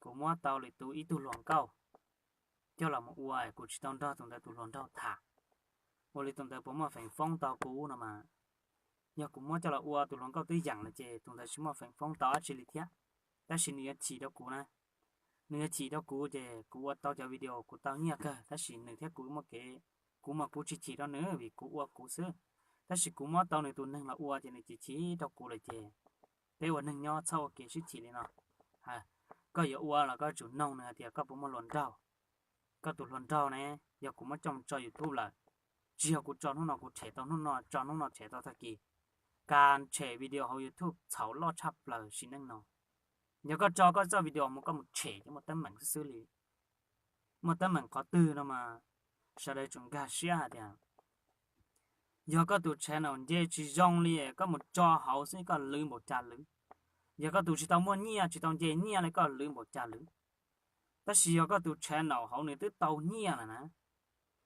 kuv muab tau lwm tus ib tug hluas nkauj coj los mus ua, kuv tsis tau nrog tus ntawd tus hluas nraug tham, ua li tus ntawd puas muaj feem foob tau kuv no mas. Yog kuv muab coj los ua tus hluas nkauj twb yeem lawm ces tus ntawd tsis muaj feem foob tau dab tsi li thiab. Tab sis nws yuav chim rau kuv na, nws yuav chim rau kuv ces kuv ua tau cov video kuv tau nyiaj kawg tab sis nws thiab kuv muaj kev, kuv mas kuv tsis chim rau nws vim kuv ua kuv xwb. Tab sis kuv muab tau nws tus neeg los ua ces nws chim chim rau kuv lawm ces peb ua neeg nyob txhob ua kev sib chim li no. Koj yuav ua los koj tsum noog nws hais tias koj puas muaj hluas nraug. Koj tus hluas nraug ne, yog kuv muab coj mus tso YouTube lawm, tsis yog kuv tso hnub no kuv tshem tau hnub no, tso hnub no tshem tau tag kis. Kas tshem video hauv YouTube txhaum loj tshaj plaws sim neej no. Yog koj tso koj txoj video mus koj mus tshem ces muaj teeb meem xwb xwb li. Muaj teeb meem qhov twg no mas sawv daws tsum nkag siab hais tias yog koj tus channel nce tsis zoo li, koj mus tso hauv xwb koj lwv npaum cas lwv. Yog koj tus tsis tau muaj nyiaj tsis tau nce nyiaj li koj lwv npaum cas lwv. Tab sis yog koj tus channel hauv nws twb tau nyiaj lawm na,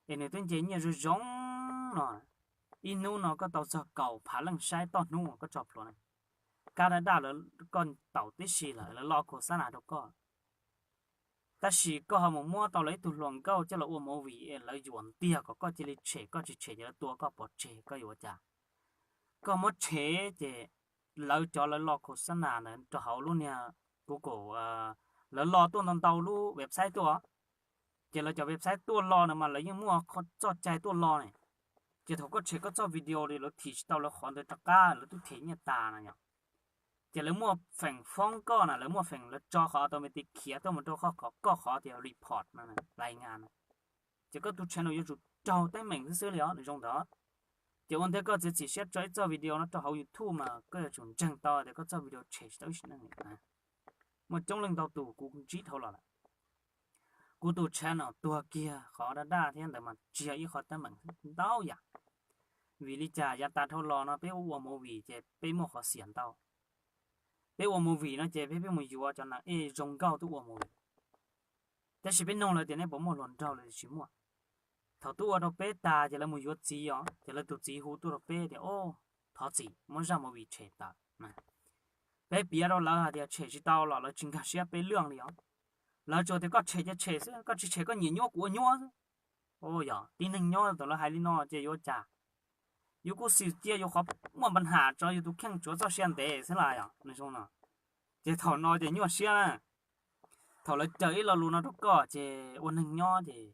es nws twb nce nyiaj zoo zoo no, ib hnub no koj tau txog kaum phav leej saib toj hnub koj tso plhuav na, kab daj daj lawv koj taum tib si lawm lawv lo khos xab nas rau koj. Tab sis koj ho mus muab tau lawv ib tug hluas nkauj coj los ua movie es lawv yuam ntiag kom koj cia li tshem, koj tsis tshem ces lawv tua koj pov tseg, koj yuav ua cas? Koj muab tshem ces lawv cov lawv lo khos xab nas ntawd rau hauv lub niag Google, lawv lo tuaj ntau ntau lub website tuaj, ces lawv cov website tuaj lo na mas lawv yeej muaj txoj cai tuaj lo ne. Ces thaum koj tshem koj txoj video li lawv thim tsis tau lawv qhov ntawd rov qab lawv twb them nyiaj tas na yom. Ces lawv muaj feem foob koj na, lawv muaj feem lawv tso qhov automatic khiav tuaj mus rau koj qhov tias report na, lais ngas na. Ces koj tus channel yuav tsum raug teeb meem xwb xwb li os, nws zoo ntawd. Ces ua ntej koj txiav txim siab tso ib txoj video no rau hauv YouTube mas koj yuav tsum ntseeg tau tias koj txoj video tshem tsis tau ib sim neej li. Muaj coob leej ntau tus kuv ntsib dhau los lawm. Kuv tus channel tuag kiag qhov daj daj thiab ntawd mas tsis yog ib qho teeb meem ntau yam. Vim li cas? Yav tas dhau los no peb ua movie ces peb muaj qhov xiam ntau. Peb ua movie no ces peb, peb mus yuav cov nas ej zoo nkauj tuaj ua movie. Tab sis peb nug lawv tias nej puas muaj hluas nraug, lawv tias tsis muaj. Thaum twb ua rau peb tas ces lawv mus yuav txiv os, ces lawv tus txiv hu tuaj rau peb tias, o, thov txim, muab zaj movie tshem tawm. Peb piav rau lawv hais tias tshem tsis tau los lawv tsis nkag siab peb lwj li os. Lawv tsuas tias koj tshem ces tshem xwb, koj tsis tshem koj nyiam nyuab kuv ua nyuab xwb. Yog tib neeg nyob thaum lawv hais li no ces yuav cas? Yus kuj xwm cia yus qhov muaj npa ham tso yus tus kheej tsuav txoj sia ntev xwb las yom, nws zoo no. Ces thaum no ces nyuaj siab na. Thaum lawv caw ib lo lus no rau koj ces ua neeg nyob ces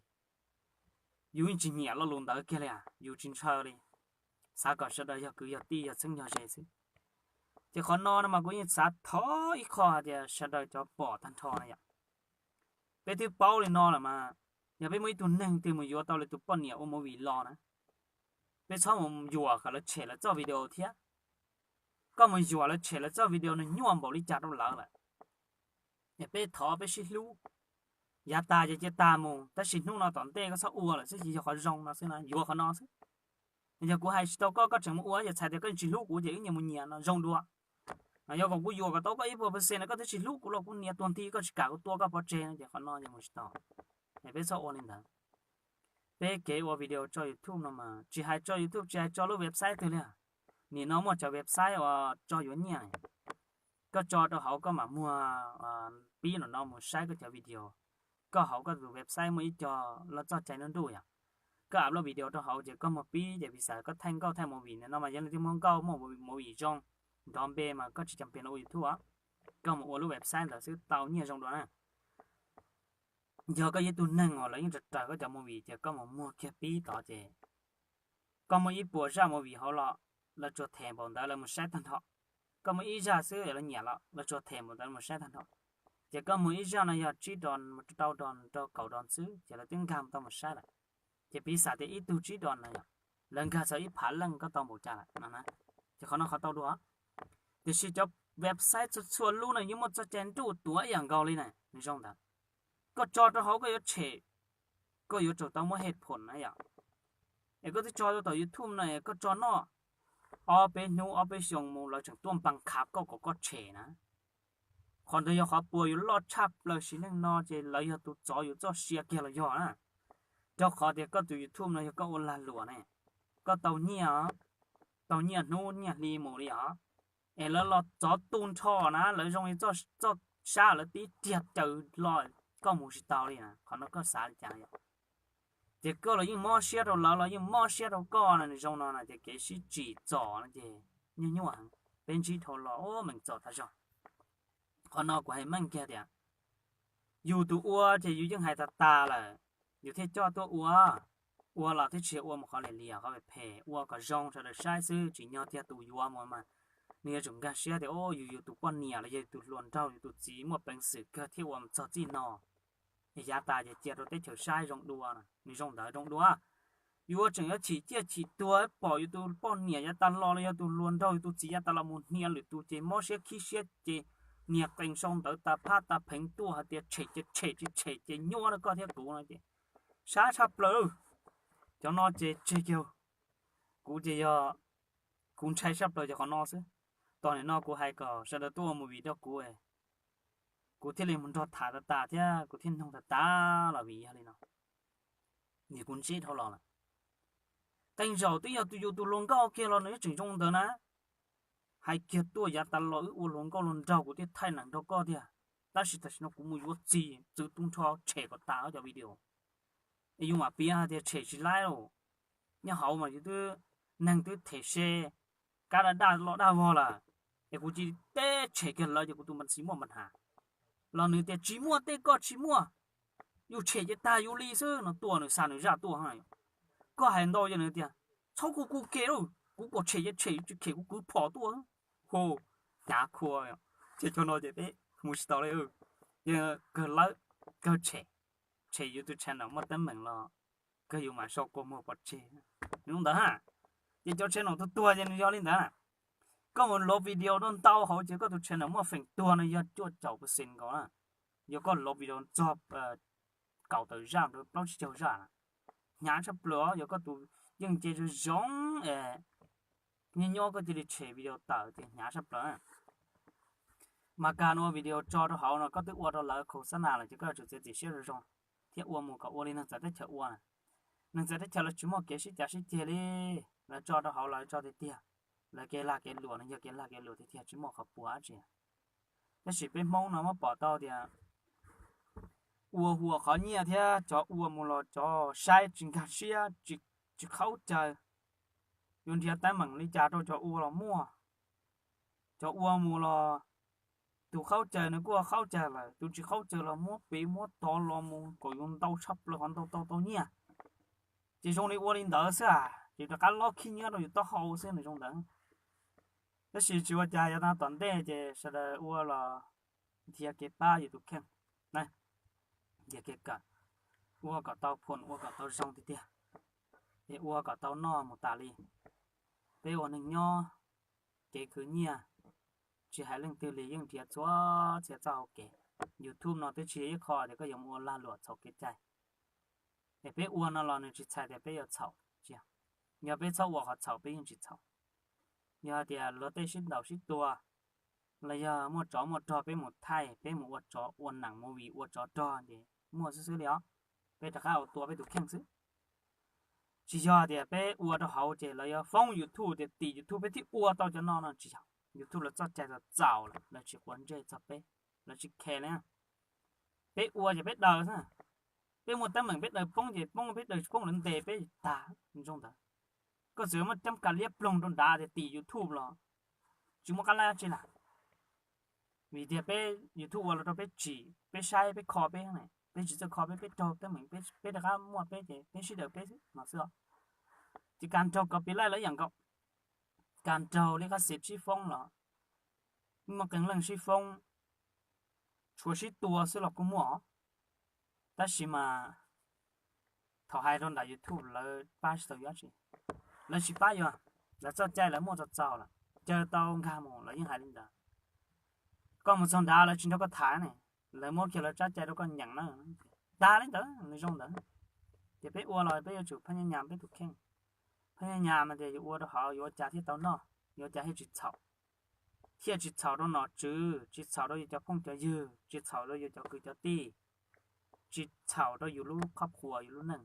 yus yeej tsis nyiam lo lus ntawd kiag li, yus tsis ntshaw li, xav kom sawv daws yog kwv yog tij yog txheeb yog ze xwb. Ces qhov no no mas kuv yeej xav thov ib qho hais tias sawv daws cov pom tag nrho na yom, peb twb paub li no lawm mas, yog peb muaj ib tug neeg twg mus yuav tau lawv tus poj niam ua movie los na, peb txhob mus yuam kom lawv tshem lawv txoj video thiab. Koj mus yuam lawv tshem lawv txoj video nws nyuaj npaum li cas rau lawv lawm. Es peb thov peb sib hlub, yav tas ces cia tas mus, tab sis hnub no tom ntej koj txhob ua lawm xwb, ces yog qhov zoo no xwb na, yuav qhov no xwb. Yog kuv hais tsis tau koj, koj tseem mus ua ces txhais tias koj tsis hlub kuv ces wb nyias mus nyias no zoo dua. Yog kom kuv yuam kom tau koj ib puas percent no koj twb tsis hlub kuv los kuv nias tuag nti koj tsis kam kuv tua koj pov tseg no ces qhov no ces mus tsis tau. Es peb txhob ua li ntawd. Peb kev ua video tso YouTube no mas tsis hais tso YouTube tsis hais tso lub website twg li. Nim no muaj cov website uas tso yuav nyiaj, koj tso rau hauv koj mam muag pib no no mus saib koj cov video. Koj hauv koj tus website muaj ib co loj txoj cai nruj nruj yom, koj upload video rau hauv ces koj muag pib ces piv xam koj thaij nkauj thaij movie no mas yog leej twg muag nkauj muaj movie zoo nrov npe mas koj tsis cam pes los ua YouTube os. Koj mus ua lub website ntawd xwb tau nyiaj zoo dua na. Yog koj yog ib tug neeg uas lawv yeej raws raws koj cov movie ces koj mus muag kiag pib tod ces koj muaj ib puas zaj movie hauv los lawv tsuas them npaum ntawd lawv mus saib tag nrho. Koj muaj ib zaj xwb lawv nyiam los lawv tsuas them npaum ntawd mus saib tag nrho. Ces koj muag ib zaj no yog tsib dollar, rau dollar, rau kaum dollar xwb ces lawv twb nkag tau mus saib lawm. Ces piv xam tias ib tug tsib dollar no yog lawv nkag txog ib phav leej koj tau npaum cas lawm no na. Ces qhov no qhov tau dua. Tiam sis cov website txhua txhua lub no yeej muaj txoj cai nruj tuav ib yam nkaus li na, nws zoo ntawd. Koj tso rau hauv koj yuav tshem, koj yuav tsum tau muab hej phoom na yom. Es koj twb tso rau tom YouTube no es koj tso noj ob peb hnub ob peb xyoos mus lawv tseem tuaj npas khav koj kom koj tshem na. Qhov ntawd yog qhov puas yuav loj tshaj plaws sim neej no ces lawv yog tus txov yus txoj sia kiag los yog na. Rau qhov tias koj tus YouTube no yog koj ua lag luam ne, koj tau nyiaj, tau nyiaj hnub nyiaj hli mus li os. Es lawv los txov tu nrho na, lawv zoo li txoj sab lawv tib riag caw los koj mus tsis tau li na. Qhov no koj xav li cas yom? Ces koj los yeej mob siab rau lawv los yeej mob siab rau koj na, nws zoo no na ces kev sib tsim txom no ces nyuaj nyuaj heev. Peb ntsib dhau los ua meem txom tas zog. Qhov no kuv hais meej kiag tias yus tus ua ces yus yeej hais tas tas lawm, yus thiaj coj tuaj ua. Ua los twb tsis yog ua mus qhov liam liam qhov phem phem, ua kom zoo sawv daws saib xwb, tsim nyog tiag tus yuav mus mas nws yuav tsum nkag siab tias o yus yus tus poj niam los yog yus tus hluas nraug yus tus txiv muaj peev xwm kawg thiaj ua mus txog txij no. Es yav tas ces cia rau teb chaws saib zoo dua, nws zoo ntawd zoo dua. Yuav tseem yuav chim ciaj chim tuag pom yus tus poj niam yav tas los los yog tus hluas nraug yus tus txiv yav tas los mus hnia lwm tus ces mob siab khib siab ces nias qees sau ntawv tas phab tas pheev tuaj hais tias tshem ces tshem, tsis tshem ces nyuaj rau koj thiab kuv no ces sab tshaj plaws. Cov no ces tseg kiag, kuv ces yog kuv ntshai tshaj plaws cov qhov no xwb. Tos nim no kuv hais kom sawv daws tuaj ua movie rau kuv, kuv thiaj li mus nrog tham tas tas thiab kuv thiaj noog tas tas los vim yog li no. Vim kuv ntsib dhau los lawm. Qee zaum twb yog tus yus tus hluas nkauj kiag los nws tseem zoo ntawd na. Hais kiag tuaj yav tas los wb ua hluas nkauj hluas nraug kuv thiaj thaij neem nrog koj tiag. Tab sis tam sim no kuv mus yuav txiv txwv tub nrho tshem kom tas cov video. Es yus mam piav hais tias tshem tsis laib los, nyob hauv mas yus twb, neeg twb them se kab daj daj los daj vog lawm, es kuv cia li teb tshem kiag lawv ces kuv tus mas tsis muaj npa has. Los nws tias tsis muaj, tej koj tsis muaj, yus tshem ces tag yus li xwb no, tua nws xa nws zaj tuaj. Koj hais ntau ces nws tias txhob kuv kuv kem lauj, kuv kom tshem ces tshem, tsis khem kuv kwv phom tuaj. Hu, hnyav khua. Ces cov no ces peb mus tsis tau li. Kawg lawv, kawg tshem, tshem yus tus channel muaj teeb meem los kawg yus mam sau kua muag pov tseg. Nws ntawd ha, ces cov channel tuag tuag ces nws yog li ntawd. Koj mus load video rau ntau hauv ces koj tus channel muaj feem tuag no yog cuaj caum percent nkaus na. Yog koj load video txog kaum tawm zaj rau plaub tsib caug zaj na, hnyav tshaj plaws. Yog koj tus yeej nce zoo zoo es nyob nyob koj cia li tshem video tawm ces hnyav tshaj plaws. Mas kag ua video tso rau hauv no koj twb ua rau lawv khau xab nas lawm ces koj yuav tsum txiav txim siab zoo zoo thiab ua mus kom ua li neeg txawv teb chaws ua na. Neeg txawv teb chaws lawv tsis muaj kev sib cav sib ceg li, lawv tso rau hauv lawv tso tiag tiag, lawv kev lag kev luam no yog kev lag kev luam tiag tiag tsis muaj qhov puas dab tsi. Tab sis peb Hmoob no muab pom tau tias ua huam qhov nyiaj thiab cov ua mus los cov saib tsis nkag siab, tsis qhaub caws. Yuav nrhiav teeb meem li cas rau cov ua los muaj. Cov ua mus los tus qhaub caws nws kuj ua qhaub caws lawm, tus tsis qhaub caws los muab piv muab tov los mus kom yus ntau tshaj plaws qhov ntau tau tau nyiaj. Ces zoo li ua li ntawd xwb as, ces rov qab lob khib nyiab rau yus taub hau xwb nws zoo ntawd. Tab sis tsis ua cas, yav no tom ntej ces sawv daws ua los nrhiav kev pab yus tus kheej, nrhiav kev kawm, ua kom tau phoom ua kom tau zoo tiag tiag, es ua kom tau noj mus tas li. Peb ua neeg nyob, kev khwv nyiaj tsis hais leej twg li yeej nrhiav txhua txhia txoj hauv kev. YouTube no twb tsis yog ib qho tias koj yuav mus ua lag luam txhaum kev cai. Es peb ua no los nws tsis txhais tias peb yuav txhaum, tsis yog. Yog peb txhob ua qhov txhaum peb yeej tsis txhaum. Yog hais tias luag tej sib ntaus sib tua los yog muaj tsov muaj rog peb mus thaij, peb mus ua tsov ua nees movie ua tsov rog ces muaj xwb xwb li os. Peb rov qab ua tua peb tus kheej xwb. Tsis yog tias peb ua rau hauv ces lawv yuav foob YouTube tias tim YouTube peb thiaj ua tau cov no no, tsis yog. YouTube lawv txoj cai txaus txaus lawm, lawv tsis quav ntsej txog peb, lawv tsis khe li. Peb ua ces peb daws xwb. Peb muaj teeb meem peb daws poob ces poob, peb daws tsis poob lawv ntes peb tag zoo ntawd. Koj txawm muaj cab kas liab ploog rau nrad tias tim YouTube los tsis muaj qab laib dab tsi lawm. Vim tias peb YouTube ua los rau peb tsim, peb saib, peb kho peb, peb tsis txawj kho peb, peb raug teeb meem, peb rov qab muaj peb ces peb sib daws peb xwb no xwb os. Ces kas raug copyright lawv yam nkaus, kas raug li qab xis sib foob los muaj qee leej sib foob, tshuav sib tua xwb los kuj muaj os. Tab sis mas thaum hais rau nram YouTube lawv pab tsis tau yus dab tsi, lawv tsis pab yus, lawv txoj cai lawv muaj txaus txaus lawm, caw tau nkag mus lawv yeej hais li ntawd. Koj mus txog nrad lawv tsis nrog koj tham ne, lawv muab kiag lawv tsab cai rau koj nyeem na. Tag li ntawd, nws zoo ntawd. Ces peb ua los peb yuav tsum phaj nyaj nyas peb tus kheej. Phaj nyaj nyas mas tias yus ua rau hauv yuav ua cas thiaj tau noj, yuav ua cas thiaj tsis txhaum, thiaj tsis txhaum rau nom tswv, tsis txhaum rau yus cov phooj cov ywg, tsis txhaum rau yus cov kwv cov tij, tsis txhaum rau yus lub qhov qhuas yus lub neej.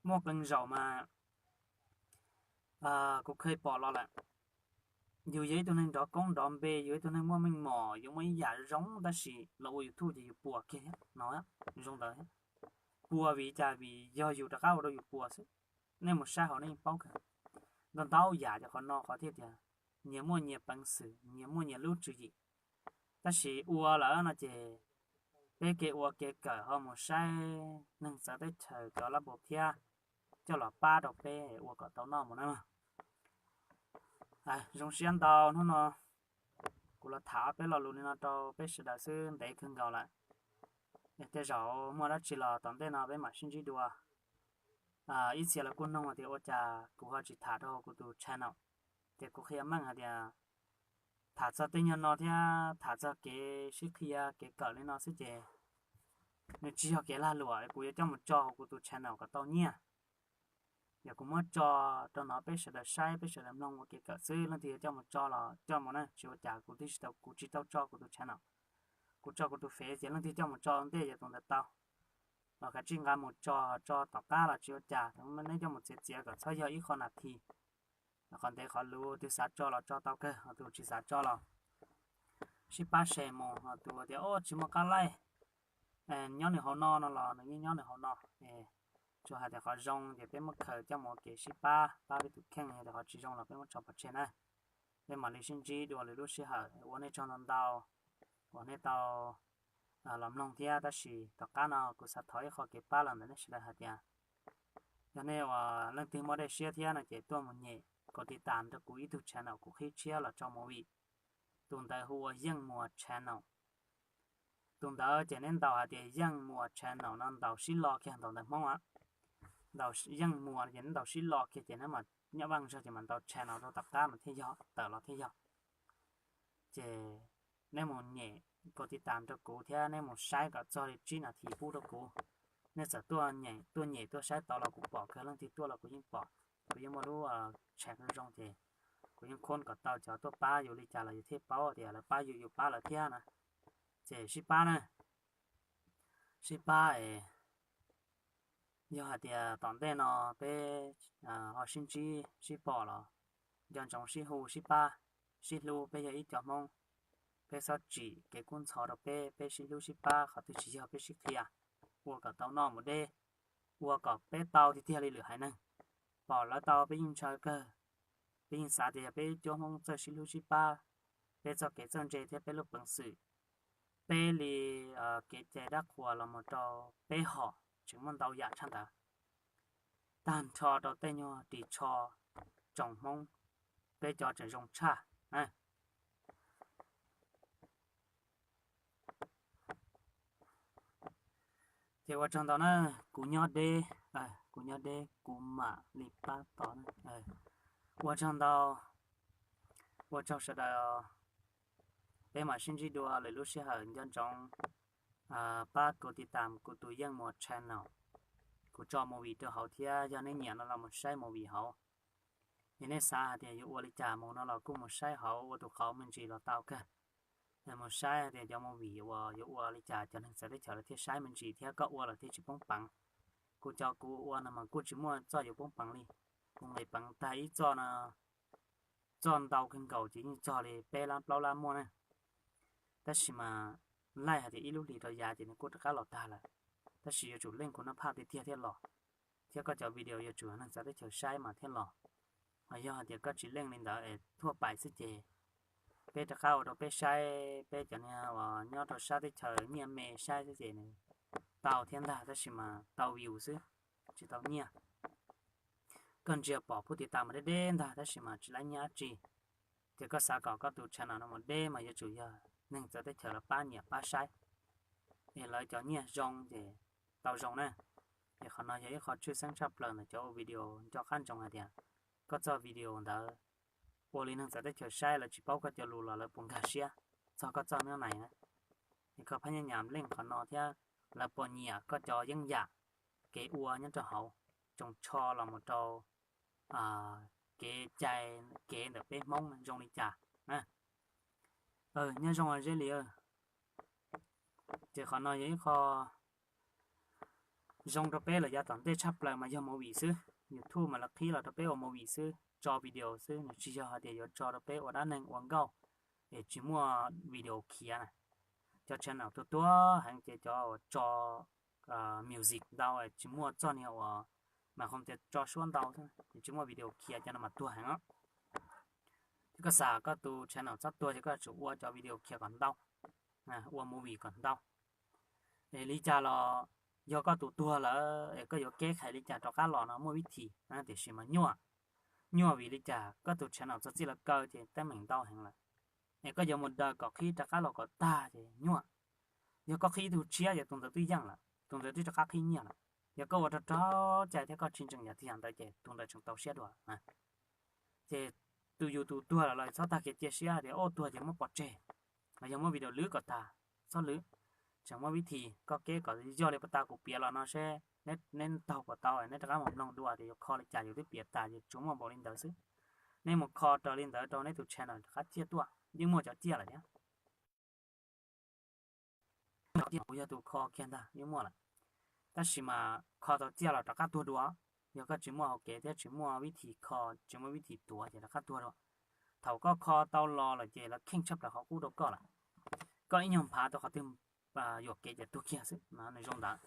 Muaj qee zaum mas kuv kheev pom los lawm, yus yog ib tug neeg nrov koob nrov npe, yus ib tug neeg muaj meej mom, yus muaj ib yam zoo tab sis los ua YouTube ces yus puas kiag no, zoo ntawd. Puas vim cas? Vim yog yus rov qab ua rau yus puas xwb. Nej mus saib hauv nej yeej paub kawg. Ntau ntau yam ces qhov no qhov thiaj tias nyias muaj nyias peev xwm, nyias muaj nyias lub tswv yim. Tab sis ua lawm no ces peb kev ua kev kawm ho mus saib neeg txawv teb chaws cov lab npaum thiab coj los pab rau peb ua kom tau noj mus na. Zoo siab ntau hnub no kuv los tham ob peb lo lus li no rau peb sawv daws xwb ntev kawg nkaus lawm. Tej zaum muaj dab tsi los tom ntej no peb mam sib ntsib dua. Ib txhia los kuj nug tias ua cas kuv ho tsis tham rau kuv tus channel, ces kuv qhia meej hais tias tham txog tej nyuag no thiab tham txog kev sib qhia kev kawm li no xwb ces nws tsis yog kev lag luam kuv yuav coj mus tso hauv kuv tus channel kom tau nyiaj. Yog kuv muab tso rau no peb sawv daws saib peb sawv daws mloog ua kev kawm xwb, leej twg yuav coj mus tso los coj mus na, tsis ua cas kuv twb tsis tau, kuv tsis tau tso kuv tus channel. Kuv tso kuv tus fev ces leej twg coj mus tso ntej yog tus ntawd tau. Los kav tsij nqa mus tso, tso tom qab los tsis ua cas, neb coj mus txiav txiav kom txhob yog ib qho nas this. Qhov ntev qhov luv, tus xav tso los tso tau kawg, tus tsis xav tso los sib pab share mus, ho tus tias o tsis muaj qab laij, nyob nws hauv no no los nws yeej nyob nws hauv no. Tsuas hais tias qhov zoo ces peb muab khaws coj mus ua kev sib pab, pab peb tus kheej, yog tias qhov tsis zoo los peb muab tso pov tseg na. Peb mam li sib ntsib dua lwm lub sij hawm, ua nej tsaug ntau ntau uas nej tau los mloog thiab. Tab sis tom qab no kuv xav thov ib qho kev pab los ntawm nej sawv daws hais tias yog nej uas leej twg muaj dej siab thiab no ces tuaj mus nyem kom tiv tam rau kuv ib tug channel kuv qhib tshiab los tso movie. Tus ntawd hu ua Yeej Muas Channel. Tus ntawd ces neb ntaus hais tias Yeej Muas Channel no ntaus sib lo kiag ntaus ntawv Hmoob a. Ntaus Yeej Muas ces neb ntaus sib lo kiag ces neb mam nyob vaj zog ces mam ntaus channel rau tom qab mas thiaj yog, tawm los thiaj yog. Ces neb mus nyem kom tiv tam rau kuv thiab neb mus saib kom txog li tsib nas this pub rau kuv. Nej txawm tuaj nyem tuaj saib tau los kuv pom kawg, leej twg tuaj los kuv yeej pom. Kuv yeej muaj lub tsheem zoo zoo ces kuv yeej khoob kom tau cov tuaj pab yus li cas los yus thiaj paub tias lawv pab yus, yus pab lawv thiab na. Ces sib pab na, sib pab es yog hais tias tom ntej no peb ho sib ntsib sib pom los nco ntsoov sib hu sib pab, sib hlub, peb yog ib co Hmoob. Peb txhob tsim kev kub ntxhov rau peb, peb sib hlub sib pab, qhov twg tsis yog peb sib qhia, ua kom tau noj mus deb, ua kom peb tau tiag tiag li lwm haiv neeg. Pom lawv tau peb yeej ntshaw kawg. Peb yeej xav tias yog peb cuab Hmoob txawj sib hlub sib pab, peb txoj kev txawj ntse thiab peb lub peev xwm, peb li kev cai dab qhuas los mus rau peb hom tseem muaj ntau yam tshaj ntawd, tag nrho rau tej nyuag ris tsho tsoom Hmoob, peb cov tseem zoo tshaj. Ces ua tsaug ntau na, kuv nyob deb, kuv nyob deb kuv mam li pab tod na. Ua tsaug ntau, ua tsaug sawv daws. Peb mam sib ntsib dua lwm lub sij hawm, nco ntsoov pab kuv tiv tam kuv tus Yeej Muas channel, kuv tso movie rau hauv thiab, yog nej nyiam no los mus saib movie hauv. Yog nej xav hais tias yuav ua li cas mus no los kuj mus saib hauv, ua tus qauv me ntsis los tau kawg. Yog mus saib hais tias cov movie uas yuav ua li cas cov neeg txawv teb chaws lawv thiaj saib me ntsis thiab koj ua lawm thiaj tsis poob peev. Kuv cov kuv ua no mas kuj tsis muaj txoj yuav poob peev li. Kuv nqis peev tag ib txoj no, txoj ntau kawg nkaus ces yeej txog li peb lab plaub lab muaj na. Tab sis mas laij hais tias ib lub hlis rau yav ces nws kuj rov qab los tag lawm. Tab sis yuav tsum leej kuv nab phaj tiag tiag thiaj los, thiab koj cov video yuav tsum neeg txawv teb chaws saib mas thiaj los. Ho yog hais tias koj tsis leej li ntawd es thuaj pais xwb ces peb rov qab ua rau peb saib, peb cov niag uas nyob rau sab teb chaws nyiaj me saib xwb ces nws tau thiab ntag, tab sis mas tau view xwb, tsis tau nyiaj. Koj ntsia pom pub tiv tam mas deb deb ntag tab sis mas tsis laib nyiaj dab tsi. Ces koj xav kom koj tus channel no mus deb mas yuav tsum yog neeg txawv teb chaws lawv pab nyiam pab saib, es lawv cov nyiaj zoo ces tau zoo na. Es qhov no yog ib qho tshwj xeeb tshaj plaws ntawm cov ua video nco qab ntsoov hais tias koj txoj video ntawd ua li neeg txawv teb chaws saib lawv tsis paub koj cov lus los lawv puas nkag siab txog koj txoj nab nais na. Es koj phab nyab nyam leej qhov no thiab lawv puas nyiam koj cov yeeb yam kev ua nyob rau hauv, tsoos tsho los mus rau kev cai, kev ntawm peb Hmoob zoo li cas na. Nyob zoo Zeb Lis, ces qhov no yog ib qho zoo rau peb lawm yav tom ntej tshaj plaws mas yog movie xwb. YouTube mas lawv qhib los rau peb ua movie xwb, tso video xwb, nws tsis yog hais tias yuav tso rau peb ua dab neeg ua nkauj es tsis muaj video khiav na. Cov channel tuag tuag heev ces cov uas tso music ntau es tsis muaj txoj niag uas mas hom tias tso suab ntau xwb es tsis muaj video khiav, cov no mas tuag heev os. Ces koj xav koj tus channel txhob tuag ces koj yuav tsum ua cov video khiav kom ntau, ua movie kom ntau. Es li cas los yog koj tus tuag lawm es koj yuav keb khais li cas rov qab los no muaj vib thim, tiam sis mas nyuaj, nyuaj vim li cas koj tus channel txog txij lawv kaw ces teeb meem ntau heev lawm. Es koj yuav mus daws kom qhib rov qab los kom tag ces nyuaj. Yog koj qhib tus tshiab ces tus ntawd twb yeej lawm, tus ntawd twb rov qab qhib nyiaj lawm. Yog koj ua rog rog cai thiab koj tsis ntseem yam twg yam ntawd ces tus ntawd tseem tau siab dua. Ces tus yus tus tuag lawm los txhob tag kev cia siab tias o tuag ces muab pov tseg, los yog muab video lwb kom tag, txhob lwb. Tseem muaj vib thim koj keb kom yog li puas tau kuv piav los no seb neb taug puas tau, neb rov qab mus mloog dua tias yuav kho li cas, yus twb piav tas ces tsuas muaj npaum li ntawd xwb. Neb mus kho raws li ntawd rau neb tus channel rov qab ciaj tuaj, yeej muaj cov ciaj lawm thiab. Kuv yog tus kho kiag ntag yeej muaj lawm, tab sis mas kho tau ciaj los rov qab tuag dua. Yog koj tsis muaj hauv kev thiab tsis muaj vib thim kho, tsis muaj vib thim tuav ces rov qab tuag dua. Thaum koj kho tau los lawm ces lawv kheej tshaj plaws qhov qub rau koj lawm. koj ib nyuag nphav tau qhov twg yuam kev ces tuag kiag xwb no, nws zoo ntawd.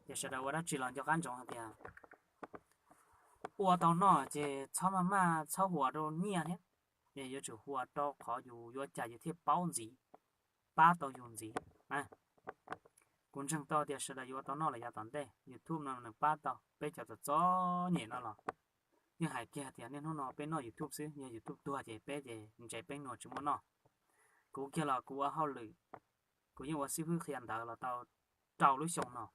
Ces sawv daws ua dab tsi los nco qab ntsoov hais tias ua tau noj ces txhob maj maj txhob huas rau nyiaj thiab, es yuav tsum huas rau qhov yus yuav cas yus thiaj paub ntxiv, pab tau yus ntxiv. Kuv ntseeg tau tias sawv daws yuav ua tau noj los yav tom ntej, YouTube no nws pab tau peb cov txom txom nyem no los yeej hais kiag tias niaj hnub no peb noj YouTube xwb, yog YouTube tuag ces peb ces ntses peb nuag tsis muaj noj. Kuv kiag los kuv ua hauj lwm, kuv yeej ua xib fwb qhia ntawv los tau rau lub xyoo no,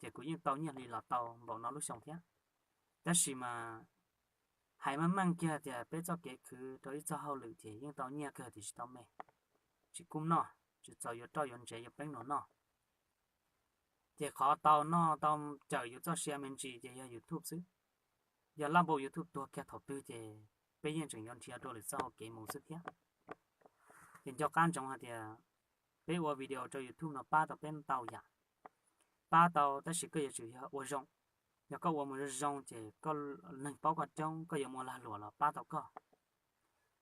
ces kuv yeej tau nyiaj hli los tau npaum no lub xyoo thiab. Tab sis mas hais meej meej kiag tias peb txoj kev khwv rau ib txoj hauj lwm ces yeej tau nyiaj kawg tiam sis tau me, tsis kub noj, tsis txaus yuav roj yuav ntsev yuav peeb luag noj. Ces qhov tau noj tau cawm yus txoj sia me ntsis ces yog YouTube xwb. Yog lab npau YouTube tuag kiag thaum twg ces peb yeej tseem yuav nrhiav dua lwm txoj hauv kev mus xwb thiab. Ces nco qab ntsoov hais tias peb ua video rau YouTube no pab tau peb ntau yam, pab tau tab sis koj yuav tsum yog ua zoo. Yog koj ua mus zoo zoo ces koj, neeg paub koj coob, koj yuav mus lag luam los pab tau koj,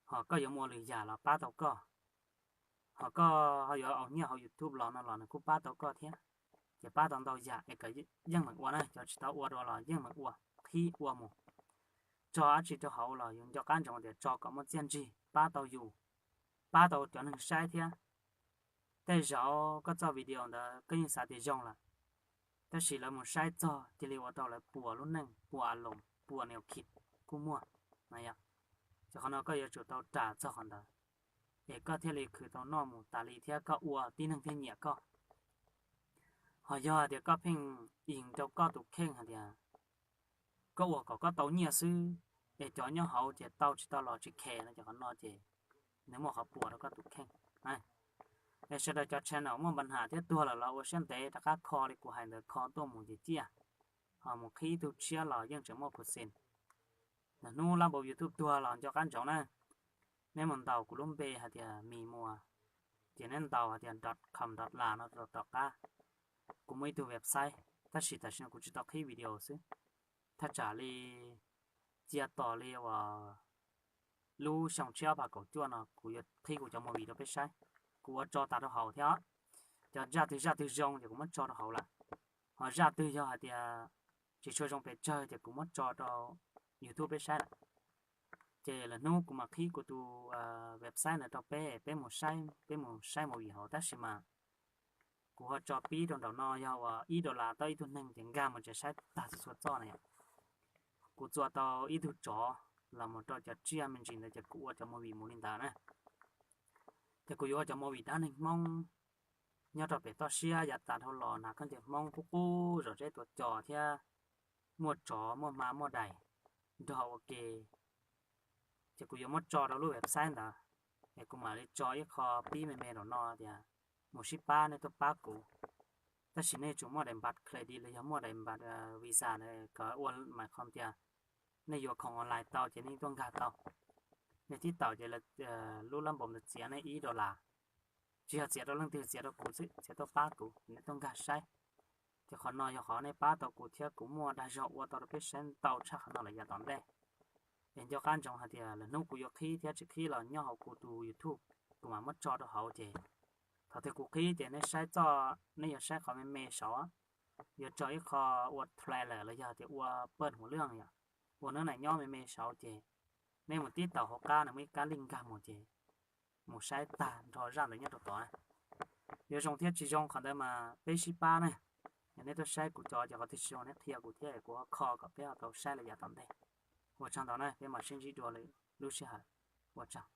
ho koj yuav mus ua lwm yam los pab tau koj, ho koj ho yuav aus nyiaj hauv YouTube los no los nws kuj pab tau koj thiab. Ces pab tau ntau yam es kom yeej meem ua na, cov tsis tau ua dua los yeej meem ua, qhib ua mus, tso dab tsi rau hauv los yus nco qab ntsoov tias tso kom muaj txiaj ntsig pab tau yus, pab tau cov neeg saib thiab. Tej zaum koj txoj video ntawd koj yeej xav tias zoo lawm, tab sis lawv mus saib txog cia li ua rau lawv puas lub neej, puas a loos, puas niam khib kuj muaj na yom. Ces qhov no koj yuav tsum tau ram txog qhov ntawd, es koj thiaj li khwv tau noj mus tas li thiab koj ua tib neeg thiaj nyiam koj. Ho yog hais tias koj pheej yees rau koj tus kheej hais tias koj ua kom koj tau nyiaj xwb, es cov nyob hauv ces tau tsis tau los tsis khe no ces qhov no ces nws muaj qhov puas rau koj tus kheej. Es sawv daws cov channel muaj npa nham thiab tuag lawm los ua siab ntev rov qab kho li kuv hais ntawd kho tuaj mus ces ciaj, ho mus qhib ib tug tshiab los yeej tseem muaj percent. Lwm hnub lab npau YouTube tuag los nco qab ntsoov na, neb mus ntaus kuv lub npe hais tias Mis Muas, ces neb ntaus hais tias dot com dot la no rau tom qab. Kuv muaj ib tug website, tab sis tam sim no kuv tsis tau qhib video xwb. Thaj tsam li cia tos li uas lub xyoo tshiab ob phav kaum cuaj no kuv yuav qhib kuv cov movie rau peb saib. Kuv ua tso tas rau hauv thiab, cov zaj twg zaj twg zoo ces kuv muab tso rau hauv lawm. Ho zaj twg yog hais tias tsis tshua zoo pes tsawg ces kuv muab tso rau YouTube peb saib lawm. Ces lwm hnub kuv mam qhib kuv tus website ntawd rau peb, peb mus saib, peb mus saib movie hauv, tab sis mas kuv ho tso pib rau nraum no yog uas ib dollar tau ib tug neeg ces nkag mus tsev saib tag txhua txhua txoj na yom. Kuv txua tau ib tug tsov los mus rau cov tsiaj me ntsis ntawd ces kuv ua cov movie mus li ntawd na. Ces kuv yuav ua cov movie dab neeg Hmoob nyob rau pem toj siab yav tas dhau los, hnav khaub ncaws Hmoob qub qub, zom zeb tuav cos thiab muaj tsov muaj hma muaj dais nrog ua ke. Ces kuv yuav muab tso rau lub website ntawd, es kuv mam li tso ib qho pib me me nraum no tias mus sib pab, nej tuaj pab kuv. Tab sis nej yuav tsum muaj daim npam credit los yog muaj daim npam visa ntawd kom ua mam qhov tias nej yuav khoom online tau ces nej tuaj nkag tau. Nej tib taum ces lub lab npau ntawd txiav nej ib dollar. Tsis yog txiav rau leej twg, txiav rau kuv xwb, txiav tuaj pab kuv, nej tuaj nkag saib. Ces qhov no yog qhov nej pab tau kuv thiab kuv muaj dag zog ua tau rau peb saib ntau tshaj qhov no lawm yav tom ntej. Es nco qab ntsoov hais tias lwm hnub kuv yuav qhib thiab tsis qhib los nyob hauv kuv tus YouTube, kuv mam muab tso rau hauv ces thaum twg kuv qhib ces nej saib txoj, nej yuav saib qhov me me saud, yuav tso ib qho ua trailer los yog tias ua paj huam lwj yom, ua nab na nyob me me saud ces nej mus tib taum hauv qab nws muaj ib kab link nkag mus ces mus saib tag nrho zaj ntawd nyob rau tod na. Yuav zoo thiab tsis zoo qhov ntawd mas peb sib pab na. Yog nej tuaj saib kuv cov ces qhov twg tsis zoo nej qhia kuv thiab kuv ho kho kom peb ho tau saib lawm yav tom ntej. Ua tsaug ntau na, peb mam sib ntsib dua lwm lub sij hawm. Ua tsaug.